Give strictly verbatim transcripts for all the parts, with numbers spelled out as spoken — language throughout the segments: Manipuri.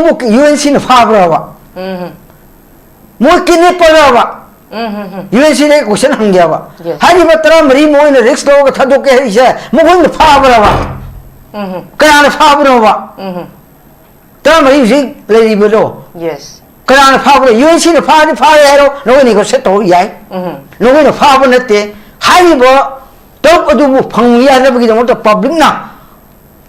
ꯌꯨ ꯑꯦꯟ ꯁꯤꯅ ꯐꯥꯕ꯭ꯔꯕ? ꯎꯝ꯫ ꯃꯣꯏ ꯀꯤꯗꯅꯦꯞꯄꯔꯕ? ꯎꯝ, ꯎꯝ, ꯎꯝ꯫ ꯌꯨ ꯑꯦꯟ ꯁꯤꯗ ꯑꯩ ꯀꯣꯏꯁꯟ ꯍꯪꯒꯦꯕ꯫ Yes꯫ ꯍꯥꯏꯔꯤꯕ ꯇꯔꯥꯃꯔꯤ ꯃꯣꯏꯅ ꯔꯤꯛꯁ ꯂꯧꯔꯒ ꯊꯥꯗꯣꯛꯀꯦ ꯍꯥꯏꯔꯤꯁꯦ ꯃꯈꯣꯏꯅ ꯐꯥꯕ꯭ꯔꯕ? ꯎꯝ, ꯎꯝ꯫ ꯀꯅꯥꯅ ꯐꯥꯕꯅꯣꯕ? ꯎꯝ, ꯎꯝ꯫ ꯇꯔꯥꯃꯔꯤ ꯍꯧꯖꯤꯛ ꯂꯩꯔꯤꯕꯗꯣ? Yes꯫ ꯀꯅꯥꯅ ꯐꯥꯕꯅꯣ? ꯌꯨ ꯑꯦꯟ ꯁꯤꯅ ꯐꯥꯔꯗꯤ ꯐꯥꯔꯦ ꯍꯥꯏꯔꯣ, ꯅꯈꯣꯏ ꯅꯦꯒꯣꯁꯤꯌꯦꯠ ꯇꯧꯕ ꯌꯥꯏ꯫ ꯎꯝ꯫ ꯅꯈꯣꯏꯅ ꯐꯥꯕ ꯅꯠꯇꯦ꯫ ꯍꯥꯏꯔꯤꯕ ꯇꯔꯨꯛ ꯑꯗꯨꯕꯨ ꯐꯪꯍꯟꯅꯕꯒꯤꯗꯃꯛꯇ ꯄꯕ꯭ꯂꯤꯛꯅ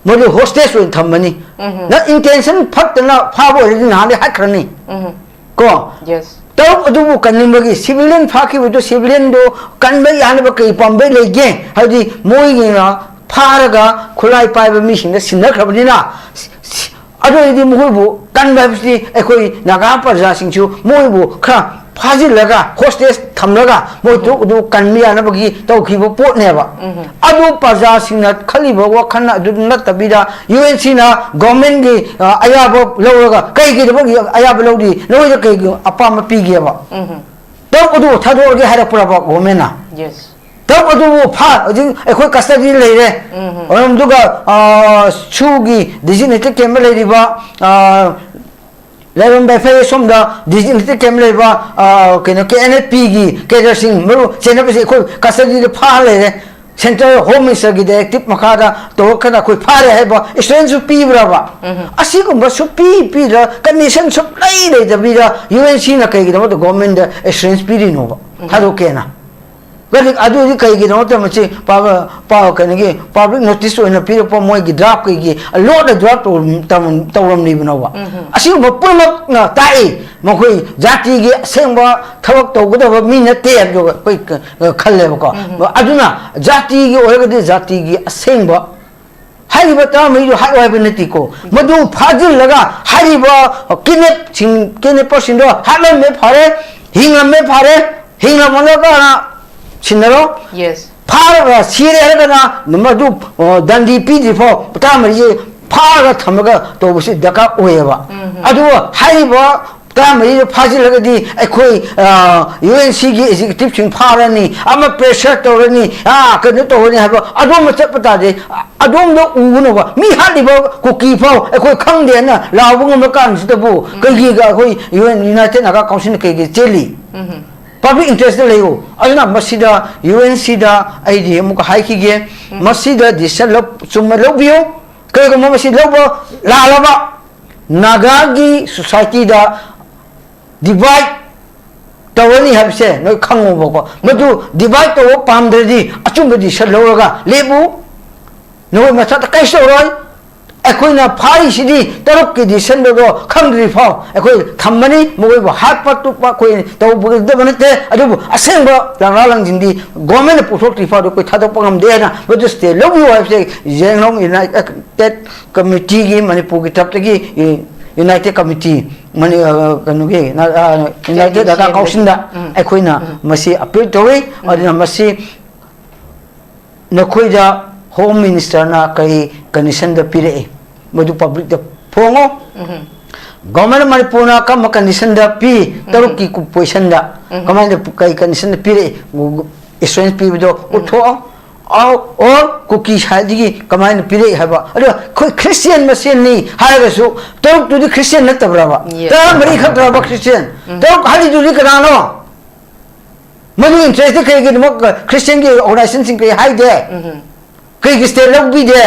ꯃꯗꯨ ꯍꯣꯁꯇꯦꯖ ꯑꯣꯏꯅ ꯊꯝꯕꯅꯤ꯫ ꯎꯝ꯫ ꯅꯪ ꯏꯟꯇꯦꯟꯁꯟ ꯐꯠꯇꯅ ꯐꯥꯕ ꯑꯣꯏꯔꯗꯤ ꯅꯍꯥꯟꯗꯩ ꯍꯥꯠꯈ꯭ꯔꯅꯤ꯫ ꯎꯝ꯫ ꯀꯣ? Yes꯫ ꯇꯔꯨꯛ ꯑꯗꯨꯕꯨ ꯀꯟꯅꯤꯡꯕꯒꯤ, ꯁꯤꯚꯤꯂꯤꯌꯟ ꯐꯥꯈꯤꯕꯗꯨ ꯁꯤꯚꯤꯂꯤꯌꯟꯗꯨ ꯀꯟꯕ ꯌꯥꯅꯕ ꯀꯩ ꯄꯥꯝꯕꯩ ꯂꯩꯒꯦ? ꯍꯥꯏꯕꯗꯤ ꯃꯣꯏꯒꯤꯅ ꯐꯥꯔꯒ ꯈꯨꯠꯂꯥꯏ ꯄꯥꯏꯕ ꯃꯤꯁꯤꯡꯗ ꯁꯤꯟꯅꯈ꯭ꯔꯕꯅꯤꯅ, ꯁꯤ-, ꯁꯤ-, ꯑꯗꯨ ꯑꯣꯏꯔꯗꯤ ꯃꯈꯣꯏꯕꯨ ꯀꯟꯕ ꯍꯥꯏꯕꯁꯤꯗꯤ ꯑꯩꯈꯣꯏ ꯅꯥꯒꯥ ꯄ꯭ꯔꯖꯥꯁꯤꯡꯁꯨ ꯃꯣꯏꯕꯨ ꯈꯔ ꯐꯥꯖꯤꯜꯂꯒ ꯍꯣꯁꯇꯦꯖ ꯊꯝꯂꯒ ꯃꯣꯏ ꯇꯔꯨꯛ ꯑꯗꯨ ꯀꯟꯕ ꯌꯥꯅꯕꯒꯤ ꯇꯧꯈꯤꯕ ꯄꯣꯠꯅꯦꯕ꯫ ꯎꯝ꯫ ꯑꯗꯨ ꯄ꯭ꯔꯖꯥꯁꯤꯡꯅ ꯈꯜꯂꯤꯕ ꯋꯥꯈꯜ ꯑꯗꯨ ꯅꯠꯇꯕꯤꯗ ꯌꯨ ꯑꯦꯟ ꯁꯤꯅ ꯒꯣꯔꯃꯦꯟꯒꯤ, ꯑ, ꯑꯌꯥꯕ ꯂꯧꯔꯒ ꯀꯩꯒꯤꯗꯃꯛ ꯑꯌꯥꯕ ꯂꯧꯔꯤ? ꯅꯈꯣꯏꯗ ꯀꯩꯒꯤ ꯑꯄꯥꯝꯕ ꯄꯤꯒꯦꯕ? ꯎꯝ꯫ ꯇꯔꯨꯛ ꯑꯗꯨ ꯊꯥꯗꯣꯛꯑꯒꯦ ꯍꯥꯏꯔꯛꯄ꯭ꯔꯕ ꯒꯣꯔꯃꯦꯟꯅ? Yes꯫ ꯇꯔꯨꯛ ꯑꯗꯨꯕꯨ ꯐꯥ-, ꯍꯧꯖꯤꯛ ꯑꯩꯈꯣꯏ ꯀꯁꯇꯗꯤ ꯂꯩꯔꯦ꯫ ꯎꯝ꯫ ꯑꯗꯨꯒ, ꯑ, ꯁꯨꯒꯤ ꯗꯤꯖꯤꯒꯅꯦꯇꯦꯗ ꯀꯦꯝꯞ ꯂꯩꯔꯤꯕ, ꯑ, ꯂꯥꯏꯔꯣꯝ ꯕꯦꯐꯦ ꯁꯣꯝꯗ ꯗꯤꯖꯤꯒꯅꯦꯇꯦꯗ ꯀꯦꯝꯞ ꯂꯩꯕ, ꯑ, ꯀꯩꯅꯣ, ꯀꯦ ꯑꯦꯟ ꯑꯦꯐ ꯄꯤꯒꯤ ꯀꯦꯗꯔꯁꯤꯡ ꯃꯔꯨ ꯆꯦꯟꯅꯕꯁꯤ ꯑꯩꯈꯣꯏ ꯀꯁꯇꯗꯤꯗ ꯐꯥ ꯂꯩꯔꯦ꯫ ꯁꯦꯟꯇ꯭ꯔꯦꯜ ꯍꯣꯝ ꯃꯤꯅꯤꯁꯇꯔꯒꯤ ꯗꯥꯏꯔꯦꯛꯇꯤꯚ ꯃꯈꯥꯗ ꯇꯧꯔꯛꯇꯅ ꯑꯩꯈꯣꯏ ꯐꯥꯔꯦ ꯍꯥꯏꯕ ꯑꯦꯁꯨꯔꯦꯟꯁꯁꯨ ꯄꯤꯕ꯭ꯔꯕ? ꯎꯝ꯫ ꯑꯁꯤꯒꯨꯝꯕ ꯁꯨꯛꯄꯤ ꯄꯤꯗ꯭ꯔ, ꯀꯟꯗꯤꯁꯟ ꯁꯨꯛꯂꯩ ꯂꯩꯇꯕꯤꯗ ꯌꯨ ꯑꯦꯟ ꯁꯤꯅ ꯀꯩꯒꯤꯗꯃꯛꯇ ꯒꯣꯔꯃꯦꯟꯗ ꯑꯦꯁꯨꯔꯦꯟꯁ ꯄꯤꯔꯤꯅꯣꯕ? ꯎꯝ꯫ ꯊꯥꯗꯣꯛꯀꯦꯅ꯫ ꯀꯔꯤ-, ꯑꯗꯨꯗꯤ ꯀꯩꯒꯤꯅꯣ ꯅꯠꯇ꯭ꯔ ꯃꯁꯤ ꯄꯥꯕ-, ꯄꯥ-, ꯀꯩꯅꯣꯒꯤ ꯄꯕ꯭ꯂꯤꯛ ꯅꯣꯇꯤꯁ ꯑꯣꯏꯅ ꯄꯤꯔꯛꯄ ꯃꯣꯏꯒꯤ ꯗ꯭ꯔꯥꯐ ꯀꯩꯒꯤ ꯂꯣꯟꯅ ꯗ꯭ꯔꯥꯐ ꯇꯧꯔꯝ-, ꯇꯧꯔꯝ-, ꯇꯧꯔꯝꯂꯤꯕꯅꯣꯕ? ꯎꯝ꯫ ꯑꯁꯤꯒꯨꯝꯕ ꯄꯨꯝꯅꯃꯛꯅ ꯇꯥꯛꯏ, ꯃꯈꯣꯏ ꯖꯥꯇꯤꯒꯤ ꯑꯁꯦꯡꯕ ꯊꯕꯛ ꯇꯧꯒꯗꯕ ꯃꯤ ꯅꯠꯇꯦ ꯍꯥꯏꯕꯗꯣ ꯑꯩꯈꯣꯏ ꯈ-, ꯈꯜꯂꯦꯕꯀꯣ꯫ ꯎꯝ꯫ ꯑꯗꯨꯅ ꯖꯥꯇꯤꯒꯤ ꯑꯣꯏꯔꯒꯗꯤ ꯖꯥꯇꯤꯒꯤ ꯑꯁꯦꯡꯕ ꯍꯥꯏꯔꯤꯕ ꯇꯔꯥꯃꯔꯤꯗꯨ ꯍꯥꯠꯂꯣ ꯍꯥꯏꯕ ꯅꯠꯇꯦꯀꯣ꯫ ꯃꯗꯨ ꯐꯥꯖꯤꯜꯂꯒ ꯍꯥꯏꯔꯤꯕ ꯀꯤꯗꯅꯦꯞꯁꯤꯡ, ꯀꯤꯗꯅꯦꯄꯔꯁꯤꯡꯗꯣ ꯍꯥꯠꯂꯝꯃꯦ ꯐꯔꯦ, ꯍꯤꯡꯂꯝꯃꯦ ꯐꯔꯦ, ꯍꯤꯡꯂꯝꯃꯒꯅ ꯁꯤꯟꯅꯔꯣ꯫ Yes꯫ ꯐꯥꯔꯒ ꯁꯤꯔꯦ ꯍꯥꯏꯔꯒꯅ ꯃꯗꯨ, ꯑ, ꯗꯟꯗꯤ ꯄꯤꯗ꯭ꯔꯤ ꯐꯥꯎ ꯇꯔꯥꯃꯔꯤꯁꯦ ꯐꯥꯔꯒ ꯊꯝꯃꯒ ꯇꯧꯕꯁꯤ ꯗꯔꯀꯥꯔ ꯑꯣꯏꯌꯦꯕ꯫ ꯎꯝ꯫ ꯑꯗꯨꯒ ꯍꯥꯏꯔꯤꯕ ꯇꯔꯥꯃꯔꯤꯗ ꯐꯥꯖꯤꯜꯂꯒꯗꯤ ꯑꯩꯈꯣꯏ ꯌꯨ ꯑꯦꯟ ꯁꯤꯒꯤ ꯑꯦꯛꯖꯤꯀ꯭ꯌꯨꯇꯤꯚꯁꯤꯡ ꯐꯥꯔꯅꯤ, ꯑꯃ ꯄ꯭ꯔꯦꯁꯔ ꯇꯧꯔꯅꯤ, ꯑꯥ, ꯀꯩꯅꯣ ꯇꯧꯔꯅꯤ ꯍꯥꯏꯕ ꯑꯗꯣꯝꯗ ꯆꯠꯄ ꯇꯥꯔꯗꯤ, ꯑꯗꯣꯝꯗ ꯎꯒꯅꯣꯕ꯫ ꯃꯤ ꯍꯥꯠꯂꯤꯕ ꯀꯨꯀꯤ ꯐꯥꯎ ꯑꯩꯈꯣꯏ ꯈꯪꯗꯦꯅ ꯂꯥꯎꯕ ꯉꯝꯕ ꯀꯥꯟꯁꯤꯗꯕꯨ ꯀꯩꯒꯤ ꯑꯩꯈꯣꯏ ꯌꯨ ꯑꯦꯟ, ꯌꯨꯅꯥꯏꯇꯦꯗ ꯅꯥꯒꯥ ꯀꯥꯎꯟꯁꯤꯜꯅ ꯀꯩꯒꯤ ꯆꯦꯜꯂꯤ? ꯄꯕ꯭ꯂꯤꯛ ꯏꯟꯇꯔꯦꯁꯇ ꯂꯩꯌꯨ꯫ ꯑꯗꯨꯅ ꯃꯁꯤꯗ ꯌꯨ ꯑꯦꯟ ꯁꯤꯗ ꯑꯩꯗꯤ ꯑꯃꯨꯛꯀ ꯍꯥꯏꯈꯤꯒꯦ, ꯃꯁꯤꯗ ꯗꯤꯁꯤꯖꯟ ꯂꯧ-, ꯆꯨꯝꯅ ꯂꯧꯕꯤꯌꯨ꯫ ꯀꯔꯤꯒꯨꯝꯕ ꯃꯁꯤ ꯂꯧꯕ ꯂꯥꯜꯂꯕ, ꯅꯥꯒꯥꯒꯤ ꯁꯣꯁꯥꯏꯇꯤꯗ ꯗꯤꯚꯥꯏꯠ ꯇꯧꯔꯅꯤ ꯍꯥꯏꯕꯁꯦ ꯅꯣꯏ ꯈꯪꯉꯨꯕꯀꯣ꯫ ꯃꯗꯨ ꯗꯤꯚꯥꯏꯠ ꯇꯧꯕ ꯄꯥꯝꯗ꯭ꯔꯗꯤ ꯑꯆꯨꯝꯕ ꯗꯤꯁꯤꯖꯟ ꯂꯧꯔꯒ ꯂꯦꯞꯄꯨ꯫ ꯅꯈꯣꯏ ꯃꯊꯛꯇ ꯀꯔꯤꯁꯨ ꯇꯧꯔꯣꯏ꯫ ꯑꯩꯈꯣꯏꯅ ꯐꯥꯔꯤꯁꯤꯗꯤ ꯇꯔꯨꯛꯀꯤ ꯗꯤꯁꯤꯖꯟꯗꯣ ꯈꯪꯗ꯭ꯔꯤ ꯐꯥꯎ ꯑꯩꯈꯣꯏ ꯊꯝꯕꯅꯤ꯫ ꯃꯈꯣꯏꯕꯨ ꯍꯥꯠꯄ ꯇꯨꯞꯄ ꯑꯩꯈꯣꯏ ꯇꯧꯒꯗꯕ ꯅꯠꯇꯦ꯫ ꯑꯗꯨꯕꯨ ꯑꯁꯦꯡꯕ ꯂꯥꯡꯂꯥ ꯂꯥꯡꯖꯤꯟꯗꯤ ꯒꯣꯔꯃꯦꯟꯅ ꯄꯨꯊꯣꯛꯇ꯭ꯔꯤ ꯐꯥꯎꯗ ꯑꯩꯈꯣꯏ ꯊꯥꯗꯣꯛꯄ ꯉꯝꯗꯦ ꯍꯥꯏꯅ ꯃꯗꯨ ꯁ꯭ꯇꯦ ꯂꯧꯕꯤꯌꯨ ꯍꯥꯏꯕꯁꯦ ꯖꯦꯡꯂꯣꯡ ꯌꯨꯅꯥꯏꯇꯦꯗ ꯀꯃꯤꯇꯤꯒꯤ ꯃꯅꯤꯄꯨꯔꯒꯤ ꯇꯔꯞꯇꯒꯤ, ꯌꯨꯅꯥꯏꯇꯦꯗ ꯀꯃꯤꯇꯤ, ꯃꯅꯤ-, ꯑ, ꯀꯩꯅꯣꯒꯤ, ꯅ-, ꯑ, ꯌꯨꯅꯥꯏꯇꯦꯗ ꯅꯥꯒꯥ ꯀꯥꯎꯟꯁꯤꯜꯗ ꯑꯩꯈꯣꯏꯅ ꯃꯁꯤ ꯑꯄꯤꯜ ꯇꯧꯏ꯫ ꯑꯗꯨꯅ ꯃꯁꯤ ꯅꯈꯣꯏꯗ ꯍꯣꯝ ꯃꯤꯅꯤꯁꯇꯔꯅ ꯀꯔꯤ ꯀꯟꯗꯤꯁꯟꯗ ꯄꯤꯔꯛꯏ, ꯃꯗꯨ ꯄꯕ꯭ꯂꯤꯛꯇ ꯐꯣꯡꯉꯣ꯫ ꯒꯣꯔꯃꯦꯟ ꯑꯣꯐ ꯃꯅꯤꯄꯨꯔꯅ ꯀꯔꯝꯕ ꯀꯟꯗꯤꯁꯟꯗ ꯄꯤ, ꯇꯔꯨꯛꯀꯤ ꯄꯣꯖꯤꯁꯟꯗ ꯀꯃꯥꯏꯅ, ꯀꯔꯤ ꯀꯟꯗꯤꯁꯟꯗ ꯄꯤꯔꯛꯏ, ꯑꯦꯁꯨꯔꯦꯟꯁ ꯄꯤꯕꯗꯣ ꯎꯠꯊꯣꯛꯑꯣ꯫ ꯑꯣ, ꯑꯣꯔ ꯀꯨꯀꯤ ꯁꯥꯏꯠꯇꯒꯤ ꯀꯃꯥꯏꯅ ꯄꯤꯔꯛꯏ ꯍꯥꯏꯕ꯫ ꯑꯗꯨꯒ ꯑꯩꯈꯣꯏ ꯈ꯭ꯔꯤꯁꯇꯤꯌꯥꯟ ꯃꯁꯦꯟꯅꯤ ꯍꯥꯏꯔꯒꯁꯨ ꯇꯔꯨꯛꯇꯨꯗꯤ ꯈ꯭ꯔꯤꯁꯇꯤꯌꯥꯟ ꯅꯠꯇꯕ꯭ꯔꯕ? Yes. ꯇꯔꯥꯃꯔꯤ ꯈꯛꯇ꯭ꯔꯕ ꯈ꯭ꯔꯤꯁꯇꯤꯌꯥꯟ? ꯇꯔꯨꯛ ꯍꯥꯏꯔꯤꯗꯨꯗꯤ ꯀꯅꯥꯅꯣ? ꯃꯗꯨ ꯏꯟꯇꯔꯦꯁꯇꯤ ꯀꯩꯒꯤꯗꯃꯛ ꯈ꯭ꯔꯤꯁꯇꯤꯌꯟꯒꯤ ꯑꯣꯔꯒꯅꯥꯏꯖꯦꯁꯟꯁꯤꯡ ꯀꯔꯤ ꯍꯥꯏꯗꯦ? ꯀꯩꯒꯤ ꯁ꯭ꯇꯦ ꯂꯧꯕꯤꯗꯦ?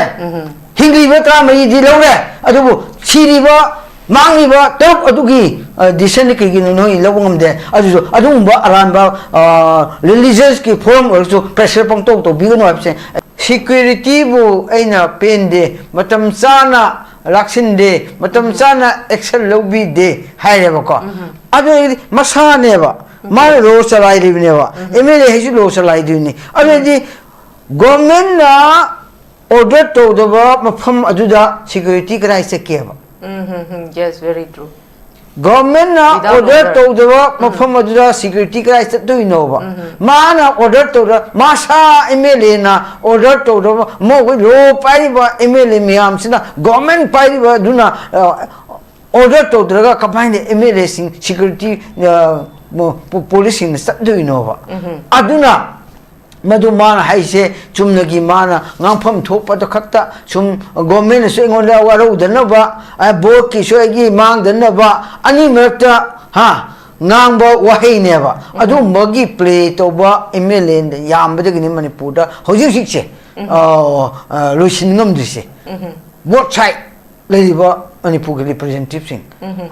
ꯍꯤꯡꯂꯤꯕ ꯇꯔꯥꯃꯔꯤꯗꯤ ꯂꯧꯔꯦ, ꯑꯗꯨꯕꯨ ꯁꯤꯔꯤꯕ, ꯃꯥꯡꯂꯤꯕ ꯇꯔꯨꯛ ꯑꯗꯨꯒꯤ, ꯑ, ꯗꯤꯁꯤꯖꯟꯗꯤ ꯀꯩꯒꯤꯅꯣ ꯅꯣꯏ ꯂꯧꯕ ꯉꯝꯗꯦ? ꯑꯗꯨꯁꯨ ꯑꯗꯨꯒꯨꯝꯕ ꯑꯔꯥꯟꯕ, ꯑ, ꯔꯤꯂꯤꯖꯟꯁꯀꯤ ꯐꯣꯔꯝ ꯑꯣꯏꯔꯁꯨ ꯄ꯭ꯔꯦꯁꯔ ꯄꯪꯇꯧ ꯇꯧꯕꯤꯒꯅꯨ ꯍꯥꯏꯕꯁꯦ꯫ ꯁꯦꯀ꯭ꯌꯨꯔꯤꯇꯤꯕꯨ ꯑꯩꯅ ꯄꯦꯟꯗꯦ, ꯃꯇꯝ ꯆꯥꯅ ꯂꯥꯛꯁꯤꯟꯗꯦ, ꯃꯇꯝ ꯆꯥꯅ ꯑꯦꯛꯁꯟ ꯂꯧꯕꯤꯗꯦ ꯍꯥꯏꯔꯦꯕꯀꯣ꯫ ꯑꯗꯨ ꯑꯣꯏꯔꯗꯤ ꯃꯁꯥꯅꯦꯕ, ꯃꯥꯅ ꯂꯣ ꯆꯂꯥꯏꯔꯤꯕꯅꯦꯕ, ꯑꯦꯝ ꯑꯦꯜ ꯑꯦ ꯍꯥꯏꯁꯨ ꯂꯣ ꯆꯂꯥꯏꯗꯣꯏꯅꯤ꯫ ꯑꯗꯨ ꯑꯣꯏꯔꯗꯤ ꯒꯣꯔꯃꯦꯟꯅ ꯑꯣꯔꯗꯔ ꯇꯧꯗꯕ ꯃꯐꯝ ꯑꯗꯨꯗ ꯁꯦꯀ꯭ꯌꯨꯔꯤꯇꯤ ꯀꯗꯥꯏ ꯆꯠꯀꯦꯕ? Mm-hmm. Yes, very true. ꯒꯣꯔꯃꯦꯟꯅ Without ꯑꯣꯔꯗꯔ order. ꯇꯧꯗꯕ ꯃꯐꯝ ꯑꯗꯨꯗ ꯁꯦꯀ꯭ꯌꯨꯔꯤꯇꯤ ꯀꯗꯥꯏ ꯆꯠꯇꯣꯏꯅꯣꯕ? ꯃꯥꯅ ꯑꯣꯔꯗꯔ ꯇꯧꯗ, ꯃꯁꯥ ꯑꯦꯝ ꯑꯦꯜ ꯑꯦꯅ ꯑꯣꯔꯗꯔ ꯇꯧꯗꯕ, ꯃꯈꯣꯏ ꯂꯣ ꯄꯥꯏꯔꯤꯕ ꯑꯦꯝ ꯑꯦꯜ ꯑꯦ ꯃꯌꯥꯝꯁꯤꯅ, ꯒꯣꯔꯃꯦꯟ ꯄꯥꯏꯔꯤꯕ ꯑꯗꯨꯅ, ꯑ, ꯑꯣꯔꯗꯔ ꯇꯧꯗ꯭ꯔꯒ ꯀꯃꯥꯏꯅ ꯑꯦꯝ ꯑꯦꯜ ꯑꯦꯁꯤꯡ ꯁꯦꯀ꯭ꯌꯨꯔꯤꯇꯤ ꯄꯨꯂꯤꯁꯁꯤꯡꯅ ꯆꯠꯇꯣꯏꯅꯣꯕ? ꯑꯗꯨꯅ ꯃꯗꯨ ꯃꯥꯅ ꯍꯥꯏꯁꯦ ꯆꯨꯝꯅꯒꯤ ꯃꯥꯅ ꯉꯥꯡꯐꯝ ꯊꯣꯛꯄꯗ ꯈꯛꯇ ꯁꯨꯝ ꯒꯣꯔꯃꯦꯟꯅꯁꯨ ꯑꯩꯉꯣꯟꯗ ꯋꯥꯔꯧꯗꯅꯕ, ꯕꯣꯔꯗꯀꯤꯁꯨ ꯑꯩꯒꯤ ꯃꯥꯡꯗꯅꯕ, ꯑꯅꯤ ꯃꯔꯛꯇ ꯍꯥ ꯉꯥꯡꯕ ꯋꯥꯍꯩꯅꯦꯕ꯫ ꯑꯗꯨꯒꯨꯝꯕꯒꯤ ꯄ꯭ꯂꯦ ꯇꯧꯕ ꯑꯦꯝ ꯑꯦꯜ ꯑꯦ ꯌꯥꯝꯕꯗꯒꯤꯅꯤ ꯃꯅꯤꯄꯨꯔꯗ ꯍꯧꯖꯤꯛ ꯍꯧꯖꯤꯛꯁꯦ ꯂꯣꯏꯁꯤꯟ ꯉꯝꯗ꯭ꯔꯤꯁꯦ꯫ ꯕꯣꯠ ꯁꯥꯏꯠ ꯂꯩꯔꯤꯕ ꯃꯅꯤꯄꯨꯔꯒꯤ ꯔꯤꯄ꯭ꯔꯖꯦꯟꯇꯦꯇꯤꯚꯁꯤꯡ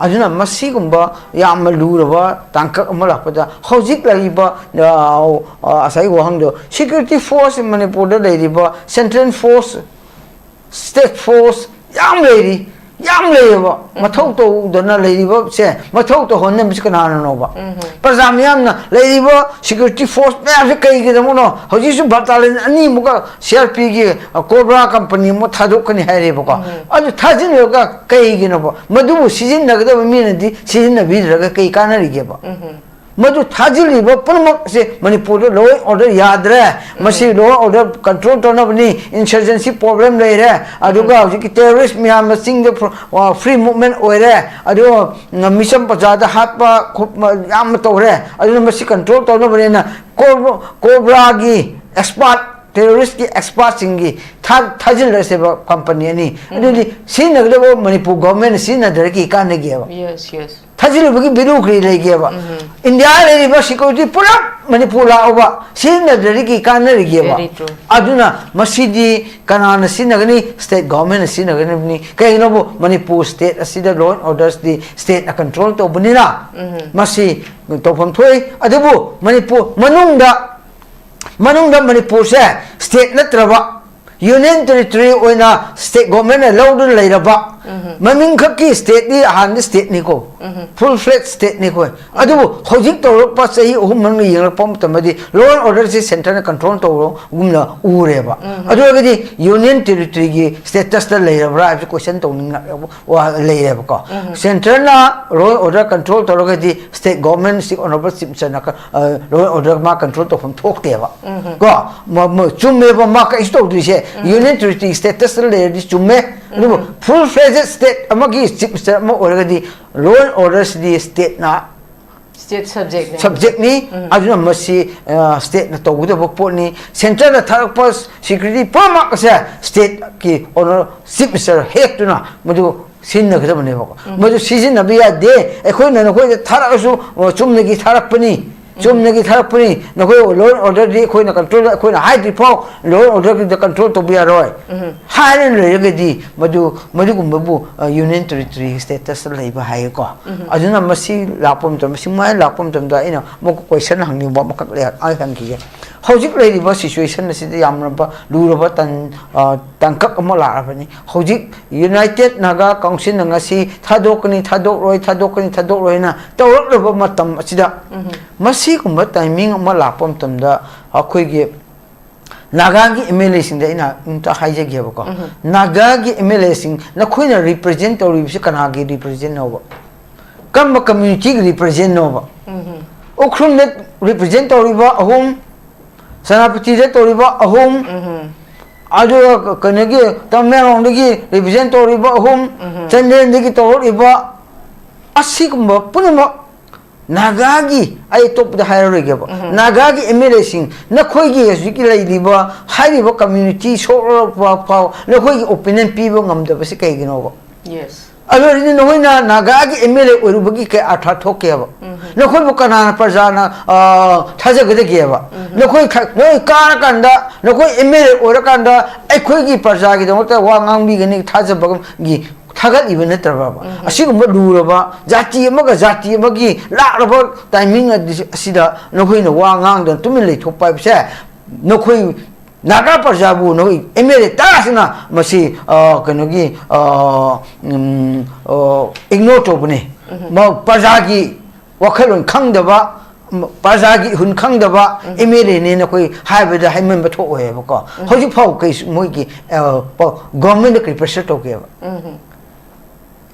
ꯑꯗꯨꯅ ꯃꯁꯤꯒꯨꯝꯕ ꯌꯥꯝꯅ ꯂꯨꯔꯕ ꯇꯥꯡꯀꯛ ꯑꯃ ꯂꯥꯛꯄꯗ ꯍꯧꯖꯤꯛ ꯂꯩꯔꯤꯕ ꯉꯁꯥꯏꯒꯤ ꯋꯥꯍꯪꯗꯣ, ꯁꯦꯀ꯭ꯌꯨꯔꯤꯇꯤ ꯐꯣꯔꯁ ꯃꯅꯤꯄꯨꯔꯗ ꯂꯩꯔꯤꯕ ꯁꯦꯟꯇ꯭ꯔꯦꯜ ꯐꯣꯔꯁ, ꯁ꯭ꯇꯦꯠ ꯐꯣꯔꯁ ꯌꯥꯝ ꯂꯩꯔꯤ, ꯌꯥꯝ ꯂꯩꯌꯦꯕ꯫ ꯃꯊꯧ ꯇꯧꯗꯅ ꯂꯩꯔꯤꯕꯁꯦ ꯃꯊꯧ ꯇꯧꯍꯟꯅꯕꯁꯤ ꯀꯅꯥꯅꯅꯣꯕ? ꯄ꯭ꯔꯖꯥ ꯃꯤꯌꯥꯝꯅ ꯂꯩꯔꯤꯕ ꯁꯦꯀ꯭ꯌꯨꯔꯤꯇꯤ ꯐꯣꯔꯁ ꯃꯌꯥꯝꯁꯦ ꯀꯩꯒꯤꯗꯃꯛꯅꯣ ꯍꯧꯖꯤꯛꯁꯨ ꯕꯇꯥꯂꯤꯌꯟ ꯑꯅꯤꯃꯨꯛꯀ ꯁꯤ ꯑꯥꯔ ꯄꯤꯒꯤ ꯀꯣꯕ꯭ꯔꯥ ꯀꯝꯄꯅꯤ ꯑꯃꯨꯛ ꯊꯥꯗꯣꯛꯀꯅꯤ ꯍꯥꯏꯔꯦꯕꯀꯣ꯫ ꯑꯗꯨ ꯊꯥꯖꯤꯜꯂꯒ ꯀꯩꯒꯤꯅꯣꯕ? ꯃꯗꯨꯕꯨ ꯁꯤꯖꯤꯟꯅꯒꯗꯕ ꯃꯤꯅꯗꯤ ꯁꯤꯖꯤꯟꯅꯕꯤꯗ꯭ꯔꯒ ꯀꯩ ꯀꯥꯟꯅꯔꯤꯒꯦꯕ? ꯃꯗꯨ ꯊꯥꯖꯤꯜꯂꯤꯕ ꯄꯨꯝꯅꯃꯛꯁꯦ ꯃꯅꯤꯄꯨꯔꯗ law and order ꯌꯥꯗ꯭ꯔꯦ, ꯃꯁꯤ law and order control ꯇꯧꯅꯕꯅꯤ, insurgency problem ꯂꯩꯔꯦ, ꯑꯗꯨꯒ ꯍꯧꯖꯤꯛꯀꯤ terrorist ꯃꯌꯥꯝꯅ ꯆꯤꯡꯗ free movement ꯑꯣꯏꯔꯦ, ꯑꯗꯨ ꯃꯤꯆꯝ ꯄ꯭ꯔꯖꯥꯗ ꯍꯥꯠꯄ ꯈꯣꯠꯄ ꯌꯥꯝꯅ ꯇꯧꯔꯦ, ꯑꯗꯨꯅ ꯃꯁꯤ control ꯇꯧꯅꯕꯅꯤꯅ ꯀꯣꯕ꯭ꯔꯥꯒꯤ expert, terroristꯀꯤ expertꯁꯤꯡꯒꯤ ꯊꯥꯖꯤꯜꯂꯁꯦꯕ ꯀꯝꯄꯅꯤ ꯑꯅꯤ꯫ ꯑꯗꯨꯗꯤ ꯁꯤꯖꯤꯟꯅꯒꯗꯕ ꯃꯅꯤꯄꯨꯔ ꯒꯣꯔꯃꯦꯟꯅ ꯁꯤꯖꯤꯟꯅꯗ꯭ꯔꯗꯤ ꯀꯩ ꯀꯥꯟꯅꯒꯦꯕ? Yes, yes. ꯊꯥꯖꯤꯜꯂꯨꯕꯒꯤ value ꯀꯔꯤ ꯂꯩꯒꯦꯕ? ꯏꯟꯗꯤꯌꯥ ꯂꯩꯔꯤꯕ security ꯄꯨꯂꯞ ꯃꯅꯤꯄꯨꯔ ꯂꯥꯛꯑꯣꯕ, ꯁꯤꯖꯤꯟꯅꯗ꯭ꯔꯗꯤ ꯀꯩ ꯀꯥꯟꯅꯔꯤꯒꯦꯕ? Very true. ꯑꯗꯨꯅ ꯃꯁꯤꯗꯤ ꯀꯅꯥꯅ ꯁꯤꯖꯤꯟꯅꯒꯅꯤ? State governmentꯅ ꯁꯤꯖꯤꯟꯅꯒꯗꯕꯅꯤ꯫ ꯀꯩꯒꯤꯅꯣꯕꯨ ꯃꯅꯤꯄꯨꯔ state ꯑꯁꯤꯗ law and orderꯁꯇꯤ stateꯅ control ꯇꯧꯕꯅꯤꯅ ꯃꯁꯤ ꯇꯧꯐꯝ ꯊꯣꯛꯏ꯫ ꯑꯗꯨꯕꯨ ꯃꯅꯤꯄꯨꯔ ꯃꯅꯨꯡꯗ ꯃꯅꯨꯡꯗ ꯃꯅꯤꯄꯨꯔꯁꯦ state ꯅꯠꯇ꯭ꯔꯕ, union territory ꯑꯣꯏꯅ state governmentꯅ ꯂꯧꯗꯨꯅ ꯂꯩꯔꯕ, ꯃꯃꯤꯡ ꯈꯛꯀꯤ stateꯗꯤ ꯍꯥꯟꯅꯗꯤ stateꯅꯤꯀꯣ, full fledged stateꯅꯤꯀꯣ꯫ ꯑꯗꯨꯕꯨ ꯍꯧꯖꯤꯛ ꯇꯧꯔꯛꯄ ꯆꯍꯤ ꯑꯍꯨꯝ ꯃꯅꯨꯡꯗ ꯌꯦꯡꯂꯛꯄ ꯃꯇꯝꯗꯗꯤ law and orderꯁꯤ centreꯅ control ꯇꯧꯕꯒꯨꯝꯅ ꯎꯔꯦꯕ꯫ ꯑꯗꯨ ꯑꯣꯏꯔꯒꯗꯤ union territoryꯒꯤ statusꯇ ꯂꯩꯔꯕ꯭ꯔꯥ ꯍꯥꯏꯕꯁꯤ question ꯇꯧꯅꯤꯡꯉꯛꯑꯦꯕ꯫ ꯋꯥ ꯂꯩꯔꯦꯕꯀꯣ꯫ Centreꯅ law and order control ꯇꯧꯔꯒꯗꯤ state government, state honorable chief ministerꯅ law and order ꯃꯥ control ꯇꯧꯐꯝ ꯊꯣꯛꯇꯦꯕ꯫ ꯀꯣ? ꯆꯨꯝꯃꯦꯕ, ꯃꯥ ꯀꯩꯁꯨ ꯇꯧꯗ꯭ꯔꯤꯁꯦ꯫ Union Territory status ꯇ ꯂꯩꯔꯗꯤ ꯆꯨꯝꯃꯦ, ꯑꯗꯨꯕꯨ full fledged state ꯑꯃꯒꯤ chief minister ꯑꯃ ꯑꯣꯏꯔꯒꯗꯤ law and order CD state ꯅ State subject ꯅꯦ꯫ Subject ꯅꯤ꯫ ꯑꯗꯨꯅ ꯃꯁꯤ state ꯅ ꯇꯧꯒꯗꯕ ꯄꯣꯠꯅꯤ꯫ Centre ꯅ ꯊꯥꯔꯛꯄ security ꯄꯨꯝꯅꯃꯛ ꯑꯁꯦ state ꯀꯤ owner, chief minister head ꯇꯨꯅ ꯃꯗꯨ ꯁꯤꯖꯤꯟꯅꯒꯗꯕꯅꯦꯕꯀꯣ꯫ ꯃꯗꯨ ꯁꯤꯖꯤꯟꯅꯕ ꯌꯥꯗꯦ꯫ ꯑꯩꯈꯣꯏꯅ ꯅꯈꯣꯏꯗ ꯊꯥꯔꯛꯑꯁꯨ, ꯑ, ꯆꯨꯝꯅꯒꯤ ꯊꯥꯔꯛꯄꯅꯤ, ꯆꯨꯝꯅꯒꯤ ꯊꯥꯔꯛꯄꯅꯤ, ꯅꯈꯣꯏ law and order ꯗꯤ ꯑꯩꯈꯣꯏꯅ control, ꯑꯩꯈꯣꯏꯅ ꯍꯥꯏꯗ꯭ꯔꯤ ꯐꯥꯎ law and order ꯒꯤꯗ control ꯇꯧꯕ ꯌꯥꯔꯣꯏ ꯍꯥꯏꯔ ꯂꯩꯔꯒꯗꯤ, ꯃꯗꯨ, ꯃꯗꯨꯒꯨꯝꯕꯕꯨ, ꯑ, Union Territory status ꯇ ꯂꯩꯕ ꯍꯥꯏꯌꯦꯀꯣ꯫ ꯑꯗꯨꯅ ꯃꯁꯤ ꯂꯥꯛꯄ ꯃꯇꯝꯗ, ꯃꯁꯤ ꯃꯥꯏ ꯂꯥꯛꯄ ꯃꯇꯝꯗ ꯑꯩꯅ ꯑꯃꯨꯛ question ꯍꯪꯅꯤꯡꯕ ꯑꯃꯈꯛ ꯂꯩ, ꯑꯩ ꯍꯪꯈꯤꯒꯦ꯫ ꯍꯧꯖꯤꯛ ꯂꯩꯔꯤꯕ situation ꯑꯁꯤꯗ ꯌꯥꯝꯂꯕ ꯂꯨꯔꯕ ꯇꯟ-, ꯑ, ꯇꯥꯡꯀꯛ ꯑꯃ ꯂꯥꯛꯂꯕꯅꯤ꯫ ꯍꯧꯖꯤꯛ United Naga Council ꯅ ꯉꯁꯤ ꯊꯥꯗꯣꯛꯀꯅꯤ, ꯊꯥꯗꯣꯛꯂꯣꯏ, ꯊꯥꯗꯣꯛꯀꯅꯤ, ꯊꯥꯗꯣꯛꯂꯣꯏꯅ ꯇꯧꯔꯛꯂꯕ ꯃꯇꯝ ꯑꯁꯤꯗ, ꯃꯁꯤꯒꯨꯝꯕ timing ꯑꯃ ꯂꯥꯛꯄ ꯃꯇꯝꯗ ꯑꯩꯈꯣꯏꯒꯤ ꯅꯥꯒꯥꯒꯤ M L A ꯁꯤꯡꯗ ꯑꯩꯅ ꯑꯝꯇ ꯍꯥꯏꯖꯒꯦꯕꯀꯣ꯫ ꯅꯥꯒꯥꯒꯤ M L A ꯁꯤꯡ, ꯅꯈꯣꯏꯅ represent ꯇꯧꯔꯤꯕꯁꯤ ꯀꯅꯥꯒꯤ represent ꯅꯣꯕ? ꯀꯔꯝꯕ community ꯒꯤ represent ꯅꯣꯕ? ꯎꯈ꯭ꯔꯨꯜꯗ represent ꯇꯧꯔꯤꯕ ꯑꯍꯨꯝ, ꯁꯦꯅꯥꯄꯇꯤꯗ ꯇꯧꯔꯤꯕ ꯑꯍꯨꯝ, ꯑꯗꯨꯒ ꯀꯩꯅꯣꯒꯤ ꯇꯃꯦꯡꯂꯣꯡꯗꯒꯤ represent ꯇꯧꯔꯤꯕ ꯑꯍꯨꯝ, ꯆꯥꯟꯗꯦꯜꯗꯒꯤ ꯇꯧꯔꯛꯂꯤꯕ, ꯑꯁꯤꯒꯨꯝꯕ ꯄꯨꯝꯅꯃꯛ ꯅꯥꯒꯥꯒꯤ, ꯑꯩ ꯑꯇꯣꯞꯄꯗ ꯍꯥꯏꯔꯔꯣꯏꯒꯦꯕ, ꯅꯥꯒꯥꯒꯤ M L A ꯁꯤꯡ, ꯅꯈꯣꯏꯒꯤ ꯍꯧꯖꯤꯛꯀꯤ ꯂꯩꯔꯤꯕ, ꯍꯥꯏꯔꯤꯕ community ꯁꯣꯛꯂꯕ ꯐꯥꯎ ꯅꯈꯣꯏꯒꯤ opinion ꯄꯤꯕ ꯉꯝꯗꯕꯁꯤ ꯀꯩꯒꯤꯅꯣꯕ? Yes. ꯑꯗꯨ ꯑꯣꯏꯔꯗꯤ ꯅꯈꯣꯏꯅ ꯅꯥꯒꯥꯒꯤ M L A ꯑꯣꯏꯔꯨꯕꯒꯤ ꯀꯩ ꯑꯔꯊ ꯊꯣꯛꯀꯦꯕ? ꯅꯈꯣꯏꯕꯨ ꯀꯅꯥꯅ ꯄ꯭ꯔꯖꯥꯅ, ꯑ, ꯊꯥꯖꯒꯗꯒꯦꯕ? ꯅꯈꯣꯏ ꯈ-, ꯅꯈꯣꯏ ꯀꯥꯔꯀꯥꯟꯗ, ꯅꯈꯣꯏ M L A ꯑꯣꯏꯔꯀꯥꯟꯗ ꯑꯩꯈꯣꯏꯒꯤ ꯄ꯭ꯔꯖꯥꯒꯤꯗꯃꯛꯇ ꯋꯥ ꯉꯥꯡꯕꯤꯒꯅꯤ ꯊꯥꯖꯕꯒꯤ ꯊꯥꯒꯠꯂꯤꯕ ꯅꯠꯇ꯭ꯔꯕ? ꯑꯁꯤꯒꯨꯝꯕ ꯂꯨꯔꯕ ꯖꯥꯇꯤ ꯑꯃꯒ ꯖꯥꯇꯤ ꯑꯃꯒꯤ ꯂꯥꯛꯂꯕ timing ꯑꯗꯤ-, ꯑꯁꯤꯗ ꯅꯈꯣꯏꯅ ꯋꯥ ꯉꯥꯡꯗꯅ ꯇꯨꯃꯤꯟ ꯂꯩꯊꯣꯛꯄ ꯍꯥꯏꯕꯁꯦ, ꯅꯈꯣꯏ ꯅꯥꯒꯥ ꯄ꯭ꯔꯖꯥꯕꯨ ꯅꯈꯣꯏ M L A ꯇꯔꯥꯁꯤꯅ ꯃꯁꯤ, ꯑ, ꯀꯩꯅꯣꯒꯤ, ꯑ, ꯎꯝ, ꯑ, ignore ꯇꯧꯕꯅꯤ꯫ ꯃ-, ꯄ꯭ꯔꯖꯥꯒꯤ ꯋꯥꯈꯜꯂꯣꯟ ꯈꯪꯗꯕ, ꯃ-, ꯄ꯭ꯔꯖꯥꯒꯤ ꯏꯍꯨꯟ ꯈꯪꯗꯕ M L A ꯅꯦ ꯅꯈꯣꯏ ꯍꯥꯏꯕꯗ ꯍꯥꯏꯃꯟꯕ ꯊꯣꯛꯑꯣꯏꯕꯀꯣ꯫ ꯍꯧꯖꯤꯛ ꯐꯥꯎ ꯀꯩꯁꯨ ꯃꯣꯏꯒꯤ, ꯑ, ꯄ-, government ꯗ ꯀꯔꯤ pressure ꯇꯧꯒꯦꯕ?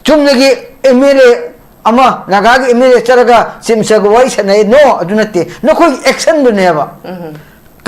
ꯆꯨꯝꯅꯒꯤ M L A ꯑꯃ, ꯅꯥꯒꯥꯒꯤ M L A ꯆꯠꯂꯒ chief minister ꯒ ꯋꯥꯔꯤ ꯁꯥꯟꯅꯩ, no, ꯑꯗꯨ ꯅꯠꯇꯦ꯫ ꯅꯈꯣꯏꯒꯤ action ꯗꯨꯅꯦꯕ꯫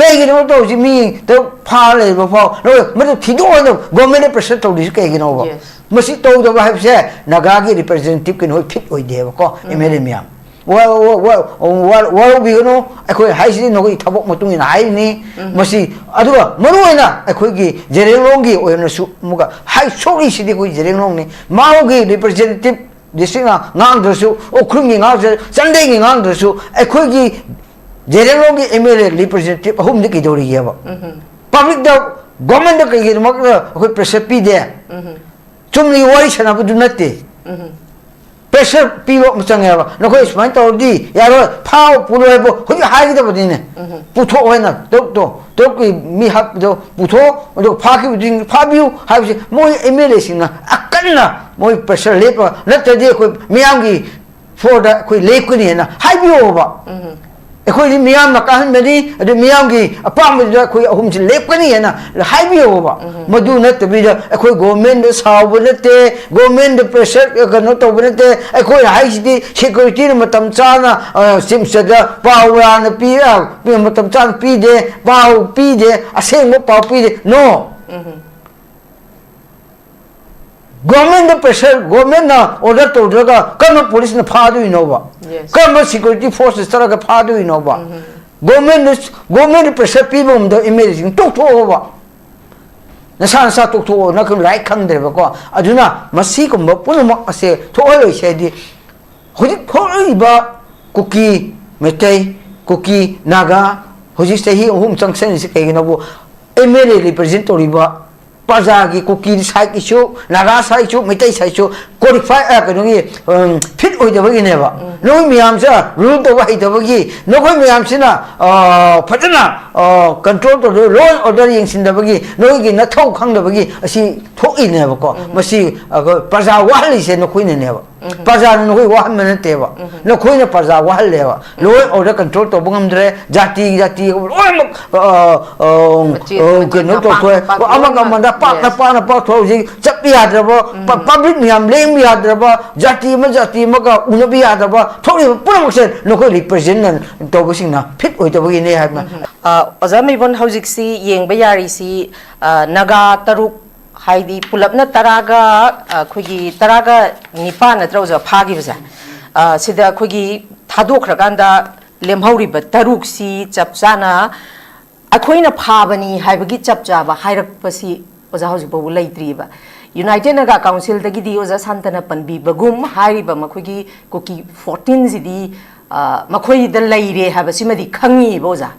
ꯀꯩꯒꯤꯅꯣ ꯇꯧꯔꯤꯁꯤ? ꯃꯤ ꯇꯔꯨꯛ ꯐꯥ ꯂꯩꯕ ꯐꯥꯎ ꯂꯧꯔꯦ꯫ ꯃꯗꯨ ꯊꯤꯗꯣꯛꯑꯣꯏꯅ ꯒꯣꯔꯃꯦꯟꯗ ꯄ꯭ꯔꯦꯁꯔ ꯇꯧꯔꯤꯁꯤ ꯀꯩꯒꯤꯅꯣꯕ? Yes. ꯃꯁꯤ ꯇꯧꯗꯕ ꯍꯥꯏꯕꯁꯦ ꯅꯥꯒꯥꯒꯤ ꯔꯤꯄ꯭ꯔꯖꯦꯟꯇꯦꯇꯤꯚ ꯀꯩꯅꯣ ꯐꯤꯠ ꯑꯣꯏꯗꯦꯕꯀꯣ, ꯑꯦꯝ ꯑꯦꯜ ꯑꯦ ꯃꯌꯥꯝ꯫ ꯋꯥ-, ꯋꯥ-, ꯋꯥ-, ꯋꯥ-, ꯋꯥꯔꯧꯕꯤꯒꯅꯨ, ꯑꯩꯈꯣꯏ ꯍꯥꯏꯁꯤꯗꯤ ꯅꯈꯣꯏ ꯊꯕꯛ ꯃꯇꯨꯡ ꯏꯟꯅ ꯍꯥꯏꯔꯤꯅꯤ꯫ ꯃꯁꯤ, ꯑꯗꯨꯒ ꯃꯔꯨꯑꯣꯏꯅ ꯑꯩꯈꯣꯏꯒꯤ ꯖꯦꯔꯦꯡꯂꯣꯡꯒꯤ ꯑꯣꯏꯅꯁꯨ ꯑꯃꯨꯛꯀ ꯍꯥꯏ ꯁꯣꯛꯂꯤꯁꯤꯗꯤ ꯑꯩꯈꯣꯏ ꯖꯦꯔꯦꯡꯂꯣꯡꯅꯤ꯫ ꯃꯥꯒꯤ ꯔꯤꯄ꯭ꯔꯖꯦꯟꯇꯦꯇꯤꯚ ꯗꯤꯁꯇ꯭ꯔꯤꯛꯅ ꯉꯥꯡꯗ꯭ꯔꯁꯨ, ꯎꯈ꯭ꯔꯨꯜꯒꯤ ꯉꯥꯡꯗ꯭ꯔꯁꯨ, ꯆꯥꯟꯗꯦꯜꯒꯤ ꯉꯥꯡꯗ꯭ꯔꯁꯨ, ꯑꯩꯈꯣꯏꯒꯤ ꯖꯦꯔꯦꯡꯂꯣꯡꯒꯤ ꯑꯦꯝ ꯑꯦꯜ ꯑꯦ ꯔꯤꯄ꯭ꯔꯖꯦꯟꯇꯦꯇꯤꯚ ꯑꯍꯨꯝꯗꯤ ꯀꯩꯗꯧꯔꯤꯒꯦꯕ? ꯄꯕ꯭ꯂꯤꯛꯇ, ꯒꯣꯔꯃꯦꯟꯗ ꯀꯩꯒꯤꯗꯃꯛꯇ ꯑꯩꯈꯣꯏ ꯄ꯭ꯔꯦꯁꯔ ꯄꯤꯗꯦ? ꯆꯨꯝꯅꯒꯤ ꯋꯥꯔꯤ ꯁꯥꯟꯅꯕꯗꯨ ꯅꯠꯇꯦ꯫ ꯄ꯭ꯔꯦꯁꯔ ꯄꯤꯕ ꯑꯃ ꯆꯪꯉꯦꯕ꯫ ꯅꯈꯣꯏ ꯁꯨꯃꯥꯏꯅ ꯇꯧꯔꯗꯤ ꯌꯥꯔꯣꯏ, ꯐꯥꯎ ꯄꯨꯔꯣꯏ ꯍꯥꯏꯕ ꯍꯧꯖꯤꯛ ꯍꯥꯏꯒꯗꯕꯅꯤꯅꯦ꯫ ꯄꯨꯊꯣꯛꯑꯣ ꯍꯥꯏꯅ ꯇꯔꯨꯛꯇꯣ, ꯇꯔꯨꯛꯀꯤ ꯃꯤ ꯍꯥꯞꯄꯗꯣ ꯄꯨꯊꯣꯛꯑꯣ, ꯑꯗꯨꯒ ꯐꯥꯈꯤꯕꯗꯨ ꯐꯥꯕꯤꯌꯨ ꯍꯥꯏꯕꯁꯦ ꯃꯣꯏ ꯑꯦꯝ ꯑꯦꯜ ꯑꯦꯁꯤꯡꯅ ꯑꯀꯟꯅ ꯃꯣꯏ ꯄ꯭ꯔꯦꯁꯔ ꯂꯦꯞꯄ ꯅꯠꯇ꯭ꯔꯗꯤ ꯑꯩꯈꯣꯏ ꯃꯤꯌꯥꯝꯒꯤ ꯐꯣꯔꯗ ꯑꯩꯈꯣꯏ ꯂꯦꯞꯀꯅꯤ ꯍꯥꯏꯅ ꯍꯥꯏꯕꯤꯌꯣꯕ꯫ ꯑꯩꯈꯣꯏꯗꯤ ꯃꯤꯌꯥꯝꯅ ꯀꯥꯍꯟꯕꯅꯤ, ꯑꯗꯨ ꯃꯤꯌꯥꯝꯒꯤ ꯑꯄꯥꯝꯕꯗꯨꯗ ꯑꯩꯈꯣꯏ ꯑꯍꯨꯝꯁꯤ ꯂꯦꯞꯀꯅꯤ ꯍꯥꯏꯅ ꯍꯥꯏꯕꯤꯌꯣꯕ꯫ ꯃꯗꯨ ꯅꯠꯇꯕꯤꯗ ꯑꯩꯈꯣꯏ ꯒꯣꯔꯃꯦꯟꯗ ꯁꯥꯎꯕ ꯅꯠꯇꯦ, ꯒꯣꯔꯃꯦꯟꯗ ꯄ꯭ꯔꯦꯁꯔ ꯀꯩꯅꯣ ꯇꯧꯕ ꯅꯠꯇꯦ꯫ ꯑꯩꯈꯣꯏꯅ ꯍꯥꯏꯁꯤꯗꯤ ꯁꯦꯀ꯭ꯌꯨꯔꯤꯇꯤꯅ ꯃꯇꯝ ꯆꯥꯅ, ꯑ, ꯆꯤꯞ ꯃꯤꯅꯤꯁꯇꯔꯗ ꯄꯥꯎ ꯂꯥꯟꯅ ꯄꯤ-, ꯑ, ꯃꯇꯝ ꯆꯥꯅ ꯄꯤꯗꯦ, ꯄꯥꯎ ꯄꯤꯗꯦ, ꯑꯁꯦꯡꯕ ꯄꯥꯎ ꯄꯤꯗꯦ꯫ No꯫ ꯒꯣꯔꯃꯦꯟꯗ ꯄ꯭ꯔꯦꯁꯔ, ꯒꯣꯔꯃꯦꯟꯅ ꯑꯣꯔꯗꯔ ꯇꯧꯗ꯭ꯔꯒ ꯀꯔꯝꯕ ꯄꯨꯂꯤꯁꯅ ꯐꯥꯗꯣꯏꯅꯣꯕ? Yes. ꯀꯔꯝꯕ ꯁꯦꯀ꯭ꯌꯨꯔꯤꯇꯤ ꯐꯣꯔꯁ ꯆꯠꯂꯒ ꯐꯥꯗꯣꯏꯅꯣꯕ? ꯒꯣꯔꯃꯦꯟꯗ, ꯒꯣꯔꯃꯦꯟꯗ ꯄ꯭ꯔꯦꯁꯔ ꯄꯤꯕ ꯉꯝꯗꯕ ꯑꯦꯝ ꯑꯦꯜ ꯑꯦꯁꯤꯡ ꯇꯣꯛꯊꯣꯛꯑꯣꯕ꯫ ꯅꯁꯥ ꯅꯁꯥ ꯇꯣꯛꯊꯣꯛꯑꯣ, ꯅꯪ ꯂꯥꯏꯔꯤꯛ ꯈꯪꯗ꯭ꯔꯦꯕꯀꯣ꯫ ꯑꯗꯨꯅ ꯃꯁꯤꯒꯨꯝꯕ ꯄꯨꯝꯅꯃꯛ ꯑꯁꯦ ꯊꯣꯛꯍꯜꯂꯣꯏꯁꯦ ꯍꯥꯏꯗꯤ ꯍꯧꯖꯤꯛ ꯊꯣꯛꯂꯛꯏꯕ ꯀꯨꯀꯤ, ꯃꯩꯇꯩ, ꯀꯨꯀꯤ, ꯅꯥꯒꯥ, ꯍꯧꯖꯤꯛ ꯆꯍꯤ ꯑꯍꯨꯝ ꯆꯪꯁꯤꯜꯂꯤꯁꯤ ꯀꯩꯒꯤꯅꯣꯕꯨ ꯑꯦꯝ ꯑꯦꯜ ꯑꯦ ꯔꯤꯄ꯭ꯔꯖꯦꯟ ꯇꯧꯔꯤꯕ ꯄ꯭ꯔꯖꯥꯒꯤ ꯀꯨꯀꯤ ꯁꯥꯏꯠꯀꯤꯁꯨ, ꯅꯥꯒꯥ ꯁꯥꯏꯠꯁꯨ, ꯃꯩꯇꯩ ꯁꯥꯏꯠꯁꯨ ꯀ꯭ꯋꯥꯂꯤꯐꯥꯏ, ꯑ, ꯀꯩꯅꯣꯒꯤ, ꯎꯝ, ꯐꯤꯠ ꯑꯣꯏꯗꯕꯒꯤꯅꯦꯕ꯫ ꯅꯣꯏ ꯃꯌꯥꯝꯁꯦ ꯔꯨꯜ ꯇꯧꯕ ꯍꯩꯇꯕꯒꯤ, ꯅꯈꯣꯏ ꯃꯌꯥꯝꯁꯤꯅ, ꯑ, ꯐꯖꯅ, ꯑ, ꯀꯟꯇ꯭ꯔꯣꯜ ꯇꯧꯗꯕ, ꯂꯣ ꯑꯦꯟ ꯑꯣꯔꯗꯔ ꯌꯦꯡꯁꯤꯟꯗꯕꯒꯤ, ꯅꯣꯏꯒꯤ ꯅꯊꯧ ꯈꯪꯗꯕꯒꯤ ꯑꯁꯤ ꯊꯣꯛꯏꯅꯦꯕꯀꯣ꯫ ꯃꯁꯤ, ꯑ, ꯄ꯭ꯔꯖꯥ ꯋꯥꯍꯜꯂꯤꯁꯦ ꯅꯈꯣꯏꯅꯅꯦꯕ꯫ ꯄ꯭ꯔꯖꯥꯅ ꯅꯈꯣꯏ ꯋꯥꯍꯟꯕ ꯅꯠꯇꯦꯕ, ꯅꯈꯣꯏꯅ ꯄ꯭ꯔꯖꯥ ꯋꯥꯍꯜꯂꯦꯕ꯫ Law and order control ꯇꯧꯕ ꯉꯝꯗ꯭ꯔꯦ, ꯖꯥꯇꯤ ꯖꯥꯇꯤ ꯂꯣꯏꯅꯃꯛ ꯑ, ꯑ, ꯑ, ꯃꯆꯦꯠ ꯀꯩꯅꯣ ꯃꯆꯦꯠ ꯇꯧꯊꯣꯛꯑꯦ꯫ ꯄꯥꯛ ꯑꯃꯒ ꯄꯥꯛ ꯑꯃꯗ ꯄꯥꯛꯅ ꯄꯥꯛꯅ ꯄꯥꯛ ꯊꯣꯛꯑ ꯍꯧꯖꯤꯛ ꯆꯠꯄ ꯌꯥꯗ꯭ꯔꯕ, ꯄ-, public ꯃꯌꯥꯝ ꯂꯦꯡꯕ ꯌꯥꯗ꯭ꯔꯕ, ꯖꯥꯇꯤ ꯑꯃ ꯖꯥꯇꯤ ꯑꯃꯒ ꯎꯅꯕ ꯌꯥꯗ꯭ꯔꯕ ꯊꯣꯛꯂꯤꯕ ꯄꯨꯝꯅꯃꯛꯁꯦ ꯅꯈꯣꯏ represent ꯇꯧꯕꯁꯤꯡꯅ fit ꯑꯣꯏꯗꯕꯒꯤꯅꯦ ꯍꯥꯏꯕ꯫ ꯑ, ꯑꯣꯖꯥ ꯃꯩꯕꯣꯟ, ꯍꯧꯖꯤꯛꯁꯤ ꯌꯦꯡꯕ ꯌꯥꯔꯤꯁꯤ, ꯑ, ꯅꯥꯒꯥ ꯇꯔꯨꯛ, ꯍꯥꯏꯗꯤ ꯄꯨꯂꯞꯅ ꯇꯔꯥꯒ, ꯑ, ꯑꯩꯈꯣꯏꯒꯤ ꯇꯔꯥꯒ ꯅꯤꯄꯥꯟ ꯅꯠꯇ꯭ꯔ ꯑꯣꯖꯥ ꯐꯥꯈꯤꯕꯁꯦ? ꯑ, ꯁꯤꯗ ꯑꯩꯈꯣꯏꯒꯤ ꯊꯥꯗꯣꯛꯈ꯭ꯔꯀꯥꯟꯗ ꯂꯦꯝꯍꯧꯔꯤꯕ ꯇꯔꯨꯛꯁꯤ ꯆꯞ ꯆꯥꯅ ꯑꯩꯈꯣꯏꯅ ꯐꯥꯕꯅꯤ ꯍꯥꯏꯕꯒꯤ ꯆꯞ ꯆꯥꯕ ꯍꯥꯏꯔꯛꯄꯁꯤ ꯑꯣꯖꯥ ꯍꯧꯖꯤꯛ ꯐꯥꯎꯕ ꯂꯩꯇ꯭ꯔꯤꯑꯕ꯫ United Naga Councilꯗꯒꯤꯗꯤ ꯑꯣꯖꯥ ꯁꯥꯟꯇꯅ ꯄꯟꯕꯤꯕꯒꯨꯝ ꯍꯥꯏꯔꯤꯕ ꯃꯈꯣꯏꯒꯤ ꯀꯨꯀꯤ fourteenꯁꯤꯗꯤ, ꯑ, ꯃꯈꯣꯏꯗ ꯂꯩꯔꯦ ꯍꯥꯏꯕꯁꯤꯃꯗꯤ ꯈꯪꯉꯤꯕ ꯑꯣꯖꯥ꯫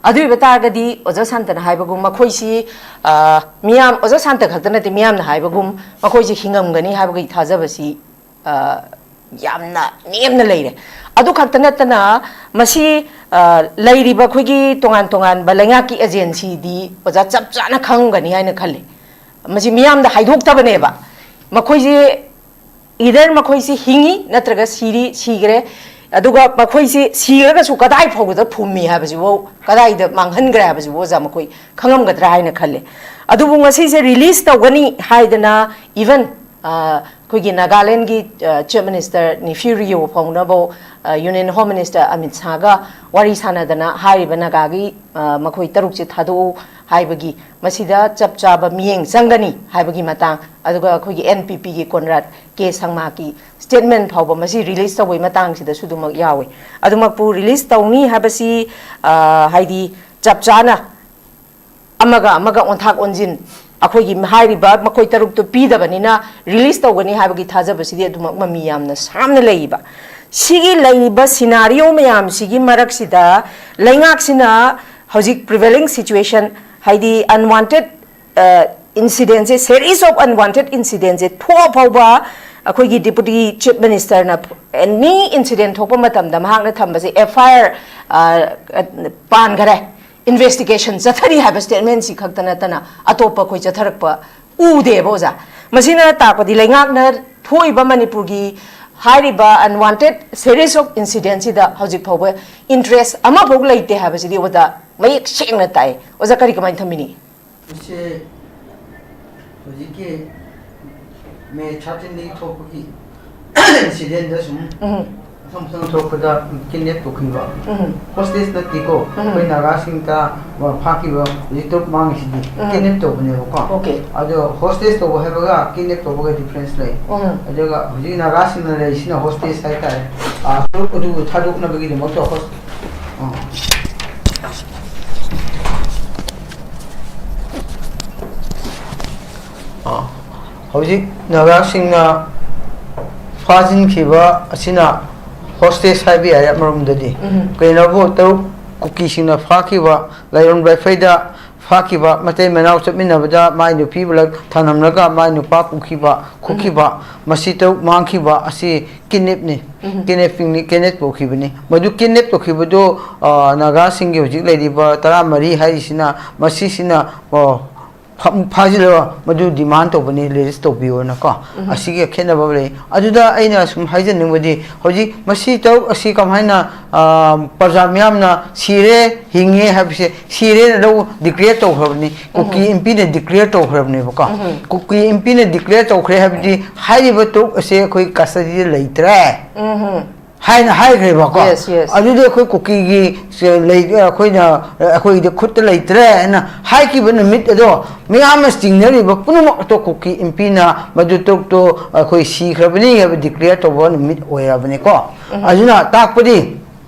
ꯑꯗꯨ ꯑꯣꯏꯕ ꯇꯥꯔꯒꯗꯤ ꯑꯣꯖꯥ ꯁꯥꯟꯇꯅ ꯍꯥꯏꯕꯒꯨꯝ ꯃꯈꯣꯏꯁꯤ, ꯑ, ꯃꯤꯌꯥꯝ, ꯑꯣꯖꯥ ꯁꯥꯟꯇ ꯈꯛꯇ ꯅꯠꯇꯦ, ꯃꯤꯌꯥꯝꯅ ꯍꯥꯏꯕꯒꯨꯝ ꯃꯈꯣꯏꯁꯤ ꯍꯤꯡꯉꯝꯒꯅꯤ ꯍꯥꯏꯕꯒꯤ ꯊꯥꯖꯕꯁꯤ, ꯑ, ꯌꯥꯝꯅ ꯅꯦꯝꯅ ꯂꯩꯔꯦ꯫ ꯑꯗꯨ ꯈꯛꯇ ꯅꯠꯇꯅ ꯃꯁꯤ, ꯑ, ꯂꯩꯔꯤꯕ ꯑꯩꯈꯣꯏꯒꯤ ꯇꯣꯉꯥꯟ ꯇꯣꯉꯥꯟꯕ ꯂꯩꯉꯥꯛꯀꯤ agencyꯗꯤ ꯑꯣꯖꯥ ꯆꯞ ꯆꯥꯅ ꯈꯪꯉꯝꯒꯅꯤ ꯍꯥꯏꯅ ꯈꯜꯂꯤ꯫ ꯃꯁꯤ ꯃꯤꯌꯥꯝꯗ ꯍꯥꯏꯗꯣꯛꯇꯕꯅꯦꯕ꯫ ꯃꯈꯣꯏꯁꯦ either ꯃꯈꯣꯏꯁꯤ ꯍꯤꯡꯉꯤ ꯅꯠꯇ꯭ꯔꯒ ꯁꯤꯔꯤ, ꯁꯤꯈ꯭ꯔꯦ꯫ ꯑꯗꯨꯒ ꯃꯈꯣꯏꯁꯤ ꯁꯤꯔꯒꯁꯨ ꯀꯗꯥꯏ ꯐꯥꯎꯕꯗ ꯐꯨꯝꯃꯤ ꯍꯥꯏꯕꯁꯤꯐꯥꯎ, ꯀꯗꯥꯏꯗ ꯃꯥꯡꯍꯟꯈ꯭ꯔꯦ ꯍꯥꯏꯕꯁꯤꯕꯨ ꯑꯣꯖꯥ ꯃꯈꯣꯏ ꯈꯪꯉꯝꯒꯗ꯭ꯔꯥ ꯍꯥꯏꯅ ꯈꯜꯂꯦ꯫ ꯑꯗꯨꯕꯨ ꯉꯁꯤꯁꯦ release ꯇꯧꯒꯅꯤ ꯍꯥꯏꯗꯅ even, ꯑ, ꯑꯩꯈꯣꯏꯒꯤ ꯅꯥꯒꯥꯂꯦꯟꯒꯤ, ꯑ, Chief Minister Neiphiu Rio ꯐꯥꯎꯅꯕ, ꯑ, Union Home Minister ꯑꯃꯤꯠ ꯁꯥꯍꯒ ꯋꯥꯔꯤ ꯁꯥꯟꯅꯗꯅ ꯍꯥꯏꯔꯤꯕ ꯅꯥꯒꯥꯒꯤ, ꯑ, ꯃꯈꯣꯏ ꯇꯔꯨꯛꯁꯦ ꯊꯥꯗꯣꯛꯎ ꯍꯥꯏꯕꯒꯤ ꯃꯁꯤꯗ ꯆꯞ ꯆꯥꯕ ꯃꯤꯠꯌꯦꯡ ꯆꯪꯒꯅꯤ ꯍꯥꯏꯕꯒꯤ ꯃꯇꯥꯡ, ꯑꯗꯨꯒ ꯑꯩꯈꯣꯏꯒꯤ NPPꯒꯤ ꯀꯣꯟꯔꯥꯗ ꯀꯦ ꯁꯪꯃꯥꯒꯤ statement ꯐꯥꯎꯕ ꯃꯁꯤ release ꯇꯧꯕꯒꯤ ꯃꯇꯥꯡꯁꯤꯗꯁꯨ ꯑꯗꯨꯃꯛ ꯌꯥꯎꯏ꯫ ꯑꯗꯨꯃꯛꯄꯨ release ꯇꯧꯅꯤ ꯍꯥꯏꯕꯁꯤ, ꯑ, ꯍꯥꯏꯗꯤ ꯆꯞ ꯆꯥꯅ ꯑꯃꯒ ꯑꯃꯒ ꯑꯣꯟꯊꯥꯛ ꯑꯣꯟꯁꯤꯟ ꯑꯩꯈꯣꯏꯒꯤ ꯍꯥꯏꯔꯤꯕ ꯃꯈꯣꯏ ꯇꯔꯨꯛꯇꯨ ꯄꯤꯗꯕꯅꯤꯅ release ꯇꯧꯒꯅꯤ ꯍꯥꯏꯕꯒꯤ ꯊꯥꯖꯕꯁꯤꯗꯤ ꯑꯗꯨꯃꯛ ꯃꯃꯤ ꯌꯥꯝꯅ ꯁꯥꯝꯅ ꯂꯩꯔꯤꯕ꯫ ꯁꯤꯒꯤ ꯂꯩꯔꯤꯕ scenario ꯃꯌꯥꯝꯁꯤꯒꯤ ꯃꯔꯛꯁꯤꯗ ꯂꯩꯉꯥꯛꯁꯤꯅ ꯍꯧꯖꯤꯛ prevailing situation, ꯍꯥꯏꯗꯤ unwanted, ꯑ, incidentꯁꯦ, series of unwanted incidentꯁꯦ ꯊꯣꯛꯑ ꯐꯥꯎꯕ ꯑꯩꯈꯣꯏꯒꯤ Deputy Chief Ministerꯅ any incident ꯊꯣꯛꯄ ꯃꯇꯝꯗ ꯃꯍꯥꯛꯅ ꯊꯝꯕꯁꯦ FIR, ꯑ, ꯑ, ꯄꯥꯟꯈꯔꯦ, investigation ꯆꯠꯊꯔꯤ ꯍꯥꯏꯕ statementꯁꯤ ꯈꯛꯇ ꯅꯠꯇꯅ ꯑꯇꯣꯞꯄ ꯑꯩꯈꯣꯏ ꯆꯠꯊꯔꯛꯄ ꯎꯗꯦꯕ ꯑꯣꯖꯥ꯫ ꯃꯁꯤꯅ ꯇꯥꯛꯄꯗꯤ ꯂꯩꯉꯥꯛꯅ ꯊꯣꯛꯏꯕ ꯃꯅꯤꯄꯨꯔꯒꯤ ꯍꯥꯏꯔꯤꯕ unwanted series of incident ꯁꯤꯗ ꯍꯧꯖꯤꯛ ꯐꯥꯎꯕ interest ꯑꯃꯐꯥꯎ ꯂꯩꯇꯦ ꯍꯥꯏꯕꯁꯤꯗꯤ ꯑꯣꯖꯥ ꯃꯌꯦꯛ ꯁꯦꯡꯅ ꯇꯥꯛꯑꯦ꯫ ꯑꯣꯖꯥ ꯀꯔꯤ ꯀꯃꯥꯏꯅ ꯊꯝꯕꯤꯅꯤ? ꯃꯁꯤ ꯍꯧꯖꯤꯛꯀꯤ ꯃꯦ ꯊꯥꯔꯇꯤꯟꯗꯒꯤ ꯊꯣꯛꯄꯒꯤ ꯏꯟꯁꯤꯗꯦꯟꯗ ꯁꯨꯝ ꯎꯝ꯫ ꯃꯊꯪ ꯃꯊꯪ ꯊꯣꯛꯄꯗ ꯀꯤꯗꯅꯦꯞ ꯇꯧꯈꯤꯕ꯫ ꯎꯝ꯫ ꯍꯣꯁꯇꯦꯖ ꯅꯠꯇꯦꯀꯣ, ꯎꯝ꯫ ꯑꯩꯈꯣꯏ ꯅꯥꯒꯥꯁꯤꯡꯗ ꯐꯥꯈꯤꯕ ꯍꯧꯖꯤꯛ ꯇꯔꯨꯛ ꯃꯥꯡꯉꯤꯁꯤꯗꯤ ꯎꯝ꯫ ꯀꯤꯗꯅꯦꯞ ꯇꯧꯕꯅꯦꯕꯀꯣ꯫ ꯑꯣꯀꯦ꯫ ꯑꯗꯣ ꯍꯣꯁꯇꯦꯖ ꯇꯧꯕ ꯍꯥꯏꯕꯒ ꯀꯤꯗꯅꯦꯞ ꯇꯧꯕꯒ ꯗꯤꯐ꯭ꯔꯦꯟꯁ ꯂꯩ꯫ ꯎꯝ꯫ ꯑꯗꯨꯒ ꯍꯧꯖꯤꯛ ꯅꯥꯒꯥꯁꯤꯡꯅ ꯂꯩꯔꯤꯁꯤꯅ ꯍꯣꯁꯇꯦꯖ ꯍꯥꯏꯇꯥꯔꯦ꯫ ꯑꯥ, ꯇꯔꯨꯛ ꯑꯗꯨꯕꯨ ꯊꯥꯗꯣꯛꯅꯕꯒꯤꯗꯃꯛꯇ ꯍꯣꯁ-, ꯑꯥ꯫ ꯑꯥ, ꯍꯧꯖꯤꯛ ꯅꯥꯒꯥꯁꯤꯡꯅ ꯐꯥꯖꯤꯟꯈꯤꯕ ꯑꯁꯤꯅ ꯍꯣꯁꯇꯦꯖ ꯍꯥꯏꯕ ꯌꯥꯔꯦ ꯑꯃꯔꯣꯝꯗꯗꯤ꯫ ꯎꯝ꯫ ꯀꯩꯅꯣꯕꯨ ꯇꯔꯨꯛ ꯀꯨꯀꯤꯁꯤꯡꯅ ꯐꯥꯈꯤꯕ ꯂꯥꯏꯔꯣꯟ ꯕꯥꯏꯐꯩꯗ ꯐꯥꯈꯤꯕ ꯃꯇꯩ ꯃꯅꯥꯎ ꯆꯠꯃꯤꯟꯅꯕꯗ ꯃꯥꯏ ꯅꯨꯄꯤ ꯄꯨꯂꯞ ꯊꯝꯂꯝꯂꯒ ꯃꯥꯏ ꯅꯨꯄꯥ ꯄꯨꯈꯤꯕ, ꯈꯨꯈꯤꯕ, ꯃꯁꯤ ꯇꯔꯨꯛ ꯃꯥꯡꯈꯤꯕ ꯑꯁꯤ ꯀꯤꯗꯅꯦꯞꯅꯤ꯫ ꯎꯝ꯫ ꯀꯤꯗꯅꯦꯞꯄꯤꯡꯅꯤ, ꯀꯤꯗꯅꯦꯞ ꯇꯧꯈꯤꯕꯅꯤ꯫ ꯃꯗꯨ ꯀꯤꯗꯅꯦꯞ ꯇꯧꯈꯤꯕꯗꯨ, ꯑ, ꯅꯥꯒꯥꯁꯤꯡꯒꯤ ꯍꯧꯖꯤꯛ ꯂꯩꯔꯤꯕ ꯇꯔꯥꯃꯔꯤ ꯍꯥꯏꯔꯤꯁꯤꯅ, ꯃꯁꯤꯁꯤꯅ, ꯑ, ꯐ-, ꯐꯥꯖꯤꯜꯂꯒ ꯃꯗꯨ ꯗꯤꯃꯥꯟ ꯇꯧꯕꯅꯤ, ꯔꯤꯂꯤꯖ ꯇꯧꯕꯤꯌꯣꯅꯀꯣ꯫ ꯎꯝ꯫ ꯑꯁꯤꯒꯤ ꯈꯦꯠꯅꯕ ꯑꯃ ꯂꯩ꯫ ꯑꯗꯨꯗ ꯑꯩꯅ ꯁꯨꯝ ꯍꯥꯏꯖꯅꯤꯡꯕꯗꯤ, ꯍꯧꯖꯤꯛ ꯃꯁꯤ ꯇꯔꯨꯛ ꯑꯁꯤ ꯀꯃꯥꯏꯅ, ꯑ, ꯄ꯭ꯔꯖꯥ ꯃꯤꯌꯥꯝꯅ ꯁꯤꯔꯦ, ꯍꯤꯡꯉꯦ ꯍꯥꯏꯕꯁꯦ, ꯁꯤꯔꯦꯅ ꯂꯧ ꯗꯤꯀ꯭ꯂꯦꯌꯔ ꯇꯧꯈ꯭ꯔꯕꯅꯤ, ꯀꯨꯀꯤ ꯎꯝ꯫ ꯏꯝꯄꯤꯅ ꯗꯤꯀ꯭ꯂꯦꯌꯔ ꯇꯧꯈ꯭ꯔꯕꯅꯦꯕꯀꯣ꯫ ꯎꯝ꯫ ꯀꯨꯀꯤ ꯏꯝꯄꯤꯅ ꯗꯤꯀ꯭ꯂꯦꯌꯔ ꯇꯧꯈ꯭ꯔꯦ ꯍꯥꯏꯕꯗꯤ, ꯍꯥꯏꯔꯤꯕ ꯇꯔꯨꯛ ꯑꯁꯦ ꯑꯩꯈꯣꯏ ꯀꯁꯇꯗꯤꯗ ꯂꯩꯇ꯭ꯔꯦ꯫ ꯎꯝ꯫ ꯍꯥꯏꯅ ꯍꯥꯏꯈ꯭ꯔꯦꯕꯀꯣ꯫ Yes, yes. ꯑꯗꯨꯗꯤ ꯑꯩꯈꯣꯏ ꯀꯨꯀꯤꯒꯤ ꯁꯦ-, ꯂꯩ-, ꯑꯩꯈꯣꯏꯅ, ꯑꯩꯈꯣꯏꯒꯤꯗꯤ ꯈꯨꯠꯇ ꯂꯩꯇ꯭ꯔꯦ ꯍꯥꯏꯅ ꯍꯥꯏꯈꯤꯕ ꯅꯨꯃꯤꯠ ꯑꯗꯣ, ꯃꯤꯌꯥꯝꯅ ꯆꯤꯡꯅꯔꯤꯕ ꯄꯨꯝꯅꯃꯛꯇꯣ ꯀꯨꯀꯤ ꯏꯝꯄꯤꯅ ꯃꯗꯨ ꯇꯔꯨꯛꯇꯣ ꯑꯩꯈꯣꯏ ꯁꯤꯈ꯭ꯔꯕꯅꯤ ꯍꯥꯏꯕ ꯗꯤꯀ꯭ꯂꯦꯌꯔ ꯇꯧꯕ ꯅꯨꯃꯤꯠ ꯑꯣꯏꯔꯕꯅꯤꯀꯣ꯫ ꯎꯝ꯫ ꯑꯗꯨꯅ ꯇꯥꯛꯄꯗꯤ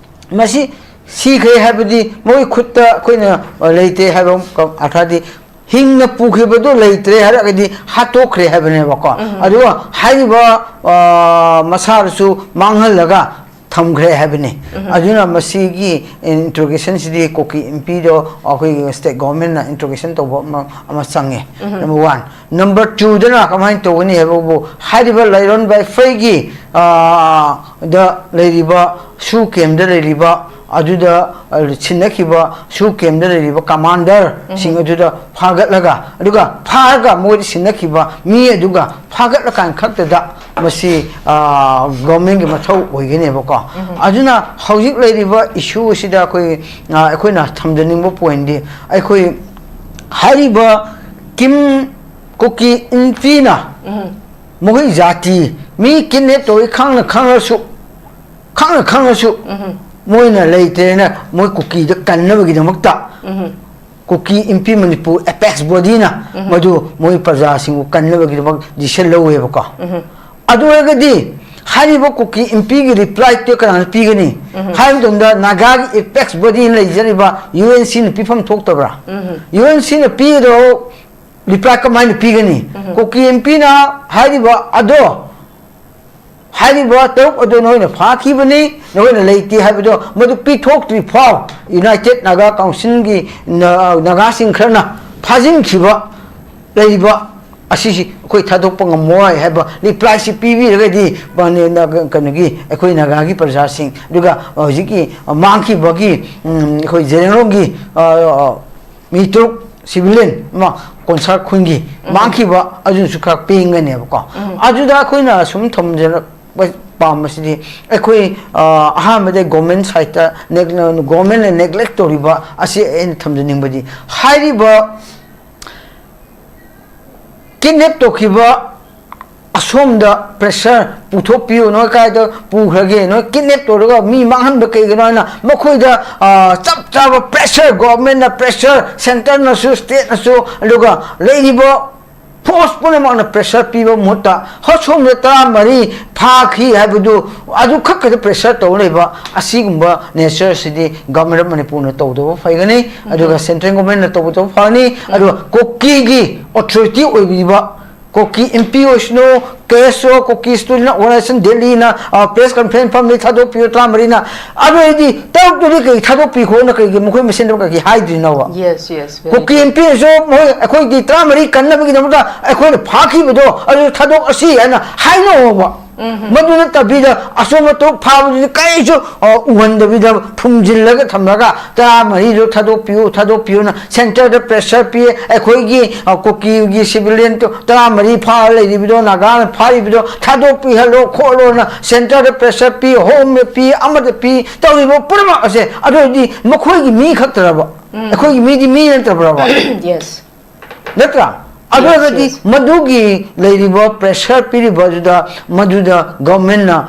ꯃꯁꯤ ꯁꯤꯈ꯭ꯔꯦ ꯍꯥꯏꯕꯗꯤ ꯃꯣꯏ ꯈꯨꯠꯇ ꯑꯩꯈꯣꯏꯅ ꯂꯩꯇꯦ ꯍꯥꯏꯕ ꯑꯃ ꯑꯔꯊꯗꯤ ꯍꯤꯡꯅ ꯄꯨꯈꯤꯕꯗꯨ ꯂꯩꯇ꯭ꯔꯦ ꯍꯥꯏꯔꯒꯗꯤ ꯍꯥꯠꯇꯣꯛꯈ꯭ꯔꯦ ꯍꯥꯏꯕꯅꯦꯕꯀꯣ꯫ ꯎꯝ꯫ ꯑꯗꯨꯒ ꯍꯥꯏꯔꯤꯕ, ꯑ, ꯃꯁꯥꯗꯨꯁꯨ ꯃꯥꯡꯍꯜꯂꯒ ꯊꯝꯈ꯭ꯔꯦ ꯍꯥꯏꯕꯅꯤ꯫ ꯎꯝ꯫ ꯑꯗꯨꯅ ꯃꯁꯤꯒꯤ ꯏꯟꯇ꯭ꯔꯣꯒꯦꯁꯟꯁꯤꯗꯤ ꯀꯨꯀꯤ ꯏꯝꯄꯤꯗꯣ ꯑꯩꯈꯣꯏꯒꯤ ꯁ꯭ꯇꯦꯠ ꯒꯣꯚꯔꯟꯃꯦꯟꯠꯅ ꯏꯟꯇ꯭ꯔꯣꯒꯦꯁꯟ ꯇꯧꯕ ꯑꯃ, ꯑꯃ ꯆꯪꯉꯦ꯫ ꯎꯝ꯫ Number one꯫ Number twoꯗꯅ ꯀꯃꯥꯏꯅ ꯇꯧꯒꯅꯤ ꯍꯥꯏꯕꯕꯨ, ꯍꯥꯏꯔꯤꯕ ꯂꯥꯏꯔꯣꯟ ꯕꯥꯏꯐꯩꯒꯤ, ꯑ, ꯗ ꯂꯩꯔꯤꯕ, ꯁꯨ ꯀꯦꯝꯗ ꯂꯩꯔꯤꯕ ꯑꯗꯨꯗ, ꯑ, ꯁꯤꯟꯅꯈꯤꯕ ꯁꯨ ꯀꯦꯝꯗ ꯂꯩꯔꯤꯕ ꯀꯃꯥꯟꯗꯔꯁꯤꯡ ꯑꯗꯨꯗ ꯐꯥꯒꯠꯂꯒ, ꯑꯗꯨꯒ ꯐꯥꯔꯒ ꯃꯣꯏꯗ ꯁꯤꯟꯅꯈꯤꯕ ꯃꯤ ꯑꯗꯨꯒ ꯐꯥꯒꯠꯂꯀꯥꯟ ꯈꯛꯇꯗ ꯃꯁꯤ, ꯑ, ꯒꯣꯔꯃꯦꯟꯒꯤ ꯃꯊꯧ ꯑꯣꯏꯒꯅꯦꯕꯀꯣ꯫ ꯑꯗꯨꯅ ꯍꯧꯖꯤꯛ ꯂꯩꯔꯤꯕ ꯏꯁꯨ ꯑꯁꯤꯗ ꯑꯩꯈꯣꯏ, ꯑ, ꯑꯩꯈꯣꯏꯅ ꯊꯝꯖꯅꯤꯡꯕ ꯄꯣꯏꯟꯗꯤ, ꯑꯩꯈꯣꯏ ꯍꯥꯏꯔꯤꯕ ꯀꯤꯝ ꯀꯨꯀꯤ ꯏꯟꯐꯤꯅ ꯃꯈꯣꯏ ꯖꯥꯇꯤ ꯃꯤ ꯀꯤꯗꯅꯦꯞ ꯇꯧꯏ ꯈꯪꯅ ꯈꯪꯉꯁꯨ, ꯈꯪꯅ ꯈꯪꯉꯁꯨ ꯃꯣꯏꯅ ꯂꯩꯇ꯭ꯔꯦꯅ ꯃꯣꯏ ꯀꯨꯀꯤꯗ ꯀꯟꯅꯕꯒꯤꯗꯃꯛꯇ ꯀꯨꯀꯤ ꯏꯟꯐꯤ ꯃꯅꯤꯄꯨꯔ ꯑꯦꯄꯦꯛꯁ ꯕꯣꯗꯤꯅ ꯃꯗꯨ ꯃꯣꯏ ꯄ꯭ꯔꯖꯥꯁꯤꯡꯕꯨ ꯀꯟꯅꯕꯒꯤꯗꯃꯛ ꯗꯤꯁꯤꯖꯟ ꯂꯧꯋꯦꯕꯀꯣ꯫ ꯑꯗꯨ ꯑꯣꯏꯔꯒꯗꯤ ꯍꯥꯏꯔꯤꯕ ꯀꯨꯀꯤ ꯏꯟꯐꯤꯒꯤ ꯔꯤꯄ꯭ꯂꯥꯏꯗꯨ ꯀꯅꯥꯅ ꯄꯤꯒꯅꯤ? ꯍꯥꯏꯕ ꯃꯇꯝꯗ ꯅꯥꯒꯥꯒꯤ ꯑꯦꯄꯦꯛꯁ ꯕꯣꯗꯤꯅ ꯂꯩꯖꯔꯤꯕ ꯌꯨ ꯑꯦꯟ ꯁꯤꯅ ꯄꯤꯐꯝ ꯊꯣꯛꯇꯕ꯭ꯔꯥ? ꯌꯨ ꯑꯦꯟ ꯁꯤꯅ ꯄꯤꯒꯗꯧ ꯔꯤꯄ꯭ꯂꯥꯏ ꯀꯃꯥꯏꯅ ꯄꯤꯒꯅꯤ? ꯀꯨꯀꯤ ꯏꯟꯐꯤꯅ ꯍꯥꯏꯔꯤꯕ ꯑꯗꯣ, ꯍꯥꯏꯔꯤꯕ ꯇꯔꯨꯛ ꯑꯗꯣ ꯅꯈꯣꯏꯅ ꯐꯥꯈꯤꯕꯅꯤ, ꯅꯈꯣꯏꯅ ꯂꯩꯇꯦ ꯍꯥꯏꯕꯗꯣ ꯃꯗꯨ ꯄꯤꯊꯣꯛꯇ꯭ꯔꯤ ꯐꯥꯎ ꯌꯨꯅꯥꯏꯇꯦꯠ ꯅꯥꯒꯥ ꯀꯥꯎꯟꯁꯤꯜꯒꯤ ꯅ-, ꯅꯥꯒꯥꯁꯤꯡ ꯈꯔꯅ ꯐꯥꯖꯤꯟꯈꯤꯕ ꯂꯩꯔꯤꯕ ꯑꯁꯤꯁꯤ ꯑꯩꯈꯣꯏ ꯊꯥꯗꯣꯛꯄ ꯉꯝꯃꯣꯏ ꯍꯥꯏꯕ ꯔꯤꯄ꯭ꯂꯥꯏꯁꯤ ꯄꯤꯕꯤꯔꯒꯗꯤ ꯃꯥꯅꯦ ꯅꯥꯒꯥ-, ꯀꯩꯅꯣꯒꯤ ꯑꯩꯈꯣꯏ ꯅꯥꯒꯥꯒꯤ ꯄ꯭ꯔꯖꯥꯁꯤꯡ, ꯑꯗꯨꯒ ꯍꯧꯖꯤꯛꯀꯤ ꯃꯥꯡꯈꯤꯕꯒꯤ, ꯎꯝ, ꯑꯩꯈꯣꯏ ꯖꯦꯔꯦꯡꯔꯣꯡꯒꯤ, ꯑ, ꯑ, ꯃꯤ ꯇꯔꯨꯛ ꯁꯤꯚꯤꯂꯤꯌꯟ ꯑꯃ ꯀꯣꯟꯁꯥ ꯈꯨꯟꯒꯤ ꯃꯥꯡꯈꯤꯕ ꯑꯗꯨꯁꯨ ꯈꯔ ꯄꯦꯟꯒꯅꯦꯕꯀꯣ꯫ ꯑꯗꯨꯗ ꯑꯩꯈꯣꯏꯅ ꯁꯨꯝ ꯊꯝꯖꯔꯛꯄ ꯄꯥꯝꯕꯁꯤꯗꯤ ꯑꯩꯈꯣꯏ, ꯑ, ꯑꯍꯥꯟꯕꯗ ꯒꯣꯔꯃꯦꯟ ꯁꯥꯏꯠꯇ ꯅꯦꯒ-, ꯒꯣꯔꯃꯦꯟꯅ ꯅꯦꯒ꯭ꯂꯦꯛ ꯇꯧꯔꯤꯕ ꯑꯁꯤ ꯑꯩꯅ ꯊꯝꯖꯅꯤꯡꯕꯗꯤ ꯍꯥꯏꯔꯤꯕ ꯀꯤꯗꯅꯦꯞ ꯇꯧꯈꯤꯕ ꯑꯁꯣꯝꯗ ꯄ꯭ꯔꯦꯁꯔ ꯄꯨꯊꯣꯛꯄꯤꯌꯨ, ꯅꯣꯏ ꯀꯥꯏꯗ ꯄꯨꯈ꯭ꯔꯒꯦ, ꯅꯣꯏ ꯀꯤꯗꯅꯦꯞ ꯇꯧꯔꯒ ꯃꯤ ꯃꯥꯡꯍꯟꯕ ꯀꯩꯒꯤꯅꯣ ꯍꯥꯏꯅ ꯃꯈꯣꯏꯗ, ꯑ, ꯆꯞ ꯆꯥꯕ ꯄ꯭ꯔꯦꯁꯔ, ꯒꯣꯔꯃꯦꯟꯅ ꯄ꯭ꯔꯦꯁꯔ, ꯁꯦꯟꯇꯔꯅꯁꯨ, ꯁ꯭ꯇꯦꯠꯅꯁꯨ, ꯑꯗꯨꯒ ꯂꯩꯔꯤꯕ ꯐꯣꯔꯁ ꯄꯨꯝꯅꯃꯛꯅ ꯄ꯭ꯔꯦꯁꯔ ꯄꯤꯕ ꯃꯍꯨꯠꯇ ꯍꯣꯏ ꯁꯣꯝꯗ ꯇꯔꯥꯃꯔꯤ ꯐꯥꯈꯤ ꯍꯥꯏꯕꯗꯨ ꯑꯗꯨ ꯈꯛ ꯈꯛꯇ ꯄ꯭ꯔꯦꯁꯔ ꯇꯧ ꯂꯩꯕ ꯑꯁꯤꯒꯨꯝꯕ ꯅꯦꯆꯔꯁꯤꯗꯤ Government of ꯃꯅꯤꯄꯨꯔꯅ ꯇꯧꯗꯕ ꯐꯩꯒꯅꯤ, ꯑꯗꯨꯒ ꯁꯦꯟꯇ꯭ꯔꯦꯜ ꯒꯣꯔꯃꯦꯟꯅ ꯇꯧꯗꯕ ꯐꯒꯅꯤ, ꯑꯗꯨꯒ ꯀꯨꯀꯤꯒꯤ ꯑꯣꯊꯣꯔꯤꯇꯤ ꯑꯣꯏꯕꯤꯕ ꯀꯨꯀꯤ ꯑꯦꯝ ꯄꯤ ꯑꯣꯏꯁꯅꯨ, ꯀꯦ ꯑꯦꯁ ꯑꯣ, ꯀꯨꯀꯤ ꯁ꯭ꯇꯨꯗꯦꯟ ꯑꯣꯔꯒꯅꯥꯏꯖꯦꯁꯟ ꯗꯦꯜꯂꯤꯅ, ꯑ, ꯄ꯭ꯔꯦꯁ ꯀꯟꯐꯔꯦꯟꯁ ꯐꯝꯃꯤ, ꯊꯥꯗꯣꯛꯄꯤꯌꯨ ꯇꯔꯥꯃꯔꯤꯅ, ꯑꯗꯨ ꯑꯣꯏꯔꯗꯤ ꯇꯔꯨꯛꯇꯨꯗꯤ ꯀꯩ ꯊꯥꯗꯣꯛꯄꯤꯈꯣꯅ ꯀꯩꯒꯤ ꯃꯈꯣꯏ ꯃꯁꯦꯟꯗ ꯀꯩꯒꯤ ꯍꯥꯏꯗ꯭ꯔꯤꯅꯣꯕ? Yes, yes, very ꯀꯨꯀꯤ good. ꯑꯦꯝ ꯄꯤꯅꯁꯨ ꯃꯣꯏ ꯑꯩꯈꯣꯏꯒꯤ ꯇꯔꯥꯃꯔꯤ ꯀꯟꯅꯕꯒꯤꯗꯃꯛꯇ ꯑꯩꯈꯣꯏꯅ ꯐꯥꯈꯤꯕꯗꯣ ꯑꯗꯨ ꯊꯥꯗꯣꯛꯑꯁꯤ ꯍꯥꯏꯅ ꯍꯥꯏꯅꯧꯕ꯫ ꯃꯗꯨ ꯅꯠꯇꯕꯤꯗ ꯑꯆꯨꯝ ꯑꯇꯣꯛ ꯐꯥꯕꯗꯨꯗꯤ ꯀꯔꯤꯁꯨ, ꯑ, ꯎꯍꯟꯗꯕꯤꯗ ꯐꯨꯝꯖꯤꯜꯂꯒ ꯊꯝꯂꯒ, "ꯇꯔꯥꯃꯔꯤꯗꯣ ꯊꯥꯗꯣꯛꯄꯤꯌꯨ, ꯊꯥꯗꯣꯛꯄꯤꯌꯨꯅ ꯁꯦꯟꯇꯔꯗ ꯄ꯭ꯔꯦꯁꯔ ꯄꯤ, ꯑꯩꯈꯣꯏꯒꯤ, ꯑ, ꯀꯨꯀꯤꯒꯤ ꯁꯤꯚꯤꯂꯤꯌꯟ ꯇꯔꯥꯃꯔꯤ ꯐꯥꯔ ꯂꯩꯔꯤꯕꯗꯣ, ꯅꯥꯒꯥꯅ ꯐꯥꯔꯤꯕꯗꯣ ꯊꯥꯗꯣꯛꯄꯤꯍꯜꯂꯣ ꯈꯣꯠꯂꯣꯅ ꯁꯦꯟꯇꯔꯗ ꯄ꯭ꯔꯦꯁꯔ ꯄꯤ, ꯍꯣꯝꯗ ꯄꯤ, ꯑꯃꯗ ꯄꯤ", ꯇꯧꯔꯤꯕ ꯄꯨꯝꯅꯃꯛ ꯑꯁꯦ ꯑꯗꯨ ꯑꯣꯏꯔꯗꯤ ꯃꯈꯣꯏꯒꯤ ꯃꯤ ꯈꯛꯇꯔꯕ? ꯑꯩꯈꯣꯏꯒꯤ ꯃꯤꯗꯤ ꯃꯤ ꯅꯠꯇꯕ꯭ꯔꯕ? Yes. ꯅꯠꯇ꯭ꯔꯥ? ꯑꯗꯨ ꯑꯣꯏꯔꯒꯗꯤ ꯃꯗꯨꯒꯤ ꯂꯩꯔꯤꯕ ꯄ꯭ꯔꯦꯁꯔ ꯄꯤꯔꯤꯕ ꯑꯗꯨꯗ ꯃꯗꯨꯗ ꯒꯚꯔꯟꯃꯦꯟꯠꯅ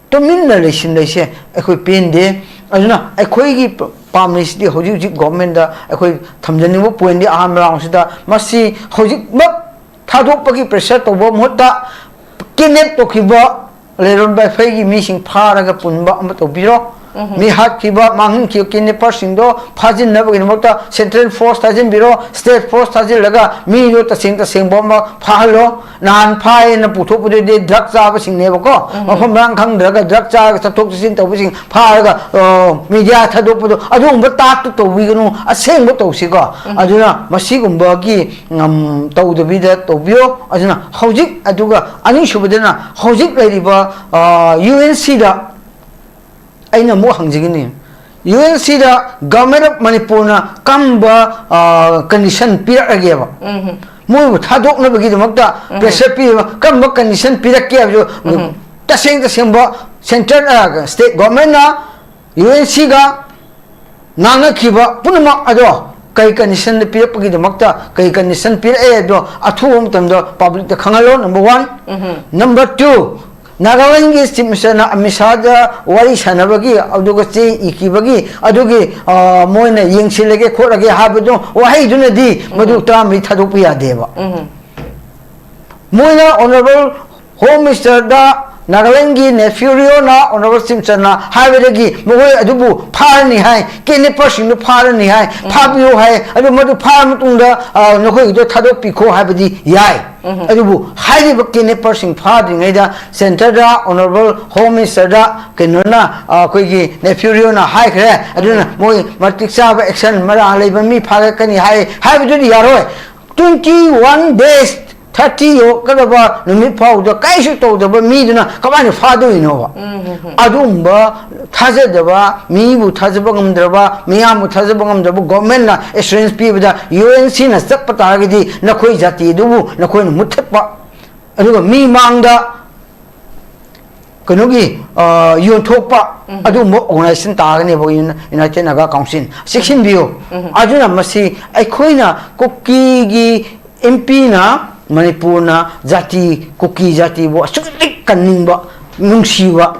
ꯇꯨꯃꯤꯟꯅ ꯂꯩꯁꯤꯟ ꯂꯩꯁꯦ ꯑꯩꯈꯣꯏ ꯄꯦꯟꯗꯦ꯫ ꯑꯗꯨꯅ ꯑꯩꯈꯣꯏꯒꯤ ꯄꯥꯝꯃꯤꯁꯤꯗꯤ ꯍꯧꯖꯤꯛ ꯍꯧꯖꯤꯛ ꯒꯚꯔꯟꯃꯦꯟꯠꯇ ꯑꯩꯈꯣꯏ ꯊꯝꯖꯅꯤꯡꯕ ꯄꯣꯏꯟꯠꯗꯤ ꯑꯍꯥꯟꯕ ꯔꯥꯎꯟꯁꯤꯗ ꯃꯁꯤ ꯍꯧꯖꯤꯛꯃꯛ ꯊꯥꯗꯣꯛꯄꯒꯤ ꯄ꯭ꯔꯦꯁꯔ ꯇꯧꯕ ꯃꯍꯨꯠꯇ ꯀꯤꯗꯅꯦꯞ ꯇꯧꯈꯤꯕ ꯂꯩꯔꯣꯟ ꯕꯥꯏꯐꯩꯒꯤ ꯃꯤꯁꯤꯡ ꯐꯥꯔꯒ ꯄꯨꯟꯕ ꯑꯃ ꯇꯧꯕꯤꯔꯣ꯫ ꯃꯤ ꯍꯥꯠꯈꯤꯕ, ꯃꯥꯡꯍꯟꯈꯤꯕ ꯀꯤꯗꯅꯦꯄꯔꯁꯤꯡꯗꯣ ꯐꯥꯖꯤꯟꯅꯕꯒꯤꯗꯃꯛꯇ ꯁꯦꯟꯇ꯭ꯔꯦꯜ ꯐꯣꯔꯁ ꯊꯥꯖꯤꯟꯕꯤꯔꯣ, ꯁ꯭ꯇꯦꯠ ꯐꯣꯔꯁ ꯊꯥꯖꯤꯜꯂꯒ ꯃꯤꯗꯣ ꯇꯁꯦꯡ ꯇꯁꯦꯡꯕ ꯑꯃ ꯐꯥꯍꯜꯂꯣ꯫ ꯅꯍꯥꯟ ꯐꯥꯏꯌꯦꯅ ꯄꯨꯊꯣꯛꯄꯗꯨꯗꯤ ꯗ꯭ꯔꯒ ꯆꯥꯕꯁꯤꯡꯅꯦꯕꯀꯣ꯫ ꯃꯐꯝ ꯃꯔꯥꯡ ꯈꯪꯗ꯭ꯔꯒ ꯗ꯭ꯔꯒ ꯆꯥꯔꯒ ꯆꯠꯊꯣꯛ ꯆꯠꯁꯤꯟ ꯇꯧꯕꯁꯤꯡ ꯐꯥꯔꯒ, ꯑ, ꯃꯤꯗꯤꯌꯥ ꯊꯥꯗꯣꯛꯄꯗꯣ, ꯑꯗꯨꯒꯨꯝꯕ ꯇꯥꯛꯇꯨ ꯇꯧꯕꯤꯒꯅꯨ, ꯑꯁꯦꯡꯕ ꯇꯧꯁꯤꯀꯣ꯫ ꯑꯗꯨꯅ ꯃꯁꯤꯒꯨꯝꯕꯒꯤ, ꯎꯝ, ꯇꯧꯗꯕꯤꯗ ꯇꯧꯕꯤꯌꯣ꯫ ꯑꯗꯨꯅ ꯍꯧꯖꯤꯛ, ꯑꯗꯨꯒ ꯑꯅꯤꯁꯨꯕꯗꯅ ꯍꯧꯖꯤꯛ ꯂꯩꯔꯤꯕ, ꯑ, ꯌꯨ ꯑꯦꯟ ꯁꯤꯗ ꯑꯩꯅ ꯑꯃꯨꯛ ꯍꯪꯖꯒꯅꯤ, ꯌꯨ ꯑꯦꯟ ꯁꯤꯗ ꯒꯚꯔꯟꯃꯦꯟꯠ ꯑꯣꯐ ꯃꯅꯤꯄꯨꯔꯅ ꯀꯔꯝꯕ, ꯑ, ꯀꯟꯗꯤꯁꯟ ꯄꯤꯔꯛꯑꯒꯦꯕ? ꯃꯣꯏꯕꯨ ꯊꯥꯗꯣꯛꯅꯕꯒꯤꯗꯃꯛꯇ ꯄ꯭ꯔꯦꯁꯔ ꯄꯤꯔꯤꯕ ꯀꯔꯝꯕ ꯀꯟꯗꯤꯁꯟ ꯄꯤꯔꯛꯀꯦ ꯍꯥꯏꯕꯗꯨ ꯇꯁꯦꯡ ꯇꯁꯦꯡꯕ ꯁꯦꯟꯇ꯭ꯔꯦꯜ, ꯑ, ꯁ꯭ꯇꯦꯠ ꯒꯚꯔꯟꯃꯦꯟꯠꯅ ꯌꯨ ꯑꯦꯟ ꯁꯤꯒ ꯉꯥꯡꯅꯈꯤꯕ ꯄꯨꯝꯅꯃꯛ ꯑꯗꯣ ꯀꯩ ꯀꯟꯗꯤꯁꯟꯗ ꯄꯤꯔꯛꯄꯒꯤꯗꯃꯛꯇ ꯀꯩ ꯀꯟꯗꯤꯁꯟ ꯄꯤꯔꯛꯑꯦ ꯍꯥꯏꯕꯗꯣ ꯑꯊꯨꯕ ꯃꯇꯝꯗ ꯄꯕ꯭ꯂꯤꯛꯇ ꯈꯪꯍꯜꯂꯣ, ꯅꯝꯕꯔ ꯋꯥꯟ꯫ ꯅꯝꯕꯔ ꯇꯨ, ꯅꯥꯒꯥꯂꯦꯟꯒꯤ ꯆꯤꯐ ꯃꯤꯅꯤꯁꯇꯔꯅ ꯑꯃꯤꯠ ꯁꯥꯍꯗ ꯋꯥꯔꯤ ꯁꯥꯟꯅꯕꯒꯤ, ꯑꯗꯨꯒ ꯆꯦ ꯏꯈꯤꯕꯒꯤ, ꯑꯗꯨꯒꯤ, ꯑ, ꯃꯣꯏꯅ ꯌꯦꯡꯁꯤꯜꯂꯒꯦ ꯈꯣꯠꯂꯒꯦ ꯍꯥꯏꯕꯗꯣ, ꯋꯥꯍꯩꯗꯨꯅꯗꯤ ꯃꯗꯨ ꯇꯔꯥꯃꯔꯤ ꯊꯥꯗꯣꯛꯄ ꯌꯥꯗꯦꯕ꯫ ꯃꯣꯏꯅ ꯑꯣꯅꯔꯦꯕꯜ ꯍꯣꯝ ꯃꯤꯅꯤꯁꯇꯔꯗ ꯅꯥꯒꯥꯂꯦꯟꯒꯤ ꯅꯦꯐ꯭ꯌꯨ ꯔꯤꯑꯣꯅ ꯑꯣꯅꯔꯦꯕꯜ ꯆꯤꯐ ꯃꯤꯅꯤꯁꯇꯔꯅ ꯍꯥꯏꯕꯗꯒꯤ ꯃꯈꯣꯏ ꯑꯗꯨꯕꯨ ꯐꯥꯔꯅꯤ ꯍꯥꯏ, ꯀꯤꯗꯅꯦꯄꯔꯁꯤꯡꯗꯨ ꯐꯥꯔꯅꯤ ꯍꯥꯏ, ꯐꯥꯕꯤꯌꯨ ꯍꯥꯏ, ꯑꯗꯨ ꯃꯗꯨ ꯐꯥꯔ ꯃꯇꯨꯡꯗ, ꯑ, ꯅꯈꯣꯏꯒꯤꯗꯣ ꯊꯥꯗꯣꯛꯄꯤꯈꯣ ꯍꯥꯏꯕꯗꯤ ꯌꯥꯏ꯫ ꯑꯗꯨꯕꯨ ꯍꯥꯏꯔꯤꯕ ꯀꯤꯗꯅꯦꯄꯔꯁꯤꯡ ꯐꯥꯗ꯭ꯔꯤꯉꯩꯗ ꯁꯦꯟꯇꯔꯗ ꯑꯣꯅꯔꯦꯕꯜ ꯍꯣꯝ ꯃꯤꯅꯤꯁꯇꯔꯗ ꯀꯩꯅꯣꯅ, ꯑ, ꯑꯩꯈꯣꯏꯒꯤ ꯅꯦꯐ꯭ꯌꯨ ꯔꯤꯑꯣꯅ ꯍꯥꯏꯈ꯭ꯔꯦ, ꯑꯗꯨꯅ ꯃꯣꯏ ꯃꯇꯤꯛ ꯆꯥꯕ ꯑꯦꯛꯁꯟ ꯃꯔꯥ ꯂꯩꯕ ꯃꯤ ꯐꯥꯔꯛꯀꯅꯤ ꯍꯥꯏ ꯍꯥꯏꯕꯗꯨꯗꯤ ꯌꯥꯔꯣꯏ꯫ Twenty one days ꯊꯥꯔꯇꯤ ꯌꯧꯔꯛꯀꯗꯕ ꯅꯨꯃꯤꯠ ꯐꯥꯎꯗ ꯀꯔꯤꯁꯨ ꯇꯧꯗꯕ ꯃꯤꯗꯨꯅ ꯀꯃꯥꯏꯅ ꯐꯥꯗꯣꯏꯅꯣꯕ? ꯑꯗꯨꯒꯨꯝꯕ ꯊꯥꯖꯗꯕ, ꯃꯤꯕꯨ ꯊꯥꯖꯕ ꯉꯝꯗ꯭ꯔꯕ, ꯃꯤꯌꯥꯝꯕꯨ ꯊꯥꯖꯕ ꯉꯝꯗ꯭ꯔꯕ ꯒꯣꯔꯃꯦꯟꯅ ꯑꯦꯁꯨꯔꯦꯟꯁ ꯄꯤꯕꯗ ꯌꯨ ꯑꯦꯟ ꯁꯤꯅ ꯆꯠꯄ ꯇꯥꯔꯒꯗꯤ ꯅꯈꯣꯏ ꯖꯥꯇꯤ ꯑꯗꯨꯕꯨ ꯅꯈꯣꯏꯅ ꯃꯨꯠꯊꯠꯄ, ꯑꯗꯨꯒ ꯃꯤ ꯃꯥꯡꯗ ꯀꯩꯅꯣꯒꯤ, ꯑ, ꯌꯣꯟꯊꯣꯛꯄ, ꯑꯗꯨꯒꯨꯝꯕ ꯑꯣꯔꯒꯅꯥꯏꯖꯦꯁꯟ ꯇꯥꯒꯅꯦꯕ ꯌꯨꯅ-, ꯌꯨꯅꯥꯏꯇꯦꯗ ꯅꯥꯒꯥ ꯀꯥꯎꯟꯁꯤꯜ꯫ ꯆꯦꯛꯁꯤꯟꯕꯤꯌꯨ꯫ ꯑꯗꯨꯅ ꯃꯁꯤ ꯑꯩꯈꯣꯏꯅ ꯀꯨꯀꯤꯒꯤ ꯑꯦꯝ ꯄꯤꯅ ꯃꯅꯤꯄꯨꯔꯅ ꯖꯥꯇꯤ, ꯀꯨꯀꯤ ꯖꯥꯇꯤꯕꯨ ꯑꯁꯨꯛꯀꯤ ꯃꯇꯤꯛ ꯀꯟꯅꯤꯡꯕ, ꯅꯨꯡꯁꯤꯕ,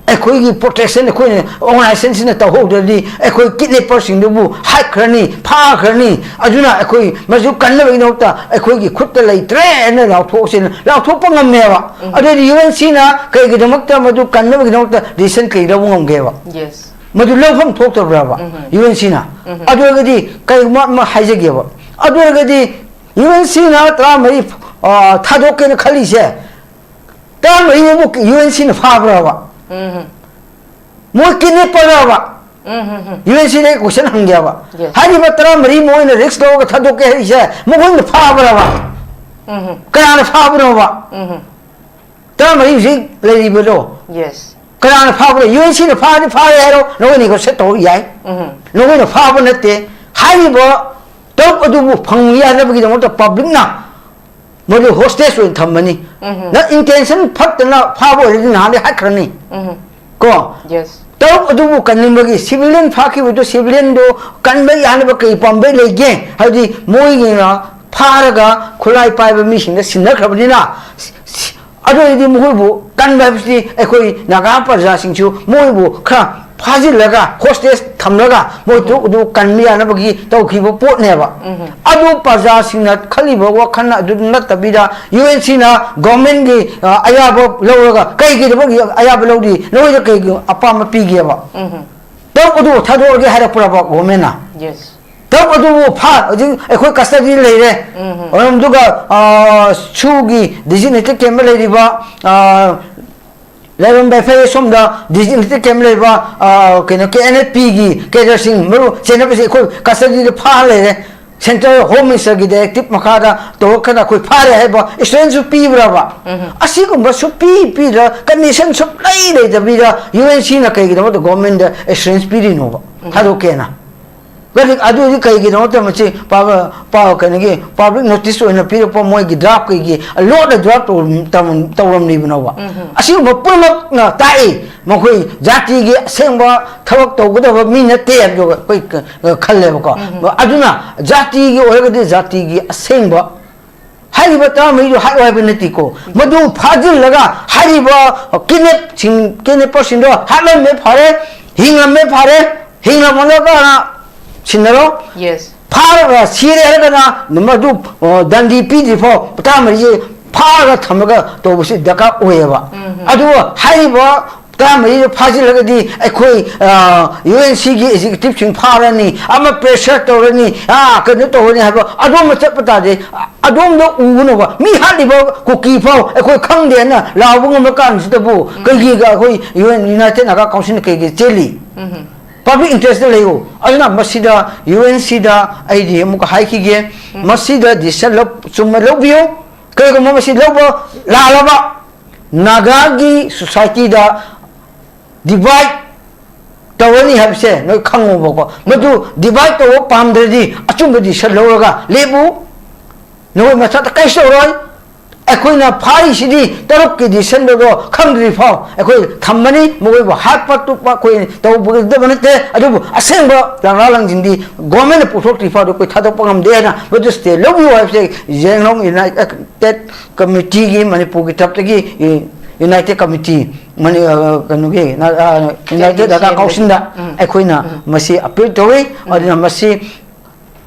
ꯑꯩꯈꯣꯏꯒꯤ ꯄ꯭ꯔꯣꯇꯦꯛꯁꯟ ꯑꯩꯈꯣꯏꯅ ꯑꯣꯔꯒꯅꯥꯏꯖꯦꯁꯟꯁꯤꯅ ꯇꯧꯍꯧꯗ꯭ꯔꯗꯤ ꯑꯩꯈꯣꯏ ꯀꯤꯗꯅꯦꯄꯔꯁꯤꯡꯗꯨꯕꯨ ꯍꯥꯠꯈ꯭ꯔꯅꯤ, ꯐꯥꯈ꯭ꯔꯅꯤ꯫ ꯑꯗꯨꯅ ꯑꯩꯈꯣꯏ ꯃꯗꯨ ꯀꯟꯅꯕꯒꯤꯗꯃꯛꯇ ꯑꯩꯈꯣꯏꯒꯤ ꯈꯨꯠꯇ ꯂꯩꯇ꯭ꯔꯦꯅ ꯂꯥꯎꯊꯣꯛꯁꯦꯅ ꯂꯥꯎꯊꯣꯛꯄ ꯉꯝꯃꯦꯕ꯫ ꯑꯗꯨꯗꯤ ꯌꯨ ꯑꯦꯟ ꯁꯤꯅ ꯀꯩꯒꯤꯗꯃꯛꯇ ꯃꯗꯨ ꯀꯟꯅꯕꯒꯤꯗꯃꯛꯇ ꯗꯤꯁꯤꯖꯟ ꯀꯩ ꯂꯧꯕ ꯉꯝꯒꯦꯕ? ꯌꯦꯁ꯫ ꯃꯗꯨ ꯂꯧꯐꯝ ꯊꯣꯛꯇꯕ꯭ꯔꯕ ꯌꯨ ꯑꯦꯟ ꯁꯤꯅ? ꯑꯗꯨ ꯑꯣꯏꯔꯒꯗꯤ ꯀꯩꯒꯨꯝꯕ ꯑꯃ ꯍꯥꯏꯖꯒꯦꯕ, ꯑꯗꯨ ꯑꯣꯏꯔꯒꯗꯤ ꯌꯨ ꯑꯦꯟ ꯁꯤꯅ ꯇꯔꯥꯃꯔꯤ, ꯑ, ꯊꯥꯗꯣꯛꯀꯦꯅ ꯈꯜꯂꯤꯁꯦ, ꯇꯔꯥꯃꯔꯤ ꯑꯃꯨꯛ ꯌꯨ ꯑꯦꯟ ꯁꯤꯅ ꯐꯥꯕ꯭ꯔꯕ? ꯃꯣꯏ ꯀꯤꯗꯅꯦꯄꯔꯕ? ꯌꯨ ꯑꯦꯟ ꯁꯤꯗ ꯀꯣꯏꯁꯟ ꯍꯪꯒꯦꯕ꯫ Yes. ꯍꯥꯏꯔꯤꯕ ꯇꯔꯥꯃꯔꯤ ꯃꯣꯏꯅ ꯔꯤꯛꯁ ꯂꯧꯔꯒ ꯊꯥꯗꯣꯛꯀꯦ ꯍꯥꯏꯔꯤꯁꯦ ꯃꯈꯣꯏꯅ ꯐꯥꯕ꯭ꯔꯕ? ꯀꯅꯥꯅ ꯐꯥꯕꯅꯣꯕ? ꯇꯔꯥꯃꯔꯤ ꯍꯧꯖꯤꯛ ꯂꯩꯔꯤꯕꯗꯣ ꯌꯦꯁ꯫ ꯀꯅꯥꯅ ꯐꯥꯕꯅꯣ? ꯌꯨ ꯑꯦꯟ ꯁꯤꯅ ꯐꯥꯔꯗꯤ ꯐꯥꯔꯦ ꯍꯥꯏꯔꯣ, ꯅꯈꯣꯏ ꯅꯦꯒꯣꯁꯤꯌꯦꯠ ꯇꯧꯕ ꯌꯥꯏ꯫ ꯅꯈꯣꯏꯅ ꯐꯥꯕ ꯅꯠꯇꯦ꯫ ꯍꯥꯏꯔꯤꯕ ꯇꯔꯨꯛ ꯑꯗꯨꯕꯨ ꯐꯪꯕ ꯌꯥꯅꯕꯒꯤꯗꯃꯛꯇ ꯄꯕ꯭ꯂꯤꯛꯅ ꯃꯗꯨ ꯍꯣꯁꯇꯦꯖ ꯑꯣꯏꯅ ꯊꯝꯃꯅꯤ꯫ ꯅꯪ ꯏꯟꯇꯦꯟꯁꯟ ꯐꯠꯇꯅ ꯐꯥꯕ ꯑꯣꯏꯔꯗꯤ ꯅꯍꯥꯟꯗꯩ ꯍꯥꯠꯈ꯭ꯔꯅꯤ꯫ ꯀꯣ? ꯌꯦꯁ꯫ ꯇꯔꯨꯛ ꯑꯗꯨꯕꯨ ꯀꯟꯅꯤꯡꯕꯒꯤ, ꯁꯤꯚꯤꯂꯤꯌꯟ ꯐꯥꯈꯤꯕꯗꯨ ꯁꯤꯚꯤꯂꯤꯌꯟꯗꯨ ꯀꯟꯕ ꯌꯥꯅꯕ ꯀꯔꯤ ꯄꯥꯝꯕꯩ ꯂꯩꯒꯦ? ꯍꯥꯏꯕꯗꯤ ꯃꯣꯏꯒꯤꯅ ꯐꯥꯔꯒ ꯈꯨꯠꯂꯥꯏ ꯄꯥꯏꯕ ꯃꯤꯁꯤꯡꯗ ꯁꯤꯟꯅꯈ꯭ꯔꯕꯅꯤꯅ, ꯑꯗꯨ ꯑꯣꯏꯔꯗꯤ ꯃꯈꯣꯏꯕꯨ ꯀꯟꯕ ꯍꯥꯏꯕꯁꯤꯗꯤ ꯑꯩꯈꯣꯏ ꯅꯥꯒꯥ ꯄ꯭ꯔꯖꯥꯁꯤꯡꯁꯨ ꯃꯣꯏꯕꯨ ꯈꯔ ꯐꯥꯖꯤꯜꯂꯒ ꯍꯣꯁꯇꯦꯖ ꯊꯝꯂꯒ ꯃꯣꯏ ꯇꯔꯨꯛ ꯑꯗꯨ ꯀꯟꯕ ꯌꯥꯅꯕꯒꯤ ꯇꯧꯈꯤꯕ ꯄꯣꯠꯅꯦꯕ꯫ ꯑꯗꯨ ꯄ꯭ꯔꯖꯥꯁꯤꯡꯅ ꯈꯜꯂꯤꯕ ꯋꯥꯈꯜ ꯑꯗꯨ ꯅꯠꯇꯕꯤꯗ ꯌꯨ ꯑꯦꯟ ꯁꯤꯅ ꯒꯣꯔꯃꯦꯟꯒꯤ, ꯑ, ꯑꯌꯥꯕ ꯂꯧꯔꯒ ꯀꯩꯒꯤꯗꯃꯛ ꯑꯌꯥꯕ ꯂꯧꯔꯤ? ꯅꯈꯣꯏꯗ ꯀꯩꯒꯤ ꯑꯄꯥꯝꯕ ꯄꯤꯒꯦꯕ? ꯇꯔꯨꯛ ꯑꯗꯨ ꯊꯥꯗꯣꯛꯑꯒꯦ ꯍꯥꯏꯔꯛꯄ꯭ꯔꯕ ꯒꯣꯔꯃꯦꯟꯅ? ꯌꯦꯁ꯫ ꯇꯔꯨꯛ ꯑꯗꯨꯕꯨ ꯐꯥ-, ꯍꯧꯖꯤꯛ ꯑꯩꯈꯣꯏ ꯀꯁꯇꯗꯤꯗ ꯂꯩꯔꯦ꯫ ꯑꯗꯨꯒ, ꯑ, ꯁꯨꯒꯤ ꯗꯤꯖꯤꯒꯅꯦꯇꯦꯗ ꯀꯦꯝꯞꯇ ꯂꯩꯔꯤꯕ, ꯑ, ꯂꯥꯏꯔꯣꯝ ꯕꯦꯐꯦ ꯁꯣꯝꯗ ꯗꯤꯖꯤꯒꯅꯦꯇꯦꯗ ꯀꯦꯝꯞ ꯂꯩꯕ, ꯑ, ꯀꯩꯅꯣ, ꯀꯦ ꯑꯦꯟ ꯑꯦꯐ ꯄꯤꯒꯤ ꯀꯦꯗꯔꯁꯤꯡ ꯃꯔꯨ ꯆꯦꯟꯅꯕꯁꯤ ꯑꯩꯈꯣꯏ ꯀꯁꯇꯗꯤꯗ ꯐꯥ ꯂꯩꯔꯦ꯫ Central Home Minister ꯒꯤ directive ꯃꯈꯥꯗ ꯇꯧꯔꯛꯀꯅ ꯑꯩꯈꯣꯏ ꯐꯥꯔꯦ ꯍꯥꯏꯕ assurance ꯁꯨ ꯄꯤꯕ꯭ꯔꯕ? ꯑꯁꯤꯒꯨꯝꯕ ꯁꯨꯄꯤ ꯄꯤꯗ꯭ꯔ, condition ꯁꯨꯛꯂꯩ ꯂꯩꯇꯕꯤꯗ U N C ꯅ ꯀꯩꯒꯤꯗꯃꯛꯇ government ꯗ assurance ꯄꯤꯔꯤꯅꯣꯕ? ꯊꯥꯗꯣꯛꯀꯦꯅ꯫ ꯀꯔꯤ, ꯑꯗꯨꯗꯤ ꯀꯩꯒꯤꯗꯃꯛꯇ ꯃꯁꯤ ꯄꯥꯕ-, ꯄꯥ-, ꯀꯩꯅꯣꯒꯤ public notice ꯑꯣꯏꯅ ꯄꯤꯔꯛꯄ ꯃꯣꯏꯒꯤ draft ꯀꯩꯒꯤ ꯂꯣꯟꯅ draft ꯇꯧꯔꯝ-, ꯇꯧꯔꯝ-, ꯇꯧꯔꯝꯂꯤꯕꯅꯣꯕ? ꯑꯁꯤꯒꯨꯝꯕ ꯄꯨꯝꯅꯃꯛꯅ ꯇꯥꯛꯏ, ꯃꯈꯣꯏ ꯖꯥꯇꯤꯒꯤ ꯑꯁꯦꯡꯕ ꯊꯕꯛ ꯇꯧꯒꯗꯕ ꯃꯤ ꯅꯠꯇꯦ ꯍꯥꯏꯕꯗꯣ ꯑꯩꯈꯣꯏ ꯈꯜꯂꯦꯕꯀꯣ꯫ ꯑꯗꯨꯅ ꯖꯥꯇꯤꯒꯤ ꯑꯣꯏꯔꯒꯗꯤ ꯖꯥꯇꯤꯒꯤ ꯑꯁꯦꯡꯕ ꯍꯥꯏꯔꯤꯕ ꯇꯔꯥꯃꯔꯤꯗꯨ ꯍꯥꯠꯂꯣ ꯍꯥꯏꯕ ꯅꯠꯇꯦꯀꯣ꯫ ꯃꯗꯨ ꯐꯥꯖꯤꯜꯂꯒ ꯍꯥꯏꯔꯤꯕ kidnapꯁꯤꯡ, kidnapperꯁꯤꯡꯗꯣ ꯍꯥꯠꯂꯝꯃꯦ ꯐꯔꯦ, ꯍꯤꯡꯂꯝꯃꯦ ꯐꯔꯦ, ꯍꯤꯡꯂꯝꯃꯒꯅ ꯁꯤꯟꯅꯔꯣ꯫ Yes. ꯐꯥꯔꯒ ꯁꯤꯔꯦ ꯍꯥꯏꯔꯒꯅ ꯃꯗꯨ, ꯑ, ꯗꯟꯗꯤ ꯄꯤꯗ꯭ꯔꯤ ꯐꯥꯎ ꯇꯔꯥꯃꯔꯤꯁꯦ ꯐꯥꯔꯒ ꯊꯝꯃꯒ ꯇꯧꯕꯁꯤ ꯗꯔꯀꯥꯔ ꯑꯣꯏꯌꯦꯕ꯫ ꯑꯗꯨꯒ ꯍꯥꯏꯔꯤꯕ ꯇꯔꯥꯃꯔꯤꯗꯣ ꯐꯥꯖꯤꯜꯂꯒꯗꯤ ꯑꯩꯈꯣꯏ, ꯑ, U N C ꯒꯤ executiveꯁꯤꯡ ꯐꯥꯔꯅꯤ, ꯑꯃ pressure ꯇꯧꯔꯅꯤ, ꯑ, ꯀꯩꯅꯣ ꯇꯧꯔꯅꯤ ꯍꯥꯏꯕ ꯑꯗꯣꯝꯗ ꯆꯠꯄ ꯇꯥꯔꯗꯤ, ꯑ, ꯑꯗꯣꯝꯗ ꯎꯒꯅꯣꯕ꯫ ꯃꯤ ꯍꯥꯠꯂꯤꯕ ꯀꯨꯀꯤ ꯐꯥꯎ ꯑꯩꯈꯣꯏ ꯈꯪꯗꯦꯅ ꯂꯥꯎꯕ ꯉꯝꯕ ꯀꯥꯟꯁꯤꯗꯕꯨ ꯀꯩꯒꯤ ꯑꯩꯈꯣꯏ U N, United Naga Councilꯅ ꯀꯩꯒꯤ ꯆꯦꯜꯂꯤ? Public interest ꯂꯩꯌꯨ꯫ ꯑꯗꯨꯅ ꯃꯁꯤꯗ U N Cꯗ ꯑꯩꯗꯤ ꯑꯃꯨꯛꯀ ꯍꯥꯏꯈꯤꯒꯦ, ꯃꯁꯤꯗ decision ꯂꯧ-, ꯆꯨꯝꯅ ꯂꯧꯕꯤꯌꯨ꯫ ꯀꯔꯤꯒꯨꯝꯕ ꯃꯁꯤ ꯂꯧꯕ ꯂꯥꯜꯂꯕ, ꯅꯥꯒꯥꯒꯤ societyꯗ divide ꯇꯧꯔꯅꯤ ꯍꯥꯏꯕꯁꯦ ꯅꯣꯏ ꯈꯪꯉꯣꯕꯀꯣ꯫ ꯃꯗꯨ divide ꯇꯧꯕ ꯄꯥꯝꯗ꯭ꯔꯗꯤ ꯑꯆꯨꯝꯕ decision ꯂꯧꯔꯒ ꯂꯦꯞꯄꯨ꯫ ꯅꯈꯣꯏ ꯃꯊꯛꯇ ꯀꯔꯤꯁꯨ ꯇꯧꯔꯣꯏ꯫ ꯑꯩꯈꯣꯏꯅ ꯐꯥꯔꯤꯁꯤꯗꯤ ꯇꯔꯨꯛꯀꯤ decisionꯗꯣ ꯈꯪꯗ꯭ꯔꯤ ꯐꯥꯎ ꯑꯩꯈꯣꯏ ꯊꯝꯃꯅꯤ꯫ ꯃꯈꯣꯏꯕꯨ ꯍꯥꯠꯄ ꯇꯨꯞꯄ ꯑꯩꯈꯣꯏ ꯇꯧꯒꯗꯕ ꯅꯠꯇꯦ꯫ ꯑꯗꯨꯕꯨ ꯑꯁꯦꯡꯕ ꯂꯥꯡꯂꯥ ꯂꯥꯡꯖꯤꯟꯗꯤ governmentꯅ ꯄꯨꯊꯣꯛꯇ꯭ꯔꯤ ꯐꯥꯎꯗꯤ ꯑꯩꯈꯣꯏ ꯊꯥꯗꯣꯛꯄ ꯉꯝꯗꯦ ꯍꯥꯏꯅ ꯃꯗꯨ stay ꯂꯧꯕꯤꯌꯨ ꯍꯥꯏꯕꯁꯦ ꯖꯦꯡꯂꯣꯡ United Committeeꯒꯤ ꯃꯅꯤꯄꯨꯔꯒꯤ ꯇꯔꯞꯇꯒꯤ United Committee ꯃꯅꯤ-, ꯑ, ꯀꯩꯅꯣꯒꯤ, ꯑ, United Naga Councilꯗ ꯑꯩꯈꯣꯏꯅ ꯃꯁꯤ appeal ꯇꯧꯏ꯫ ꯑꯗꯨꯅ ꯃꯁꯤ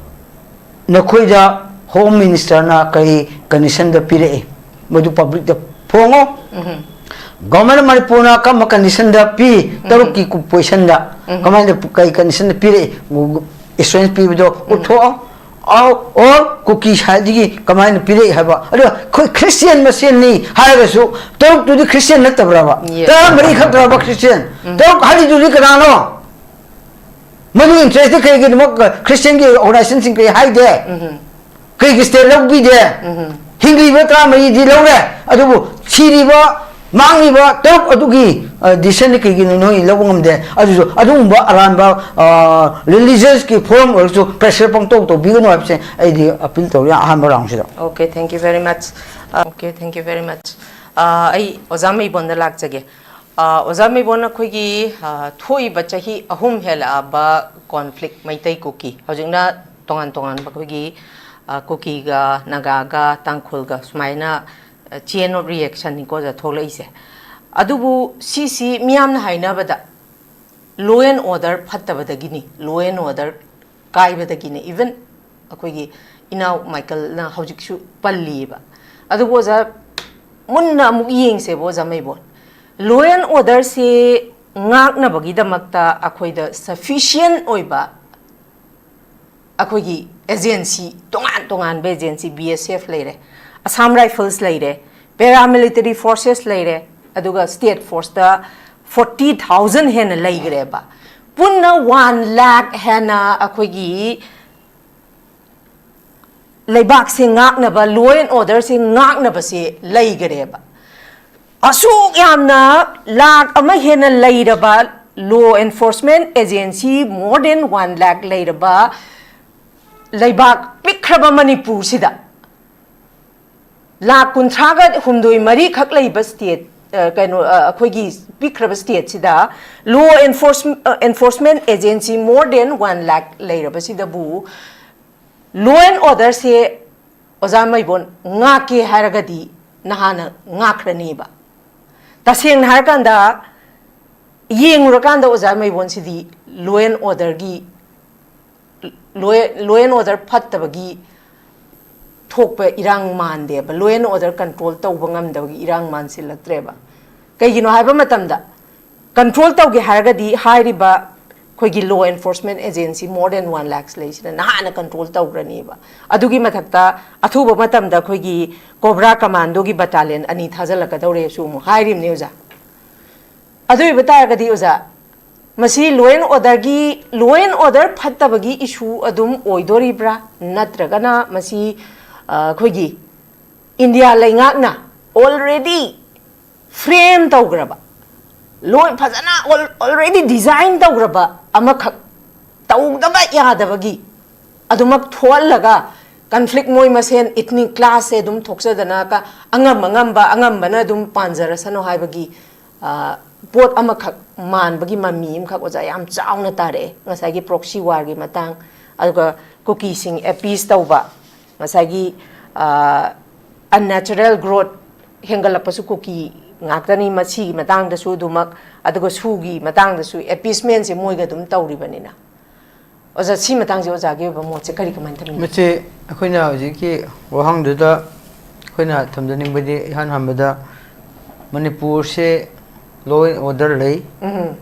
ꯅꯈꯣꯏꯗ Home Ministerꯅ ꯀꯔꯤ conditionꯗ ꯄꯤꯔꯛꯏ, ꯃꯗꯨ publicꯇ ꯐꯣꯡꯉꯣ꯫ Government of ꯃꯅꯤꯄꯨꯔꯅ ꯀꯔꯝꯕ conditionꯗ ꯄꯤ, ꯇꯔꯨꯛꯀꯤ ꯀꯨ-, positionꯗ ꯀꯃꯥꯏꯅ, ꯀꯔꯤ conditionꯗ ꯄꯤꯔꯛꯏ, assurance ꯄꯤꯕꯗꯣ ꯎꯠꯊꯣꯛꯑꯣ꯫ ꯑꯣ, or ꯀꯨꯀꯤ sideꯗꯒꯤ ꯀꯃꯥꯏꯅ ꯄꯤꯔꯛꯏ ꯍꯥꯏꯕ꯫ ꯑꯗꯨꯒ ꯑꯩꯈꯣꯏ Christian ꯃꯁꯦꯟꯅꯤ ꯍꯥꯏꯔꯒꯁꯨ ꯇꯔꯨꯛꯇꯨꯗꯤ Christian ꯅꯠꯇꯕ꯭ꯔꯕ? Yes. ꯇꯔꯥꯃꯔꯤ ꯈꯛꯇ꯭ꯔꯕ Christian? ꯇꯔꯨꯛ ꯍꯥꯏꯔꯤꯗꯨꯗꯤ ꯀꯅꯥꯅꯣ? ꯃꯗꯨ interest ꯀꯩꯒꯤꯗꯃꯛ Christian ꯒꯤ organization ꯁꯤꯡ ꯀꯩ ꯍꯥꯏꯗꯦ? ꯀꯩꯒꯤ step ꯂꯧꯕꯤꯗꯦ? ꯍꯤꯡꯂꯤꯕ ꯇꯔꯥꯃꯔꯤꯗꯤ ꯂꯧꯔꯦ, ꯑꯗꯨꯕꯨ ꯁꯤꯔꯤꯕ, ꯃꯥꯡꯂꯤꯕ ꯇꯔꯨꯛ ꯑꯗꯨꯒꯤ decision ꯗꯤ ꯀꯩꯒꯤꯅꯣ ꯅꯣꯏ ꯂꯧꯕ ꯉꯝꯗꯦ? ꯑꯗꯨꯁꯨ ꯑꯗꯨꯒꯨꯝꯕ ꯑꯔꯥꯟꯕ religious ꯀꯤ forum ꯑꯣꯏꯔꯁꯨ pressure ꯄꯪꯇꯧ ꯇꯧꯕꯤꯒꯅꯨ ꯍꯥꯏꯕꯁꯦ ꯑꯩꯗꯤ appeal ꯇꯧꯔꯤ ꯑꯍꯥꯟꯕ round ꯁꯤꯗ꯫ Okay, thank you very much. Okay, thank you very much. ꯑꯩ ꯑꯣꯖꯥ ꯃꯩꯕꯣꯟꯗ ꯂꯥꯛꯆꯒꯦ꯫ ꯑꯣꯖꯥ ꯃꯩꯕꯣꯟ, ꯑꯩꯈꯣꯏꯒꯤ ꯊꯣꯛꯏꯕ ꯆꯍꯤ ꯑꯍꯨꯝ ꯍꯦꯜꯂꯛꯑꯕ conflict ꯃꯩꯇꯩ ꯀꯨꯀꯤ, ꯍꯧꯖꯤꯛꯅ ꯇꯣꯉꯥꯟ ꯇꯣꯉꯥꯟꯕ ꯑꯩꯈꯣꯏꯒꯤ ꯀꯨꯀꯤꯒ ꯅꯥꯒꯥꯒ ꯇꯥꯡꯈꯨꯜꯒ ꯁꯨꯃꯥꯏꯅ chain of reaction ꯅꯤꯀꯣ ꯑꯣꯖꯥ ꯊꯣꯛꯂꯛꯏꯁꯦ꯫ ꯑꯗꯨꯕꯨ ꯁꯤꯁꯤ ꯃꯤꯌꯥꯝꯅ ꯍꯥꯏꯅꯕꯗ law and order ꯐꯠꯇꯕꯗꯒꯤꯅꯤ, law and order ꯀꯥꯏꯕꯗꯒꯤꯅꯤ꯫ Even ꯑꯩꯈꯣꯏꯒꯤ ꯏꯅꯥꯎ ꯃꯥꯏꯀꯦꯜꯅ ꯍꯧꯖꯤꯛꯁꯨ ꯄꯜꯂꯤꯕ꯫ ꯑꯗꯨꯕꯨ ꯑꯣꯖꯥ, ꯃꯨꯟꯅ ꯑꯃꯨꯛ ꯌꯦꯡꯁꯦꯕ ꯑꯣꯖꯥ ꯃꯩꯕꯣꯟ꯫ Law and order ꯁꯦ ꯉꯥꯛꯅꯕꯒꯤꯗꯃꯛꯇ ꯑꯩꯈꯣꯏꯗ sufficient ꯑꯣꯏꯕ ꯑꯩꯈꯣꯏꯒꯤ agency, ꯇꯣꯉꯥꯟ ꯇꯣꯉꯥꯟꯕ agency, B S F ꯂꯩꯔꯦ, Assam Rifles ꯂꯩꯔꯦ, paramilitary forces ꯂꯩꯔꯦ, ꯑꯗꯨꯒ state force ꯇ forty thousand ꯍꯦꯟꯅ ꯂꯩꯈ꯭ꯔꯦꯕ꯫ ꯄꯨꯟꯅ one lakh ꯍꯦꯟꯅ ꯑꯩꯈꯣꯏꯒꯤ ꯂꯩꯕꯥꯛꯁꯦ ꯉꯥꯛꯅꯕ, law and order ꯁꯦ ꯉꯥꯛꯅꯕꯁꯦ ꯂꯩꯈ꯭ꯔꯦꯕ꯫ ꯑꯁꯨꯛ ꯌꯥꯝꯅ ꯂꯥꯛ ꯑꯃ ꯍꯦꯟꯅ ꯂꯩꯔꯕ law enforcement agency more than one lakh ꯂꯩꯔꯕ ꯂꯩꯕꯥꯛ ꯄꯤꯛꯈ꯭ꯔꯕ ꯃꯅꯤꯄꯨꯔꯁꯤꯗ ꯂꯥꯛ ꯀꯨꯟꯊ꯭ꯔꯥꯒ ꯍꯨꯝꯗꯣꯏ ꯃꯔꯤꯈꯛ ꯂꯩꯕ state, ꯀꯩꯅꯣ, ꯑꯩꯈꯣꯏꯒꯤ ꯄꯤꯛꯈ꯭ꯔꯕ state ꯁꯤꯗ law enforcement agency more than one lakh ꯂꯩꯔꯕꯁꯤꯗꯕꯨ law and order ꯁꯦ ꯑꯣꯖꯥ ꯃꯩꯕꯣꯟ ꯉꯥꯛꯀꯦ ꯍꯥꯏꯔꯒꯗꯤ ꯅꯍꯥꯟꯅ ꯉꯥꯛꯈ꯭ꯔꯅꯦꯕ꯫ ꯇꯁꯦꯡꯅ ꯍꯥꯏꯔꯀꯥꯟꯗ ꯌꯦꯡꯉꯨꯔꯀꯥꯟꯗ ꯑꯣꯖꯥ ꯃꯩꯕꯣꯟꯁꯤꯗꯤ law and order ꯒꯤ, law and order ꯐꯠꯇꯕꯒꯤ ꯊꯣꯛꯄ ꯏꯔꯥꯡ ꯃꯥꯟꯗꯦꯕ, law and order control ꯇꯧꯕ ꯉꯝꯗꯕꯒꯤ ꯏꯔꯥꯡ ꯃꯥꯟꯁꯤꯜꯂꯛꯇ꯭ꯔꯦꯕ꯫ ꯀꯩꯒꯤꯅꯣ ꯍꯥꯏꯕ ꯃꯇꯝꯗ control ꯇꯧꯒꯦ ꯍꯥꯏꯔꯒꯗꯤ ꯍꯥꯏꯔꯤꯕ ꯑꯩꯈꯣꯏꯒꯤ law enforcement agency more than one lakh ꯂꯩꯁꯤꯅ ꯅꯍꯥꯟꯅ control ꯇꯧꯈ꯭ꯔꯅꯦꯕ꯫ ꯑꯗꯨꯒꯤ ꯃꯊꯛꯇ ꯑꯊꯨꯕ ꯃꯇꯝꯗ ꯑꯩꯈꯣꯏꯒꯤ COBRA commandoꯒꯤ battalion ꯑꯅꯤ ꯊꯥꯖꯤꯜꯂꯛꯀꯗꯧꯔꯦꯁꯨ ꯑꯃꯨꯛ ꯍꯥꯏꯔꯤꯕꯅꯤ ꯑꯣꯖꯥ꯫ ꯑꯗꯨ ꯑꯣꯏꯕ ꯇꯥꯔꯒꯗꯤ ꯑꯣꯖꯥ, ꯃꯁꯤ law and orderꯒꯤ law and order ꯐꯠꯇꯕꯒꯤ issue ꯑꯗꯨꯝ ꯑꯣꯏꯗꯣꯔꯤꯕ꯭ꯔꯥ? ꯅꯠꯇ꯭ꯔꯒꯅ ꯃꯁꯤ ꯑ, ꯑꯩꯈꯣꯏꯒꯤ ꯏꯟꯗꯤꯌꯥ ꯂꯩꯉꯥꯛꯅ already frame ꯇꯧꯈ꯭ꯔꯕ, ꯂꯣꯏ ꯐꯖꯅ al- already design ꯇꯧꯈ꯭ꯔꯕ ꯑꯃꯈꯛ ꯇꯧꯗꯕ ꯌꯥꯗꯕꯒꯤ ꯑꯗꯨꯃꯛ ꯊꯣꯛꯍꯜꯂꯒ conflict ꯃꯣꯏ ꯃꯁꯦꯟ ethnic clashꯁꯦ ꯑꯗꯨꯝ ꯊꯣꯛꯆꯗꯅ ꯀ- ꯑꯉꯝ ꯑꯉꯝꯕ ꯑꯉꯝꯕꯅ ꯑꯗꯨꯝ ꯄꯥꯟꯖꯔꯁꯅꯨ ꯍꯥꯏꯕꯒꯤ ꯑ, ꯄꯣꯠ ꯑꯃꯈꯛ ꯃꯥꯟꯕꯒꯤ ꯃꯃꯤ ꯑꯃꯈꯛ ꯑꯣꯖꯥ ꯌꯥꯝ ꯆꯥꯎꯅ ꯇꯥꯔꯛꯑꯦ꯫ ꯉꯁꯥꯏꯒꯤ proxy warꯒꯤ ꯃꯇꯥꯡ, ꯑꯗꯨꯒ ꯀꯨꯀꯤꯁꯤꯡ appease ꯇꯧꯕ, ꯉꯁꯥꯏꯒꯤ ꯑ, unnatural growth ꯍꯦꯟꯒꯠꯂꯛꯄꯁꯨ ꯀꯨꯀꯤ ꯉꯥꯛꯇꯅꯤ꯫ ꯃꯁꯤꯒꯤ ꯃꯇꯥꯡꯗꯁꯨ ꯑꯗꯨꯃꯛ, ꯑꯗꯨꯒ ꯁꯨꯒꯤ ꯃꯇꯥꯡꯗꯁꯨ appeasementꯁꯦ ꯃꯣꯏꯒ ꯑꯗꯨꯝ ꯇꯧꯔꯤꯕꯅꯤꯅ꯫ ꯑꯣꯖꯥ, ꯁꯤ ꯃꯇꯥꯡꯁꯦ ꯑꯣꯖꯥꯒꯤ ꯑꯣꯏꯕ ꯃꯣꯠꯁꯦ ꯀꯔꯤ ꯀꯃꯥꯏꯅ ꯊꯝꯕꯤꯒꯦ? ꯃꯁꯤ ꯑꯩꯈꯣꯏꯅ ꯍꯧꯖꯤꯛꯀꯤ ꯋꯥꯍꯪꯗꯨꯗ ꯑꯩꯈꯣꯏꯅ ꯊꯝꯖꯅꯤꯡꯕꯗꯤ, ꯏꯍꯥꯟ ꯍꯥꯟꯕꯗ ꯃꯅꯤꯄꯨꯔꯁꯦ law and order ꯂꯩ꯫ ꯎꯝ,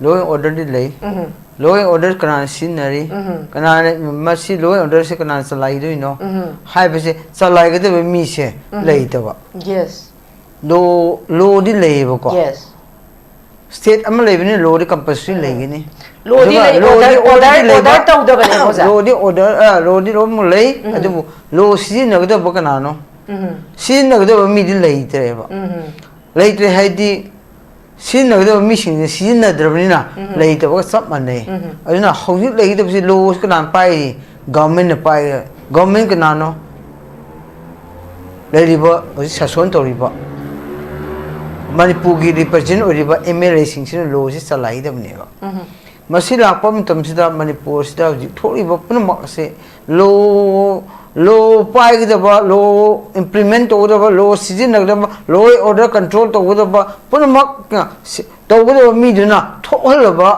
Law and orderꯗꯤ ꯂꯩ꯫ ꯎꯝ, Law and order ꯀꯅꯥꯅ ꯁꯤꯖꯤꯟꯅꯔꯤ? ꯎꯝ, ꯀꯅꯥꯅ ꯃꯁꯤ law and orderꯁꯦ ꯀꯅꯥꯅ ꯆꯂꯥꯏꯗꯣꯏꯅꯣ? ꯎꯝ, ꯍꯥꯏꯕꯁꯦ ꯆꯂꯥꯏꯒꯗꯕ ꯃꯤꯁꯦ ꯎꯝ꯫ ꯂꯩꯇꯕ꯫ Yes, Law lawꯗꯤ ꯂꯩꯌꯦꯕꯀꯣ꯫ Yes. State ꯑꯃ ꯂꯩꯕꯅꯤꯅ lawꯗꯤ compulsory ꯂꯩꯒꯅꯤ꯫ Lawꯗꯤ ꯑꯗꯨꯒ ꯂꯩ, lawꯗꯤ order, already order, ꯂꯩꯕ, order ꯇꯧꯗꯕꯅꯦ, ꯑꯣꯖꯥ꯫ Lawꯗꯤ order, ꯑ, lawꯗꯤ ꯂꯣꯏꯅꯃꯛ ꯂꯩ꯫ ꯎꯝ꯫ ꯑꯗꯨꯕꯨ law ꯁꯤꯖꯤꯟꯅꯒꯗꯕ ꯀꯅꯥꯅꯣ? ꯎꯝ, ꯁꯤꯖꯤꯟꯅꯒꯗꯕ ꯃꯤꯗꯤ ꯂꯩꯇ꯭ꯔꯦꯕ꯫ ꯎꯝ, ꯂꯩꯇ꯭ꯔꯦ ꯍꯥꯏꯗꯤ ꯁꯤꯖꯤꯟꯅꯒꯗꯕ ꯃꯤꯁꯤꯡꯁꯦ ꯁꯤꯖꯤꯟꯅꯗ꯭ꯔꯕꯅꯤꯅ ꯎꯝ꯫ ꯂꯩꯇꯕꯒ ꯆꯞ ꯃꯥꯟꯅꯩ꯫ ꯎꯝ꯫ ꯑꯗꯨꯅ ꯍꯧꯖꯤꯛ ꯂꯩꯒꯗꯕꯁꯤ lawꯁꯤ ꯀꯅꯥꯅ ꯄꯥꯏꯔꯤ? Governmentꯅ ꯄꯥꯏꯔꯤ꯫ Government ꯀꯅꯥꯅꯣ? ꯂꯩꯔꯤꯕ ꯍꯧꯖꯤꯛ ꯁꯥꯁꯣꯟ ꯇꯧꯔꯤꯕ ꯃꯅꯤꯄꯨꯔꯒꯤ represent ꯑꯣꯏꯔꯤꯕ MLAꯁꯤꯡꯁꯤꯅ lawꯁꯤ ꯆꯂꯥꯏꯒꯗꯕꯅꯦꯕ꯫ ꯎꯝ, ꯃꯁꯤ ꯂꯥꯛꯄ ꯃꯇꯝꯁꯤꯗ ꯃꯅꯤꯄꯨꯔꯁꯤꯗ ꯍꯧꯖꯤꯛ ꯊꯣꯛꯂꯤꯕ ꯄꯨꯝꯅꯃꯛ ꯑꯁꯤ law, law ꯄꯥꯏꯒꯗꯕ, law implement ꯇꯧꯒꯗꯕ, law ꯁꯤꯖꯤꯟꯅꯒꯗꯕ, law and order control ꯇꯧꯒꯗꯕ ꯄꯨꯝꯅꯃꯛ ꯁꯤ- ꯇꯧꯒꯗꯕ ꯃꯤꯗꯨꯅ ꯊꯣꯛꯍꯜꯂꯕ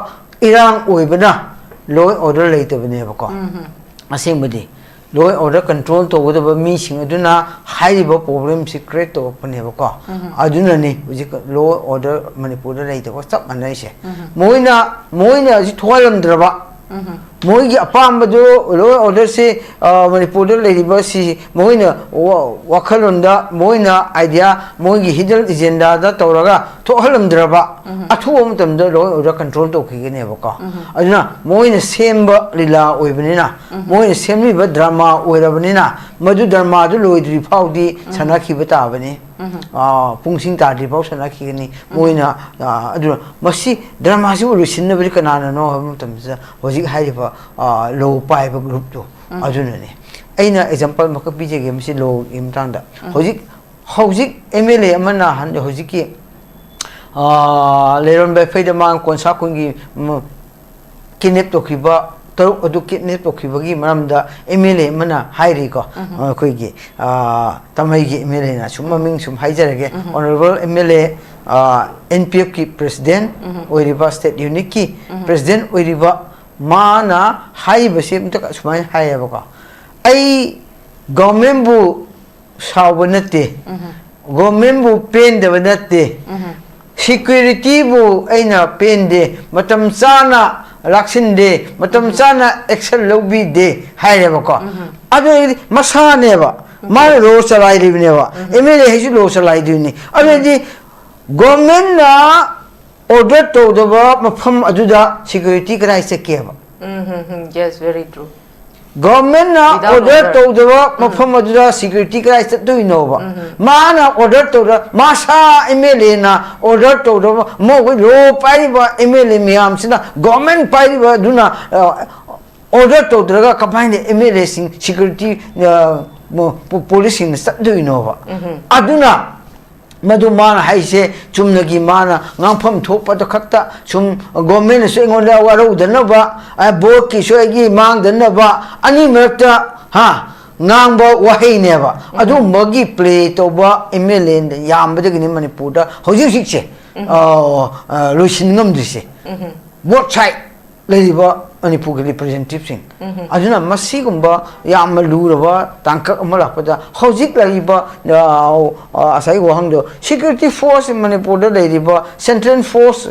ꯏꯔꯥꯡ ꯑꯣꯏꯕꯅ law and order ꯂꯩꯇꯕꯅꯦꯕꯀꯣ꯫ ꯎꯝ, ꯑꯁꯦꯡꯕꯗꯤ law and order control ꯇꯧꯒꯗꯕ ꯃꯤꯁꯤꯡ ꯑꯗꯨꯅ ꯍꯥꯏꯔꯤꯕ problemꯁꯤ create ꯇꯧꯔꯛꯄꯅꯦꯕꯀꯣ꯫ ꯎꯝ꯫ ꯑꯗꯨꯅꯅꯤ ꯍꯧꯖꯤꯛ law and order ꯃꯅꯤꯄꯨꯔꯗ ꯂꯩꯇꯕ ꯆꯞ ꯃꯥꯟꯅꯔꯤꯁꯦ꯫ ꯎꯝ꯫ ꯃꯣꯏꯅ ꯃꯣꯏꯅ ꯍꯧꯖꯤꯛ ꯊꯣꯛꯍꯜꯂꯝꯗ꯭ꯔꯕ ꯎꯝ, ꯃꯣꯏꯒꯤ ꯑꯄꯥꯝꯕꯗꯨ, ꯂꯣ ꯑꯦꯟ ꯑꯣꯔꯗꯔꯁꯤ, ꯑ, ꯃꯅꯤꯄꯨꯔꯗ ꯂꯩꯔꯤꯕ ꯁꯤ ꯃꯣꯏꯅ ꯋꯥ-, ꯋꯥꯈꯜꯂꯣꯟꯗ, ꯃꯣꯏꯅ ꯑꯥꯏꯗꯤꯌꯥ, ꯃꯣꯏꯒꯤ ꯍꯤꯗꯟ ꯑꯦꯖꯦꯟꯗꯥꯗ ꯇꯧꯔꯒ ꯊꯣꯛꯍꯜꯂꯝꯗ꯭ꯔꯕ, ꯑꯊꯨꯕ ꯃꯇꯝꯗ ꯂꯣ ꯑꯦꯟ ꯑꯣꯔꯗꯔ ꯀꯟꯇ꯭ꯔꯣꯜ ꯇꯧꯈꯤꯒꯅꯦꯕꯀꯣ꯫ ꯑꯗꯨꯅ ꯃꯣꯏꯅ ꯁꯦꯝꯕ ꯂꯤꯂꯥ ꯑꯣꯏꯕꯅꯤꯅ, ꯃꯣꯏꯅ ꯁꯦꯝꯂꯤꯕ ꯗ꯭ꯔꯃꯥ ꯑꯣꯏꯔꯕꯅꯤꯅ, ꯃꯗꯨ ꯗ꯭ꯔꯃꯥꯗꯨ ꯂꯣꯏꯗ꯭ꯔꯤ ꯐꯥꯎꯗꯤ ꯁꯥꯟꯅꯈꯤꯕ ꯇꯥꯕꯅꯤ꯫ ꯑ, ꯄꯨꯡꯁꯤꯡ ꯇꯥꯗ꯭ꯔꯤ ꯐꯥꯎ ꯁꯥꯟꯅꯈꯤꯒꯅꯤ꯫ ꯃꯣꯏꯅ, ꯑ, ꯑꯗꯨꯅ ꯃꯁꯤ ꯗ꯭ꯔꯃꯥꯁꯤꯕꯨ ꯂꯣꯏꯁꯤꯟꯅꯕꯗꯤ ꯀꯅꯥꯅꯅꯣ ꯍꯥꯏꯕ ꯃꯇꯝꯁꯤꯗ, ꯍꯧꯖꯤꯛ ꯍꯥꯏꯔꯤꯕ, ꯑ, ꯂꯣ ꯄꯥꯏꯕ ꯒ꯭ꯔꯨꯞꯇꯣ, ꯑꯗꯨꯅꯅꯦ꯫ ꯑꯩꯅ ꯑꯦꯛꯖꯥꯝꯄꯜ ꯑꯃꯈꯛ ꯄꯤꯖꯒꯦ ꯃꯁꯤ ꯂꯣꯒꯤ ꯃꯇꯥꯡꯗ꯫ ꯍꯧꯖꯤꯛ, ꯍꯧꯖꯤꯛ ꯑꯦꯝ ꯑꯦꯜ ꯑꯦ ꯑꯃꯅ ꯍꯟ-, ꯍꯧꯖꯤꯛꯀꯤ, ꯑ, ꯂꯩꯔꯣꯟ ꯕꯦꯐꯩꯗ ꯃꯥꯡ ꯀꯣꯟꯁꯥ ꯈꯨꯟꯒꯤ, ꯎꯝ, ꯀꯤꯗꯅꯦꯞ ꯇꯧꯈꯤꯕ ꯇꯔꯨꯛ ꯑꯗꯨ ꯀꯤꯗꯅꯦꯞ ꯇꯧꯈꯤꯕꯒꯤ ꯃꯔꯝꯗ ꯑꯦꯝ ꯑꯦꯜ ꯑꯦ ꯑꯃꯅ ꯍꯥꯏꯔꯤꯀꯣ, ꯑꯩꯈꯣꯏꯒꯤ, ꯑ, ꯇꯥꯃꯩꯒꯤ ꯑꯦꯝ ꯑꯦꯜ ꯑꯦꯅ ꯁꯨꯝ ꯃꯃꯤꯡ ꯁꯨꯝ ꯍꯥꯏꯖꯔꯒꯦ, ꯑꯣꯅꯔꯦꯕꯜ ꯑꯦꯝ ꯑꯦꯜ ꯑꯦ, ꯑ, ꯑꯦꯟ ꯄꯤ ꯑꯦꯐꯀꯤ ꯄ꯭ꯔꯦꯁꯤꯗꯦꯟ ꯑꯣꯏꯔꯤꯕ, ꯁ꯭ꯇꯦꯠ ꯌꯨꯅꯤꯠꯀꯤ ꯄ꯭ꯔꯦꯁꯤꯗꯦꯟ ꯑꯣꯏꯔꯤꯕ, ꯃꯥꯅ ꯍꯥꯏꯔꯤꯕꯁꯦ ꯑꯝꯇ ꯁꯨꯃꯥꯏꯅ ꯍꯥꯏꯌꯦꯕꯀꯣ, "ꯑꯩ ꯒꯣꯔꯃꯦꯟꯕꯨ ꯁꯥꯎꯕ ꯅꯠꯇꯦ, ꯒꯣꯔꯃꯦꯟꯕꯨ ꯄꯦꯟꯗꯕ ꯅꯠꯇꯦ, ꯁꯤꯀ꯭ꯌꯨꯔꯤꯇꯤꯕꯨ ꯑꯩꯅ ꯄꯦꯟꯗꯦ, ꯃꯇꯝ ꯆꯥꯅ ꯂꯥꯛꯁꯤꯟꯗꯦ, ꯃꯇꯝ ꯆꯥꯅ ꯑꯦꯛꯁꯟ ꯂꯧꯕꯤꯗꯦ" ꯍꯥꯏꯔꯦꯕꯀꯣ꯫ ꯑꯗꯨ ꯑꯣꯏꯔꯗꯤ ꯃꯁꯥꯅꯦꯕ, ꯃꯥꯅ ꯂꯣ ꯆꯂꯥꯏꯔꯤꯕꯅꯦꯕ, ꯑꯦꯝ ꯑꯦꯜ ꯑꯦ ꯍꯥꯏꯁꯨ ꯂꯣ ꯆꯂꯥꯏꯗꯣꯏꯅꯤ꯫ ꯑꯗꯨ ꯑꯣꯏꯔꯗꯤ ꯒꯣꯔꯃꯦꯟꯅ ꯑꯣꯔꯗꯔ ꯇꯧꯗꯕ ꯃꯐꯝ ꯑꯗꯨꯗ ꯁꯤꯀ꯭ꯌꯨꯔꯤꯇꯤ ꯀꯗꯥꯏ ꯆꯠꯀꯦꯕ? Mm-hmm. Yes, very true. ꯒꯣꯔꯃꯦꯟꯅ Without ꯑꯣꯔꯗꯔ order. ꯇꯧꯗꯕ ꯃꯐꯝ ꯑꯗꯨꯗ ꯁꯤꯀ꯭ꯌꯨꯔꯤꯇꯤ ꯀꯗꯥꯏ ꯆꯠꯇꯣꯏꯅꯣꯕ? ꯃꯥꯅ ꯑꯣꯔꯗꯔ ꯇꯧꯗ, ꯃꯥꯁꯥ ꯑꯦꯝ ꯑꯦꯜ ꯑꯦꯅ ꯑꯣꯔꯗꯔ ꯇꯧꯗꯕ, ꯃꯈꯣꯏ ꯂꯣ ꯄꯥꯏꯔꯤꯕ ꯑꯦꯝ ꯑꯦꯜ ꯑꯦ ꯃꯌꯥꯝꯁꯤꯅ, ꯒꯣꯔꯃꯦꯟ ꯄꯥꯏꯔꯤꯕ ꯑꯗꯨꯅ, ꯑ, ꯑꯣꯔꯗꯔ ꯇꯧꯗ꯭ꯔꯒ ꯀꯃꯥꯏꯅ ꯑꯦꯝ ꯑꯦꯜ ꯑꯦꯁꯤꯡ ꯁꯤꯀ꯭ꯌꯨꯔꯤꯇꯤ, ꯑ, ꯃ-, ꯄꯨ-, ꯄꯨꯂꯤꯁꯁꯤꯡꯅ ꯆꯠꯇꯣꯏꯅꯣꯕ? ꯑꯗꯨꯅ ꯃꯗꯨ ꯃꯥꯅ ꯍꯥꯏꯁꯦ ꯆꯨꯝꯅꯒꯤ ꯃꯥꯅ ꯉꯥꯡꯐꯝ ꯊꯣꯛꯄꯗ ꯈꯛꯇ ꯁꯨꯝ ꯒꯣꯔꯃꯦꯟꯅꯁꯨ ꯑꯩꯉꯣꯟꯗ ꯋꯥꯔꯧꯗꯅꯕ, ꯑ, ꯚꯣꯠꯀꯤꯁꯨ ꯑꯩꯒꯤ ꯃꯥꯡꯗꯅꯕ ꯑꯅꯤ ꯃꯔꯛꯇ, ꯍꯥ, ꯉꯥꯡꯕ ꯋꯥꯍꯩꯅꯦꯕ꯫ ꯑꯗꯨꯒꯨꯝꯕꯒꯤ ꯄ꯭ꯂꯦ ꯇꯧꯕ ꯑꯦꯝ ꯑꯦꯜ ꯑꯦ ꯌꯥꯝꯕꯗꯒꯤꯅꯤ ꯃꯅꯤꯄꯨꯔꯗ ꯍꯧꯖꯤꯛ ꯍꯧꯖꯤꯛꯁꯦ, ꯑ, ꯑ, ꯂꯣꯏꯁꯤꯟ ꯉꯝꯗ꯭ꯔꯤꯁꯦ꯫ Both side ꯂꯩꯔꯤꯕ ꯃꯅꯤꯄꯨꯔꯒꯤ ꯔꯤꯄ꯭ꯔꯖꯦꯟꯇꯦꯇꯤꯚꯁꯤꯡ꯫ ꯑꯗꯨꯅ ꯃꯁꯤꯒꯨꯝꯕ ꯌꯥꯝꯅ ꯂꯨꯔꯕ ꯇꯥꯡꯀꯛ ꯑꯃ ꯂꯥꯛꯄꯗ ꯍꯧꯖꯤꯛ ꯂꯩꯔꯤꯕ, ꯑ, ꯑ, ꯉꯁꯥꯏꯒꯤ ꯋꯥꯍꯪꯗꯣ, ꯁꯤꯀ꯭ꯌꯨꯔꯤꯇꯤ ꯐꯣꯔꯁ ꯃꯅꯤꯄꯨꯔꯗ ꯂꯩꯔꯤꯕ, ꯁꯦꯟꯇ꯭ꯔꯦꯜ ꯐꯣꯔꯁ,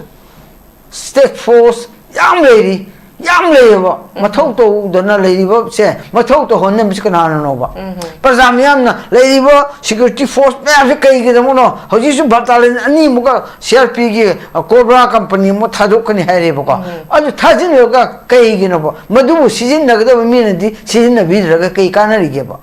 ꯁ꯭ꯇꯦꯠ ꯐꯣꯔꯁ ꯌꯥꯝ ꯂꯩꯔꯤ꯫ ꯌꯥꯝ ꯂꯩꯌꯦꯕ꯫ ꯃꯊꯧ ꯇꯧꯗꯅ ꯂꯩꯔꯤꯕꯁꯦ, ꯃꯊꯧ ꯇꯧꯍꯟꯅꯕꯁꯤ ꯀꯅꯥꯅꯅꯣꯕ? ꯄ꯭ꯔꯖꯥ ꯃꯤꯌꯥꯝꯅ ꯂꯩꯔꯤꯕ security force ꯃꯌꯥꯝꯁꯦ ꯀꯩꯒꯤꯗꯕꯅꯣ? ꯍꯧꯖꯤꯛꯁꯨ battalion ꯑꯅꯤꯃꯨꯛꯀ C R P ꯒꯤ, ꯑ, Cobra company ꯑꯃꯨꯛ ꯊꯥꯗꯣꯛꯀꯅꯤ ꯍꯥꯏꯔꯦꯕꯀꯣ꯫ ꯑꯗꯨ ꯊꯥꯖꯤꯜꯂꯒ ꯀꯩꯒꯤꯅꯣꯕ? ꯃꯗꯨꯕꯨ ꯁꯤꯖꯤꯟꯅꯒꯗꯕ ꯃꯤꯅꯗꯤ ꯁꯤꯖꯤꯟꯅꯕꯤꯗ꯭ꯔꯒ ꯀꯩ ꯀꯥꯟꯅꯔꯤꯒꯦꯕ?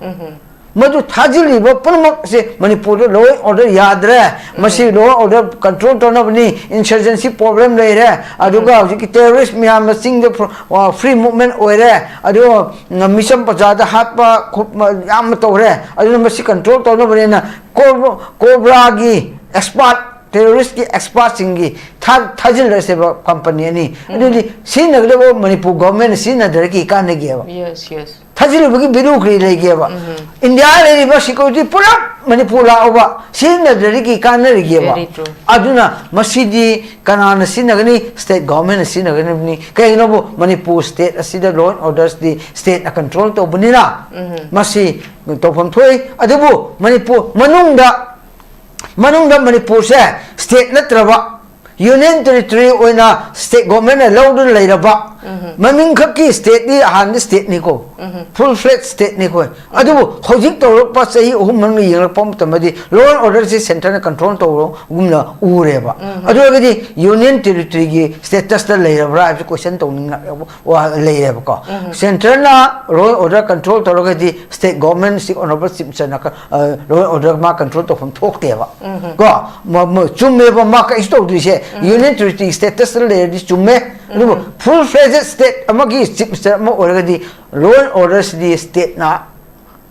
ꯃꯗꯨ ꯊꯥꯖꯤꯜꯂꯤꯕ ꯄꯨꯝꯅꯃꯛꯁꯦ ꯃꯅꯤꯄꯨꯔꯗ law and order ꯌꯥꯗ꯭ꯔꯦ, ꯃꯁꯤ law and order control ꯇꯧꯅꯕꯅꯤ, insurgency problem ꯂꯩꯔꯦ, ꯑꯗꯨꯒ ꯍꯧꯖꯤꯛꯀꯤ terrorist ꯃꯌꯥꯝꯅ ꯆꯤꯡꯗ ꯐ꯭ꯔ-, ꯑ, free movement ꯑꯣꯏꯔꯦ, ꯑꯗꯨꯒ ꯃꯤꯆꯝ ꯄ꯭ꯔꯖꯥꯗ ꯍꯥꯠꯄ ꯈꯣꯠꯄ ꯌꯥꯝꯅ ꯇꯧꯔꯦ, ꯑꯗꯨꯅ ꯃꯁꯤ control ꯇꯧꯅꯕꯅꯤꯅ ꯀꯣꯕ꯭ꯔꯥꯒꯤ expert, terrorist ꯀꯤ expert ꯁꯤꯡꯒꯤ ꯊꯥ-, ꯊꯥꯖꯤꯜꯂꯁꯦꯕ company ꯑꯅꯤ꯫ ꯑꯗꯨꯗꯤ ꯁꯤꯖꯤꯟꯅꯒꯗꯕ ꯃꯅꯤꯄꯨꯔ government ꯅ ꯁꯤꯖꯤꯟꯅꯗ꯭ꯔꯗꯤ ꯀꯥꯟꯅꯒꯦꯕ? Yes, yes. ꯊꯥꯖꯤꯜꯂꯨꯕꯒꯤ value ꯀꯔꯤ ꯂꯩꯒꯦꯕ? ꯏꯟꯗꯤꯌꯥ ꯂꯩꯔꯤꯕ security ꯄꯨꯂꯞ ꯃꯅꯤꯄꯨꯔ ꯂꯥꯛꯎꯕ, ꯁꯤꯖꯤꯟꯅꯗ꯭ꯔꯗꯤ ꯀꯩ ꯀꯥꯟꯅꯔꯤꯒꯦꯕ? Very true. ꯑꯗꯨꯅ ꯃꯁꯤꯗꯤ ꯀꯅꯥꯅ ꯁꯤꯖꯤꯟꯅꯒꯅꯤ? State government ꯅ ꯁꯤꯖꯤꯟꯅꯒꯗꯕꯅꯤ꯫ ꯀꯩꯒꯤꯅꯣꯕꯨ ꯃꯅꯤꯄꯨꯔ state ꯑꯁꯤꯗ law and orders D state ꯅ control ꯇꯧꯕꯅꯤꯅ ꯃꯁꯤ ꯇꯧꯐꯝ ꯊꯣꯛꯏ꯫ ꯑꯗꯨꯕꯨ ꯃꯅꯤꯄꯨꯔ ꯃꯅꯨꯡꯗ, ꯃꯅꯨꯡꯗ ꯃꯅꯤꯄꯨꯔꯁꯦ state ꯅꯠꯇ꯭ꯔꯕ, union territory ꯑꯣꯏꯅ state government ꯅ ꯂꯧꯗꯨꯅ ꯂꯩꯔꯕ, ꯃꯃꯤꯡ ꯈꯛꯀꯤ state ꯗꯤ ꯍꯥꯟꯅꯗꯤ state ꯅꯤꯀꯣ, full fledged state ꯅꯤꯀꯣ꯫ ꯑꯗꯨꯕꯨ ꯍꯧꯖꯤꯛ ꯇꯧꯔꯛꯄ ꯆꯍꯤ ꯑꯍꯨꯝ ꯃꯅꯨꯡꯗ ꯌꯦꯡꯂꯛꯄ ꯃꯇꯝꯗꯗꯤ law and order ꯁꯤ centre ꯅ control ꯇꯧꯕꯒꯨꯝꯅ ꯎꯔꯦꯕ꯫ ꯑꯗꯨ ꯑꯣꯏꯔꯒꯗꯤ union territory ꯒꯤ status ꯇ ꯂꯩꯔꯕ꯭ꯔꯥ ꯍꯥꯏꯕꯁꯤ question ꯇꯧꯅꯤꯡꯉꯛꯑꯦꯕ, ꯋꯥ ꯂꯩꯔꯦꯕꯀꯣ꯫ Centre ꯅ law and order control ꯇꯧꯔꯒꯗꯤ state government, state honourable chief minister ꯅ ꯀ-, ꯑ, law and order ꯃꯥ control ꯇꯧꯐꯝ ꯊꯣꯛꯇꯦꯕ꯫ ꯀꯣ? ꯃ-, ꯃ-, ꯆꯨꯝꯃꯦꯕ, ꯃꯥ ꯀꯩꯁꯨ ꯇꯧꯗ꯭ꯔꯤꯁꯦ꯫ Union territory status ꯇ ꯂꯩꯔꯗꯤ ꯆꯨꯝꯃꯦ꯫ ꯑꯗꯨꯕꯨ full fledged state ꯑꯃꯒꯤ chief minister ꯑꯃ ꯑꯣꯏꯔꯒꯗꯤ law and order CD state ꯅ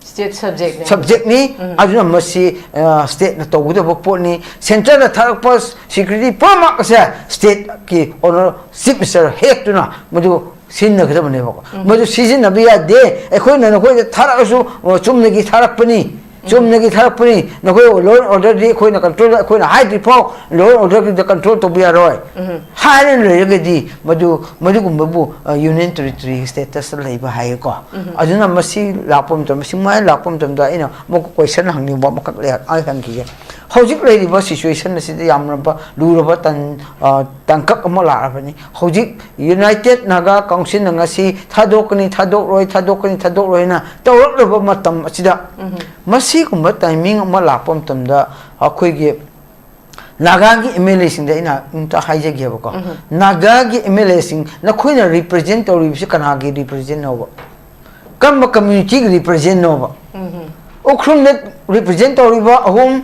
State subject ꯅꯦ꯫ Subject ꯅꯤ꯫ ꯑꯗꯨꯅ ꯃꯁꯤ, ꯑ, state ꯅ ꯇꯧꯒꯗꯕ ꯄꯣꯠꯅꯤ꯫ Centre ꯅ ꯊꯥꯔꯛꯄ security ꯄꯨꯝꯅꯃꯛ ꯑꯁꯦ state ꯀꯤ honour chief minister ꯍꯦꯛꯇꯨꯅ ꯃꯗꯨ ꯁꯤꯖꯤꯟꯅꯒꯗꯕꯅꯦꯕꯀꯣ꯫ ꯃꯗꯨ ꯁꯤꯖꯤꯟꯅꯕ ꯌꯥꯗꯦ꯫ ꯑꯩꯈꯣꯏꯅ ꯅꯈꯣꯏꯗ ꯊꯥꯔꯛꯑꯁꯨ, ꯑ, ꯆꯨꯝꯅꯒꯤ ꯊꯥꯔꯛꯄꯅꯤ, ꯆꯨꯝꯅꯒꯤ ꯊꯥꯔꯛꯄꯅꯤ, ꯅꯈꯣꯏ law and order ꯗꯤ ꯑꯩꯈꯣꯏꯅ control, ꯑꯩꯈꯣꯏꯅ ꯍꯥꯏꯗ꯭ꯔꯤ ꯐꯥꯎ law and order the control ꯇꯧꯕ ꯌꯥꯔꯣꯏ ꯍꯥꯏꯔ ꯂꯩꯔꯒꯗꯤ ꯃꯗꯨ, ꯃꯗꯨꯒꯨꯝꯕꯕꯨ, ꯑ, union territory status ꯇ ꯂꯩꯕ ꯍꯥꯏꯌꯦꯀꯣ꯫ ꯑꯗꯨꯅ ꯃꯁꯤ ꯂꯥꯛꯄ ꯃꯇꯝꯗ, ꯃꯁꯤ ꯃꯥꯏ ꯂꯥꯛꯄ ꯃꯇꯝꯗ ꯑꯩꯅ ꯑꯃꯨꯛ question ꯍꯪꯅꯤꯡꯕ ꯑꯃꯈꯛ ꯂꯩ, ꯑꯩ ꯍꯪꯈꯤꯒꯦ꯫ ꯍꯧꯖꯤꯛ ꯂꯩꯔꯤꯕ ꯁꯤꯆꯨꯋꯦꯁꯟ ꯑꯁꯤꯗ ꯌꯥꯝꯂꯕ ꯂꯨꯔꯕ ꯇꯟ-, ꯑ, ꯇꯥꯡꯀꯛ ꯑꯃ ꯂꯥꯛꯂꯕꯅꯤ꯫ ꯍꯧꯖꯤꯛ ꯌꯨꯅꯥꯏꯇꯦꯠ ꯅꯥꯒꯥ ꯀꯥꯎꯟꯁꯤꯜꯅ ꯉꯁꯤ ꯊꯥꯗꯣꯛꯀꯅꯤ, ꯊꯥꯗꯣꯛꯂꯣꯏ, ꯊꯥꯗꯣꯛꯀꯅꯤ, ꯊꯥꯗꯣꯛꯂꯣꯏꯅ ꯇꯧꯔꯛꯂꯕ ꯃꯇꯝ ꯑꯁꯤꯗ, ꯎꯝ꯫ ꯃꯁꯤꯒꯨꯝꯕ ꯇꯥꯏꯃꯤꯡ ꯑꯃ ꯂꯥꯛꯄ ꯃꯇꯝꯗ ꯑꯩꯈꯣꯏꯒꯤ ꯅꯥꯒꯥꯒꯤ ꯑꯦꯝ ꯑꯦꯜ ꯑꯦꯁꯤꯡꯗ ꯑꯩꯅ ꯑꯝꯇ ꯍꯥꯏꯖꯒꯦꯕꯀꯣ꯫ ꯎꯝ꯫ ꯅꯥꯒꯥꯒꯤ ꯑꯦꯝ ꯑꯦꯜ ꯑꯦꯁꯤꯡ, ꯅꯈꯣꯏꯅ ꯔꯤꯄ꯭ꯔꯖꯦꯟ ꯇꯧꯔꯤꯕꯁꯤ ꯀꯅꯥꯒꯤ ꯔꯤꯄ꯭ꯔꯖꯦꯟꯅꯣꯕ? ꯀꯔꯝꯕ ꯀꯝꯃ꯭ꯌꯨꯅꯤꯇꯤꯒꯤ ꯔꯤꯄ꯭ꯔꯖꯦꯟꯅꯣꯕ? ꯎꯝ꯫ ꯎꯈ꯭ꯔꯨꯜꯗ ꯔꯤꯄ꯭ꯔꯖꯦꯟ ꯇꯧꯔꯤꯕ ꯑꯍꯨꯝ,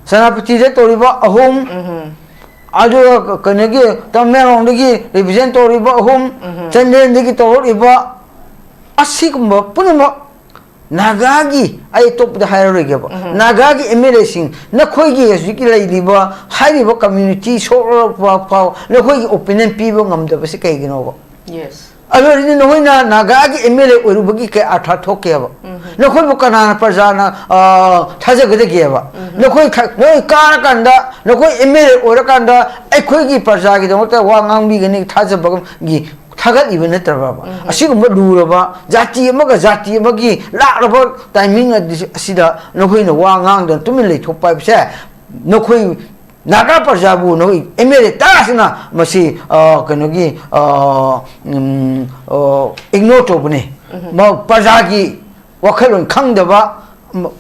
ꯁꯦꯅꯥꯄꯇꯤꯗ ꯇꯧꯔꯤꯕ ꯑꯍꯨꯝ, ꯎꯝ꯫ ꯑꯗꯨꯒ ꯀꯩꯅꯣꯒꯤ ꯇꯃꯦꯡꯂꯣꯡꯗꯒꯤ ꯔꯤꯄ꯭ꯔꯖꯦꯟ ꯇꯧꯔꯤꯕ ꯑꯍꯨꯝ, ꯎꯝ꯫ ꯆꯥꯟꯗꯦꯜꯗꯒꯤ ꯇꯧꯔꯛꯂꯤꯕ ꯑꯁꯤꯒꯨꯝꯕ ꯄꯨꯝꯅꯃꯛ ꯅꯥꯒꯥꯒꯤ, ꯑꯩ ꯑꯇꯣꯞꯄꯗ ꯍꯥꯏꯔꯔꯣꯏꯒꯦꯕ, ꯎꯝ꯫ ꯅꯥꯒꯥꯒꯤ ꯑꯦꯝ ꯑꯦꯜ ꯑꯦꯁꯤꯡ, ꯅꯈꯣꯏꯒꯤ ꯍꯧꯖꯤꯛꯀꯤ ꯂꯩꯔꯤꯕ ꯍꯥꯏꯔꯤꯕ ꯀꯝꯃ꯭ꯌꯨꯅꯤꯇꯤ ꯁꯣꯛꯂꯕ ꯐꯥꯎ ꯅꯈꯣꯏꯒꯤ ꯑꯣꯄꯤꯅꯤꯌꯟ ꯄꯤꯕ ꯉꯝꯗꯕꯁꯤ ꯀꯩꯒꯤꯅꯣꯕ? ꯌꯦꯁ꯫ ꯑꯗꯨ ꯑꯣꯏꯔꯗꯤ ꯅꯈꯣꯏꯅ ꯅꯥꯒꯥꯒꯤ ꯑꯦꯝ ꯑꯦꯜ ꯑꯦ ꯑꯣꯏꯔꯨꯕꯒꯤ ꯀꯩ ꯑꯥꯔꯊ ꯊꯣꯛꯀꯦꯕ? ꯎꯝ꯫ ꯅꯈꯣꯏꯕꯨ ꯀꯅꯥꯅ ꯄ꯭ꯔꯖꯥꯅ, ꯑ, ꯊꯥꯖꯒꯗꯒꯦꯕ? ꯎꯝ꯫ ꯅꯈꯣꯏ ꯈ-, ꯅꯣꯏ ꯀꯥꯔꯀꯥꯟꯗ, ꯅꯈꯣꯏ ꯑꯦꯝ ꯑꯦꯜ ꯑꯦ ꯑꯣꯏꯔꯀꯥꯟꯗ ꯑꯩꯈꯣꯏꯒꯤ ꯄ꯭ꯔꯖꯥꯒꯤꯗꯃꯛꯇ ꯋꯥ ꯉꯥꯡꯕꯤꯒꯅꯤ ꯊꯥꯖꯕꯒꯤ ꯊꯥꯒꯠꯂꯤꯕ ꯅꯠꯇ꯭ꯔꯕ? ꯎꯝ꯫ ꯑꯁꯤꯒꯨꯝꯕ ꯂꯨꯔꯕ ꯖꯥꯇꯤ ꯑꯃꯒ ꯖꯥꯇꯤ ꯑꯃꯒꯤ ꯂꯥꯛꯂꯕ ꯇꯥꯏꯃꯤꯡ ꯑꯗꯤ-, ꯑꯁꯤꯗ ꯅꯈꯣꯏꯅ ꯋꯥ ꯉꯥꯡꯗꯅ ꯇꯨꯃꯤꯟ ꯂꯩꯊꯣꯛꯄ ꯍꯥꯏꯕꯁꯦ, ꯅꯈꯣꯏ ꯅꯥꯒꯥ ꯄ꯭ꯔꯖꯥꯕꯨ ꯅꯈꯣꯏ ꯑꯦꯝ ꯑꯦꯜ ꯑꯦ ꯇꯔꯥꯁꯤꯅ ꯃꯁꯤ, ꯑ, ꯀꯩꯅꯣꯒꯤ, ꯑ, ꯎꯝ, ꯑ, ꯏꯒꯅꯣꯔ ꯇꯧꯕꯅꯤ꯫ ꯎꯝ꯫ ꯃ-, ꯄ꯭ꯔꯖꯥꯒꯤ ꯋꯥꯈꯜꯂꯣꯟ ꯈꯪꯗꯕ,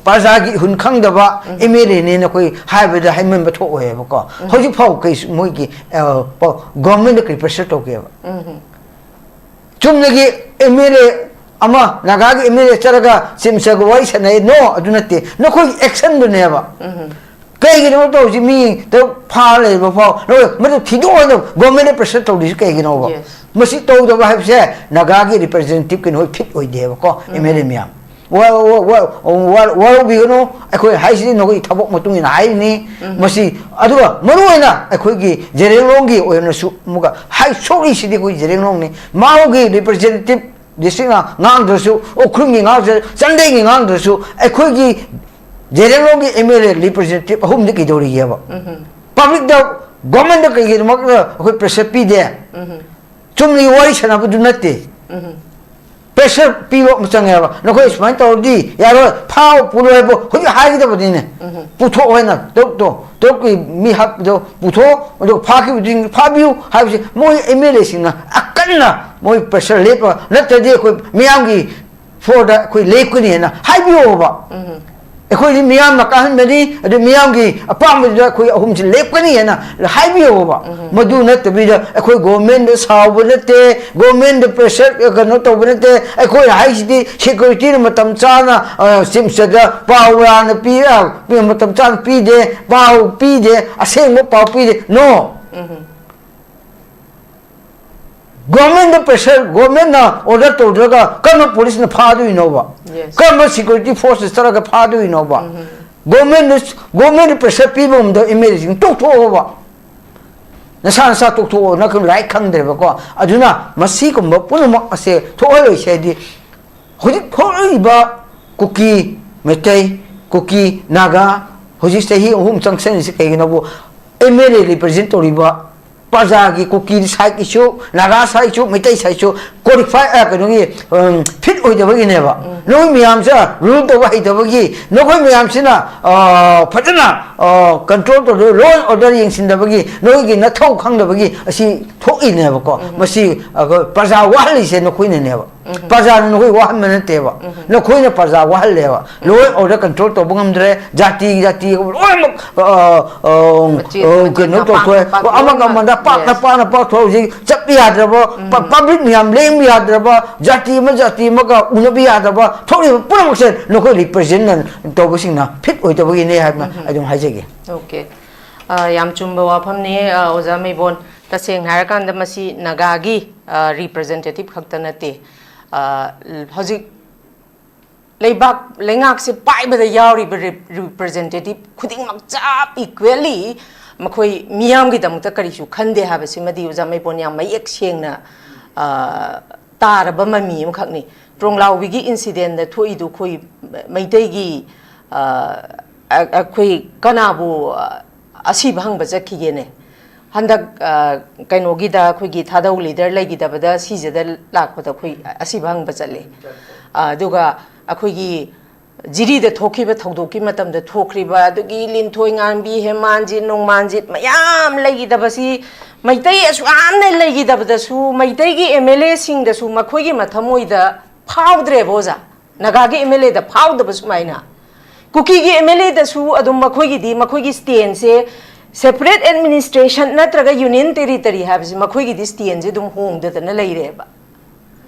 ꯄ꯭ꯔꯖꯥꯒꯤ ꯏꯍꯨꯟ ꯈꯪꯗꯕ ꯎꯝ꯫ ꯑꯦꯝ ꯑꯦꯜ ꯑꯦꯅꯦꯅ ꯑꯩꯈꯣꯏ ꯍꯥꯏꯕꯗ ꯍꯥꯏꯃꯟꯕ ꯊꯣꯛꯑꯣꯏꯕꯀꯣ꯫ ꯎꯝ꯫ ꯍꯧꯖꯤꯛ ꯐꯥꯎ ꯀꯩꯁꯨ ꯃꯣꯏꯒꯤ, ꯑ, ꯄ-, ꯒꯣꯔꯃꯦꯟꯗ ꯀꯔꯤ ꯄ꯭ꯔꯦꯁꯔ ꯇꯧꯒꯦꯕ? ꯎꯝ꯫ ꯆꯨꯝꯅꯒꯤ ꯑꯦꯝ ꯑꯦꯜ ꯑꯦ ꯑꯃ, ꯅꯥꯒꯥꯒꯤ ꯑꯦꯝ ꯑꯦꯜ ꯑꯦ ꯆꯠꯂꯒ ꯆꯤꯐ ꯃꯤꯅꯤꯁꯇꯔꯒ ꯋꯥꯔꯤ ꯁꯥꯟꯅꯩ, ꯅꯣ, ꯑꯗꯨ ꯅꯠꯇꯦ, ꯅꯈꯣꯏꯒꯤ ꯑꯦꯛꯁꯟꯗꯨꯅꯦꯕ꯫ ꯎꯝ꯫ ꯀꯩꯒꯤꯅꯣ ꯇꯧꯔꯤꯁꯤ? ꯃꯤ ꯇꯔꯨꯛ ꯐꯥꯔ ꯂꯩꯕ ꯐꯥꯎ ꯅꯈꯣꯏ ꯃꯗꯨ ꯊꯤꯗꯣꯛꯑꯣ ꯍꯥꯏꯅ ꯒꯣꯔꯃꯦꯟꯗ ꯄ꯭ꯔꯦꯁꯔ ꯇꯧꯔꯤꯁꯤ ꯀꯩꯒꯤꯅꯣꯕ? ꯌꯦꯁ꯫ ꯃꯁꯤ ꯇꯧꯗꯕ ꯍꯥꯏꯕꯁꯦ ꯅꯥꯒꯥꯒꯤ ꯔꯤꯄ꯭ꯔꯖꯦꯟꯇꯦꯇꯤꯚꯀꯤ ꯅꯈꯣꯏ ꯐꯤꯠ ꯑꯣꯏꯗꯦꯕꯀꯣ, ꯎꯝ꯫ ꯑꯦꯝ ꯑꯦꯜ ꯑꯦ ꯃꯌꯥꯝ꯫ ꯋꯥ-, ꯋꯥ-, ꯋꯥ-, ꯋꯥ-, ꯋꯥꯔꯧꯕꯤꯒꯅꯨ, ꯑꯩꯈꯣꯏ ꯍꯥꯏꯁꯤꯗꯤ ꯅꯈꯣꯏꯒꯤ ꯊꯕꯛ ꯃꯇꯨꯡ ꯏꯟꯅ ꯍꯥꯏꯔꯤꯅꯤ꯫ ꯎꯝ꯫ ꯃꯁꯤ, ꯑꯗꯨꯒ ꯃꯔꯨꯑꯣꯏꯅ ꯑꯩꯈꯣꯏꯒꯤ ꯖꯦꯔꯦꯡꯂꯣꯡꯒꯤ ꯑꯣꯏꯅꯁꯨ ꯑꯃꯨꯛꯀ ꯍꯥꯏ, ꯁꯣꯛꯂꯤꯁꯤꯗꯤ ꯑꯩꯈꯣꯏ ꯖꯦꯔꯦꯡꯂꯣꯡꯅꯤ꯫ ꯃꯥꯎꯒꯤ ꯔꯤꯄ꯭ꯔꯖꯦꯟꯇꯦꯇꯤꯚ ꯗꯤꯁꯇ꯭ꯔꯤꯛꯅ ꯉꯥꯡꯗ꯭ꯔꯁꯨ, ꯎꯈ꯭ꯔꯨꯜꯒꯤ ꯉꯥꯡꯗ꯭ꯔꯁꯨ, ꯆꯥꯟꯗꯦꯜꯒꯤ ꯉꯥꯡꯗ꯭ꯔꯁꯨ, ꯑꯩꯈꯣꯏꯒꯤ ꯖꯦꯔꯦꯡꯂꯣꯡꯒꯤ ꯑꯦꯝ ꯑꯦꯜ ꯑꯦ ꯔꯤꯄ꯭ꯔꯖꯦꯟꯇꯦꯇꯤꯚ ꯑꯍꯨꯝꯗꯤ ꯀꯩꯗꯧꯔꯤꯒꯦꯕ? ꯎꯝ꯫ ꯄꯕ꯭ꯂꯤꯛꯇ, ꯒꯣꯔꯃꯦꯟꯗ ꯀꯩꯒꯤꯗꯃꯛꯇ ꯑꯩꯈꯣꯏ ꯄ꯭ꯔꯦꯁꯔ ꯄꯤꯗꯦ? ꯎꯝ꯫ ꯆꯨꯝꯅꯒꯤ ꯋꯥꯔꯤ ꯁꯥꯟꯅꯕꯗꯨ ꯅꯠꯇꯦ꯫ ꯎꯝ꯫ ꯄ꯭ꯔꯦꯁꯔ ꯄꯤꯕ ꯑꯃ ꯆꯪꯉꯦꯕ꯫ "ꯅꯈꯣꯏ ꯁꯨꯃꯥꯏꯅ ꯇꯧꯔꯗꯤ ꯌꯥꯔꯣꯏ, ꯐꯥꯎ ꯄꯨꯔꯣꯏ" ꯍꯥꯏꯕ ꯍꯧꯖꯤꯛ ꯍꯥꯏꯒꯗꯕꯅꯤꯅꯦ꯫ ꯄꯨꯊꯣꯛꯑꯣ ꯍꯥꯏꯅ ꯇꯔꯨꯛꯇꯣ, ꯇꯔꯨꯛꯀꯤ ꯃꯤ ꯍꯥꯞꯄꯗꯣ ꯄꯨꯊꯣꯛꯑꯣ, ꯑꯗꯨꯒ ꯐꯥꯈꯤꯕꯗꯨ ꯐꯥꯕꯤꯌꯨ ꯍꯥꯏꯕꯁꯦ ꯃꯣꯏ ꯑꯦꯝ ꯑꯦꯜ ꯑꯦꯁꯤꯡꯅ ꯑꯀꯟꯅ ꯃꯣꯏ ꯄ꯭ꯔꯦꯁꯔ ꯂꯦꯞꯄ ꯅꯠꯇ꯭ꯔꯗꯤ ꯑꯩꯈꯣꯏ ꯃꯤꯌꯥꯝꯒꯤ ꯐꯣꯔꯗ ꯑꯩꯈꯣꯏ ꯂꯦꯞꯀꯅꯤ ꯍꯥꯏꯅ ꯍꯥꯏꯕꯤꯌꯣꯕ꯫ ꯑꯩꯈꯣꯏꯗꯤ ꯃꯤꯌꯥꯝꯅ ꯀꯥꯍꯟꯕꯅꯤ, ꯑꯗꯨ ꯃꯤꯌꯥꯝꯒꯤ ꯑꯄꯥꯝꯕꯗꯨꯗ ꯑꯩꯈꯣꯏ ꯑꯍꯨꯝꯁꯤ ꯂꯦꯞꯀꯅꯤ ꯍꯥꯏꯅ ꯍꯥꯏꯕꯤꯌꯣꯕ꯫ ꯃꯗꯨ ꯅꯠꯇꯕꯤꯗ ꯑꯩꯈꯣꯏ ꯒꯣꯔꯃꯦꯟꯗ ꯁꯥꯎꯕ ꯅꯠꯇꯦ, ꯒꯣꯔꯃꯦꯟꯗ ꯄ꯭ꯔꯦꯁꯔ ꯀꯩꯅꯣ ꯇꯧꯕ ꯅꯠꯇꯦ꯫ ꯑꯩꯈꯣꯏꯅ ꯍꯥꯏꯁꯤꯗꯤ ꯁꯦꯀ꯭ꯌꯨꯔꯤꯇꯤꯅ ꯃꯇꯝ ꯆꯥꯅ, ꯑ, ꯁꯤꯝꯁꯗ ꯄꯥꯎ ꯂꯥꯟꯅ ꯄꯤ-, ꯑ, ꯃꯇꯝ ꯆꯥꯅ ꯄꯤꯗꯦ, ꯄꯥꯎ ꯄꯤꯗꯦ, ꯑꯁꯦꯡꯕ ꯄꯥꯎ ꯄꯤꯗꯦ꯫ ꯅꯣ꯫ ꯒꯣꯔꯃꯦꯟꯗ ꯄ꯭ꯔꯦꯁꯔ, ꯒꯣꯔꯃꯦꯟꯅ ꯑꯣꯔꯗꯔ ꯇꯧꯗ꯭ꯔꯒ ꯀꯔꯝꯕ ꯄꯨꯂꯤꯁꯅ ꯐꯥꯗꯣꯏꯅꯣꯕ? Yes. ꯀꯔꯝꯕ ꯁꯦꯀ꯭ꯌꯨꯔꯤꯇꯤ ꯐꯣꯔꯁ ꯆꯠꯂꯒ ꯐꯥꯗꯣꯏꯅꯣꯕ? ꯒꯣꯔꯃꯦꯟꯗ, ꯒꯣꯔꯃꯦꯟꯗ ꯄ꯭ꯔꯦꯁꯔ ꯄꯤꯕ ꯉꯝꯗꯕ ꯑꯦꯝ ꯑꯦꯜ ꯑꯦꯁꯤꯡ ꯇꯣꯛꯊꯣꯛꯑꯣꯕ꯫ ꯅꯁꯥ ꯅꯁꯥ ꯇꯣꯛꯊꯣꯛꯑꯣ, ꯅꯪ ꯂꯥꯏꯔꯤꯛ ꯈꯪꯗ꯭ꯔꯦꯕꯀꯣ꯫ ꯑꯗꯨꯅ ꯃꯁꯤꯒꯨꯝꯕ ꯄꯨꯝꯅꯃꯛ ꯑꯁꯦ ꯊꯣꯛꯍꯜꯂꯣꯏꯁꯦ ꯍꯥꯏꯗꯤ, ꯍꯧꯖꯤꯛ ꯊꯣꯛꯂꯛꯏꯕ ꯀꯨꯀꯤ, ꯃꯩꯇꯩ, ꯀꯨꯀꯤ, ꯅꯥꯒꯥ, ꯍꯧꯖꯤꯛ ꯆꯍꯤ ꯑꯍꯨꯝ ꯆꯪꯁꯤꯜꯂꯤꯁꯤ ꯀꯩꯒꯤꯅꯣꯕꯨ, ꯑꯦꯝ ꯑꯦꯜ ꯑꯦ ꯔꯤꯄ꯭ꯔꯖꯦꯟ ꯇꯧꯔꯤꯕ ꯄ꯭ꯔꯖꯥꯒꯤ, ꯀꯨꯀꯤ ꯁꯥꯏꯠꯀꯤꯁꯨ, ꯅꯥꯒꯥ ꯁꯥꯏꯠꯁꯨ, ꯃꯩꯇꯩ ꯁꯥꯏꯠꯁꯨ ꯀ꯭ꯋꯥꯂꯤꯐꯥꯏ, ꯑ, ꯀꯩꯅꯣꯒꯤ, ꯎꯝ, ꯐꯤꯠ ꯑꯣꯏꯗꯕꯒꯤꯅꯦꯕ꯫ ꯅꯣꯏ ꯃꯌꯥꯝꯁꯦ ꯔꯨꯜ ꯇꯧꯕ ꯍꯩꯇꯕꯒꯤ, ꯅꯈꯣꯏ ꯃꯌꯥꯝꯁꯤꯅ, ꯑ, ꯐꯖꯅ, ꯑ, ꯀꯟꯇ꯭ꯔꯣꯜ ꯇꯧꯗꯕ, ꯂꯣ ꯑꯦꯟ ꯑꯣꯔꯗꯔ ꯌꯦꯡꯁꯤꯟꯗꯕꯒꯤ, ꯅꯣꯏꯒꯤ ꯅꯊꯧ ꯈꯪꯗꯕꯒꯤ ꯑꯁꯤ ꯊꯣꯛꯏꯅꯦꯕꯀꯣ꯫ ꯃꯁꯤ, ꯑ, ꯄ꯭ꯔꯖꯥ ꯋꯥꯍꯜꯂꯤꯁꯦ ꯅꯈꯣꯏꯅꯅꯦꯕ꯫ ꯄ꯭ꯔꯖꯥꯅ ꯅꯈꯣꯏ ꯋꯥꯍꯟꯕ ꯅꯠꯇꯦꯕ, ꯅꯈꯣꯏꯅ ꯄ꯭ꯔꯖꯥ ꯋꯥꯍꯜꯂꯦꯕ꯫ ꯂꯣ ꯑꯦꯟ ꯑꯣꯔꯗꯔ ꯀꯟꯇ꯭ꯔꯣꯜ ꯇꯧꯕ ꯉꯝꯗ꯭ꯔꯦ, ꯖꯥꯇꯤ ꯖꯥꯇꯤ ꯂꯣꯏꯅꯃꯛ, ꯑ, ꯑ, ꯃꯆꯦꯠ ꯑ, ꯃꯆꯦꯠ ꯀꯩꯅꯣ ꯄꯥꯛꯅ ꯇꯧꯊꯣꯛꯑꯦ꯫ ꯄꯥꯛꯅ ꯑꯃꯒ ꯂꯣꯏꯅꯃꯛ, ꯑꯃꯗ ꯄꯥꯛꯅ ꯌꯦꯁ꯫ ꯄꯥꯛꯅ ꯄꯥꯛꯊꯣꯛ ꯍꯧꯖꯤꯛ ꯆꯠꯄ ꯌꯥꯗ꯭ꯔꯕ, ꯄ-, ꯄꯕ꯭ꯂꯤꯛ ꯃꯌꯥꯝ ꯂꯦꯡꯕ ꯌꯥꯗ꯭ꯔꯕ, ꯖꯥꯇꯤ ꯑꯃ ꯖꯥꯇꯤ ꯑꯃꯒ ꯎꯅꯕ ꯌꯥꯗ꯭ꯔꯕ ꯊꯣꯛꯂꯤꯕ ꯄꯨꯝꯅꯃꯛꯁꯦ ꯅꯈꯣꯏ ꯔꯤꯄ꯭ꯔꯖꯦꯟ ꯇꯧꯕꯁꯤꯡꯅ ꯐꯤꯠ ꯑꯣꯏꯗꯕꯒꯤꯅꯦ ꯍꯥꯏꯕ ꯑꯩ ꯑꯗꯨꯝ ꯍꯥꯏꯖꯒꯦ꯫ ꯑꯣꯀꯦ꯫ ꯑ, ꯌꯥꯝ ꯆꯨꯝꯕ ꯋꯥꯐꯝꯅꯤ, ꯑ, ꯑꯣꯖꯥ ꯃꯩꯕꯣꯟ꯫ ꯇꯁꯦꯡꯅ ꯍꯥꯏꯔꯀꯥꯟꯗ ꯃꯁꯤ ꯅꯥꯒꯥꯒꯤ, ꯑ, ꯔꯤꯄ꯭ꯔꯖꯦꯟꯇꯦꯇꯤꯚ ꯈꯛꯇ ꯅꯠꯇꯦ꯫ ꯑ, ꯍꯧꯖꯤꯛ ꯂꯩꯕꯥꯛ, ꯂꯩꯉꯥꯛꯁꯦ ꯄꯥꯏꯕꯗ ꯌꯥꯎꯔꯤꯕ ꯔꯤꯞ-, ꯔꯤꯄ꯭ꯔꯖꯦꯟꯇꯦꯇꯤꯚ ꯈꯨꯗꯤꯡꯃꯛ ꯆꯞ ꯏꯀ꯭ꯋꯦꯂꯤ ꯃꯈꯣꯏ ꯃꯤꯌꯥꯝꯒꯤꯗꯃꯛꯇ ꯀꯔꯤꯁꯨ ꯈꯟꯗꯦ ꯍꯥꯏꯕꯁꯤꯃꯗꯤ ꯑꯣꯖꯥ ꯃꯩꯕꯣꯟ ꯌꯥꯝ ꯃꯌꯦꯛ ꯁꯦꯡꯅ, ꯑ, ꯇꯥꯔꯕ ꯃꯃꯤ ꯑꯃꯈꯛꯅꯤ꯫ ꯇ꯭ꯔꯣꯡꯂꯥꯎꯕꯤꯒꯤ ꯏꯟꯁꯤꯗꯦꯟꯗ ꯊꯣꯛꯏꯗꯨ ꯑꯩꯈꯣꯏ ꯃꯩꯇꯩꯒꯤ, ꯑ, ꯑ-, ꯑꯩꯈꯣꯏ ꯀꯅꯥꯕꯨ, ꯑ, ꯑꯁꯤꯕ ꯍꯪꯕ ꯆꯠꯈꯤꯒꯦꯅꯦ? ꯍꯟꯗꯛ ꯑ, ꯀꯩꯅꯣꯒꯤꯗ ꯑꯩꯈꯣꯏꯒꯤ ꯊꯥꯗꯧ ꯂꯤꯗꯔ ꯂꯩꯈꯤꯗꯕꯗ ꯁꯤꯁꯤꯗ ꯂꯥꯛꯄꯗ ꯑꯩꯈꯣꯏ ꯑꯁꯤꯕ ꯍꯪꯕ ꯆꯠꯂꯤ꯫ ꯑ, ꯑꯗꯨꯒ ꯑꯩꯈꯣꯏꯒꯤ ꯖꯤꯔꯤꯗ ꯊꯣꯛꯈꯤꯕ ꯊꯧꯗꯣꯛꯀꯤ ꯃꯇꯝꯗ ꯊꯣꯛꯈ꯭ꯔꯤꯕ ꯑꯗꯨꯒꯤ ꯂꯤꯟꯊꯣꯏ ꯉꯥꯟꯕꯤ, ꯍꯦꯃꯥꯟꯖꯤꯠ ꯅꯣꯡꯃꯥꯟꯖꯤꯠ ꯃꯌꯥꯝ ꯂꯩꯈꯤꯗꯕꯁꯤ, ꯃꯩꯇꯩ ꯑꯁꯨꯛ ꯌꯥꯝꯅ ꯂꯩꯈꯤꯗꯕꯗꯁꯨ ꯃꯩꯇꯩꯒꯤ ꯑꯦꯝ ꯑꯦꯜ ꯑꯦꯁꯤꯡꯗꯁꯨ ꯃꯈꯣꯏꯒꯤ ꯃꯊꯃꯣꯏꯗ ꯐꯥꯎꯗ꯭ꯔꯦꯕ ꯑꯣꯖꯥ꯫ ꯅꯥꯒꯥꯒꯤ ꯑꯦꯝ ꯑꯦꯜ ꯑꯦꯗ ꯐꯥꯎꯗꯕ ꯁꯨꯃꯥꯏꯅ ꯀꯨꯀꯤꯒꯤ ꯑꯦꯝ ꯑꯦꯜ ꯑꯦꯗꯁꯨ ꯑꯗꯨꯝ ꯃꯈꯣꯏꯒꯤꯗꯤ ꯃꯈꯣꯏꯒꯤ ꯁ꯭ꯇꯦꯟꯁꯦ ꯁꯦꯄꯔꯦꯠ ꯑꯦꯗꯃꯤꯅꯤꯁꯇ꯭ꯔꯦꯁꯟ ꯅꯠꯇ꯭ꯔꯒ ꯌꯨꯅꯤꯌꯟ ꯇꯦꯔꯤꯇꯔꯤ ꯍꯥꯏꯕꯁꯤ ꯃꯈꯣꯏꯒꯤꯗꯤ ꯁ꯭ꯇꯦꯟꯁꯦ ꯑꯗꯨꯝ ꯍꯣꯡꯗꯗꯅ ꯂꯩꯔꯦꯕ꯫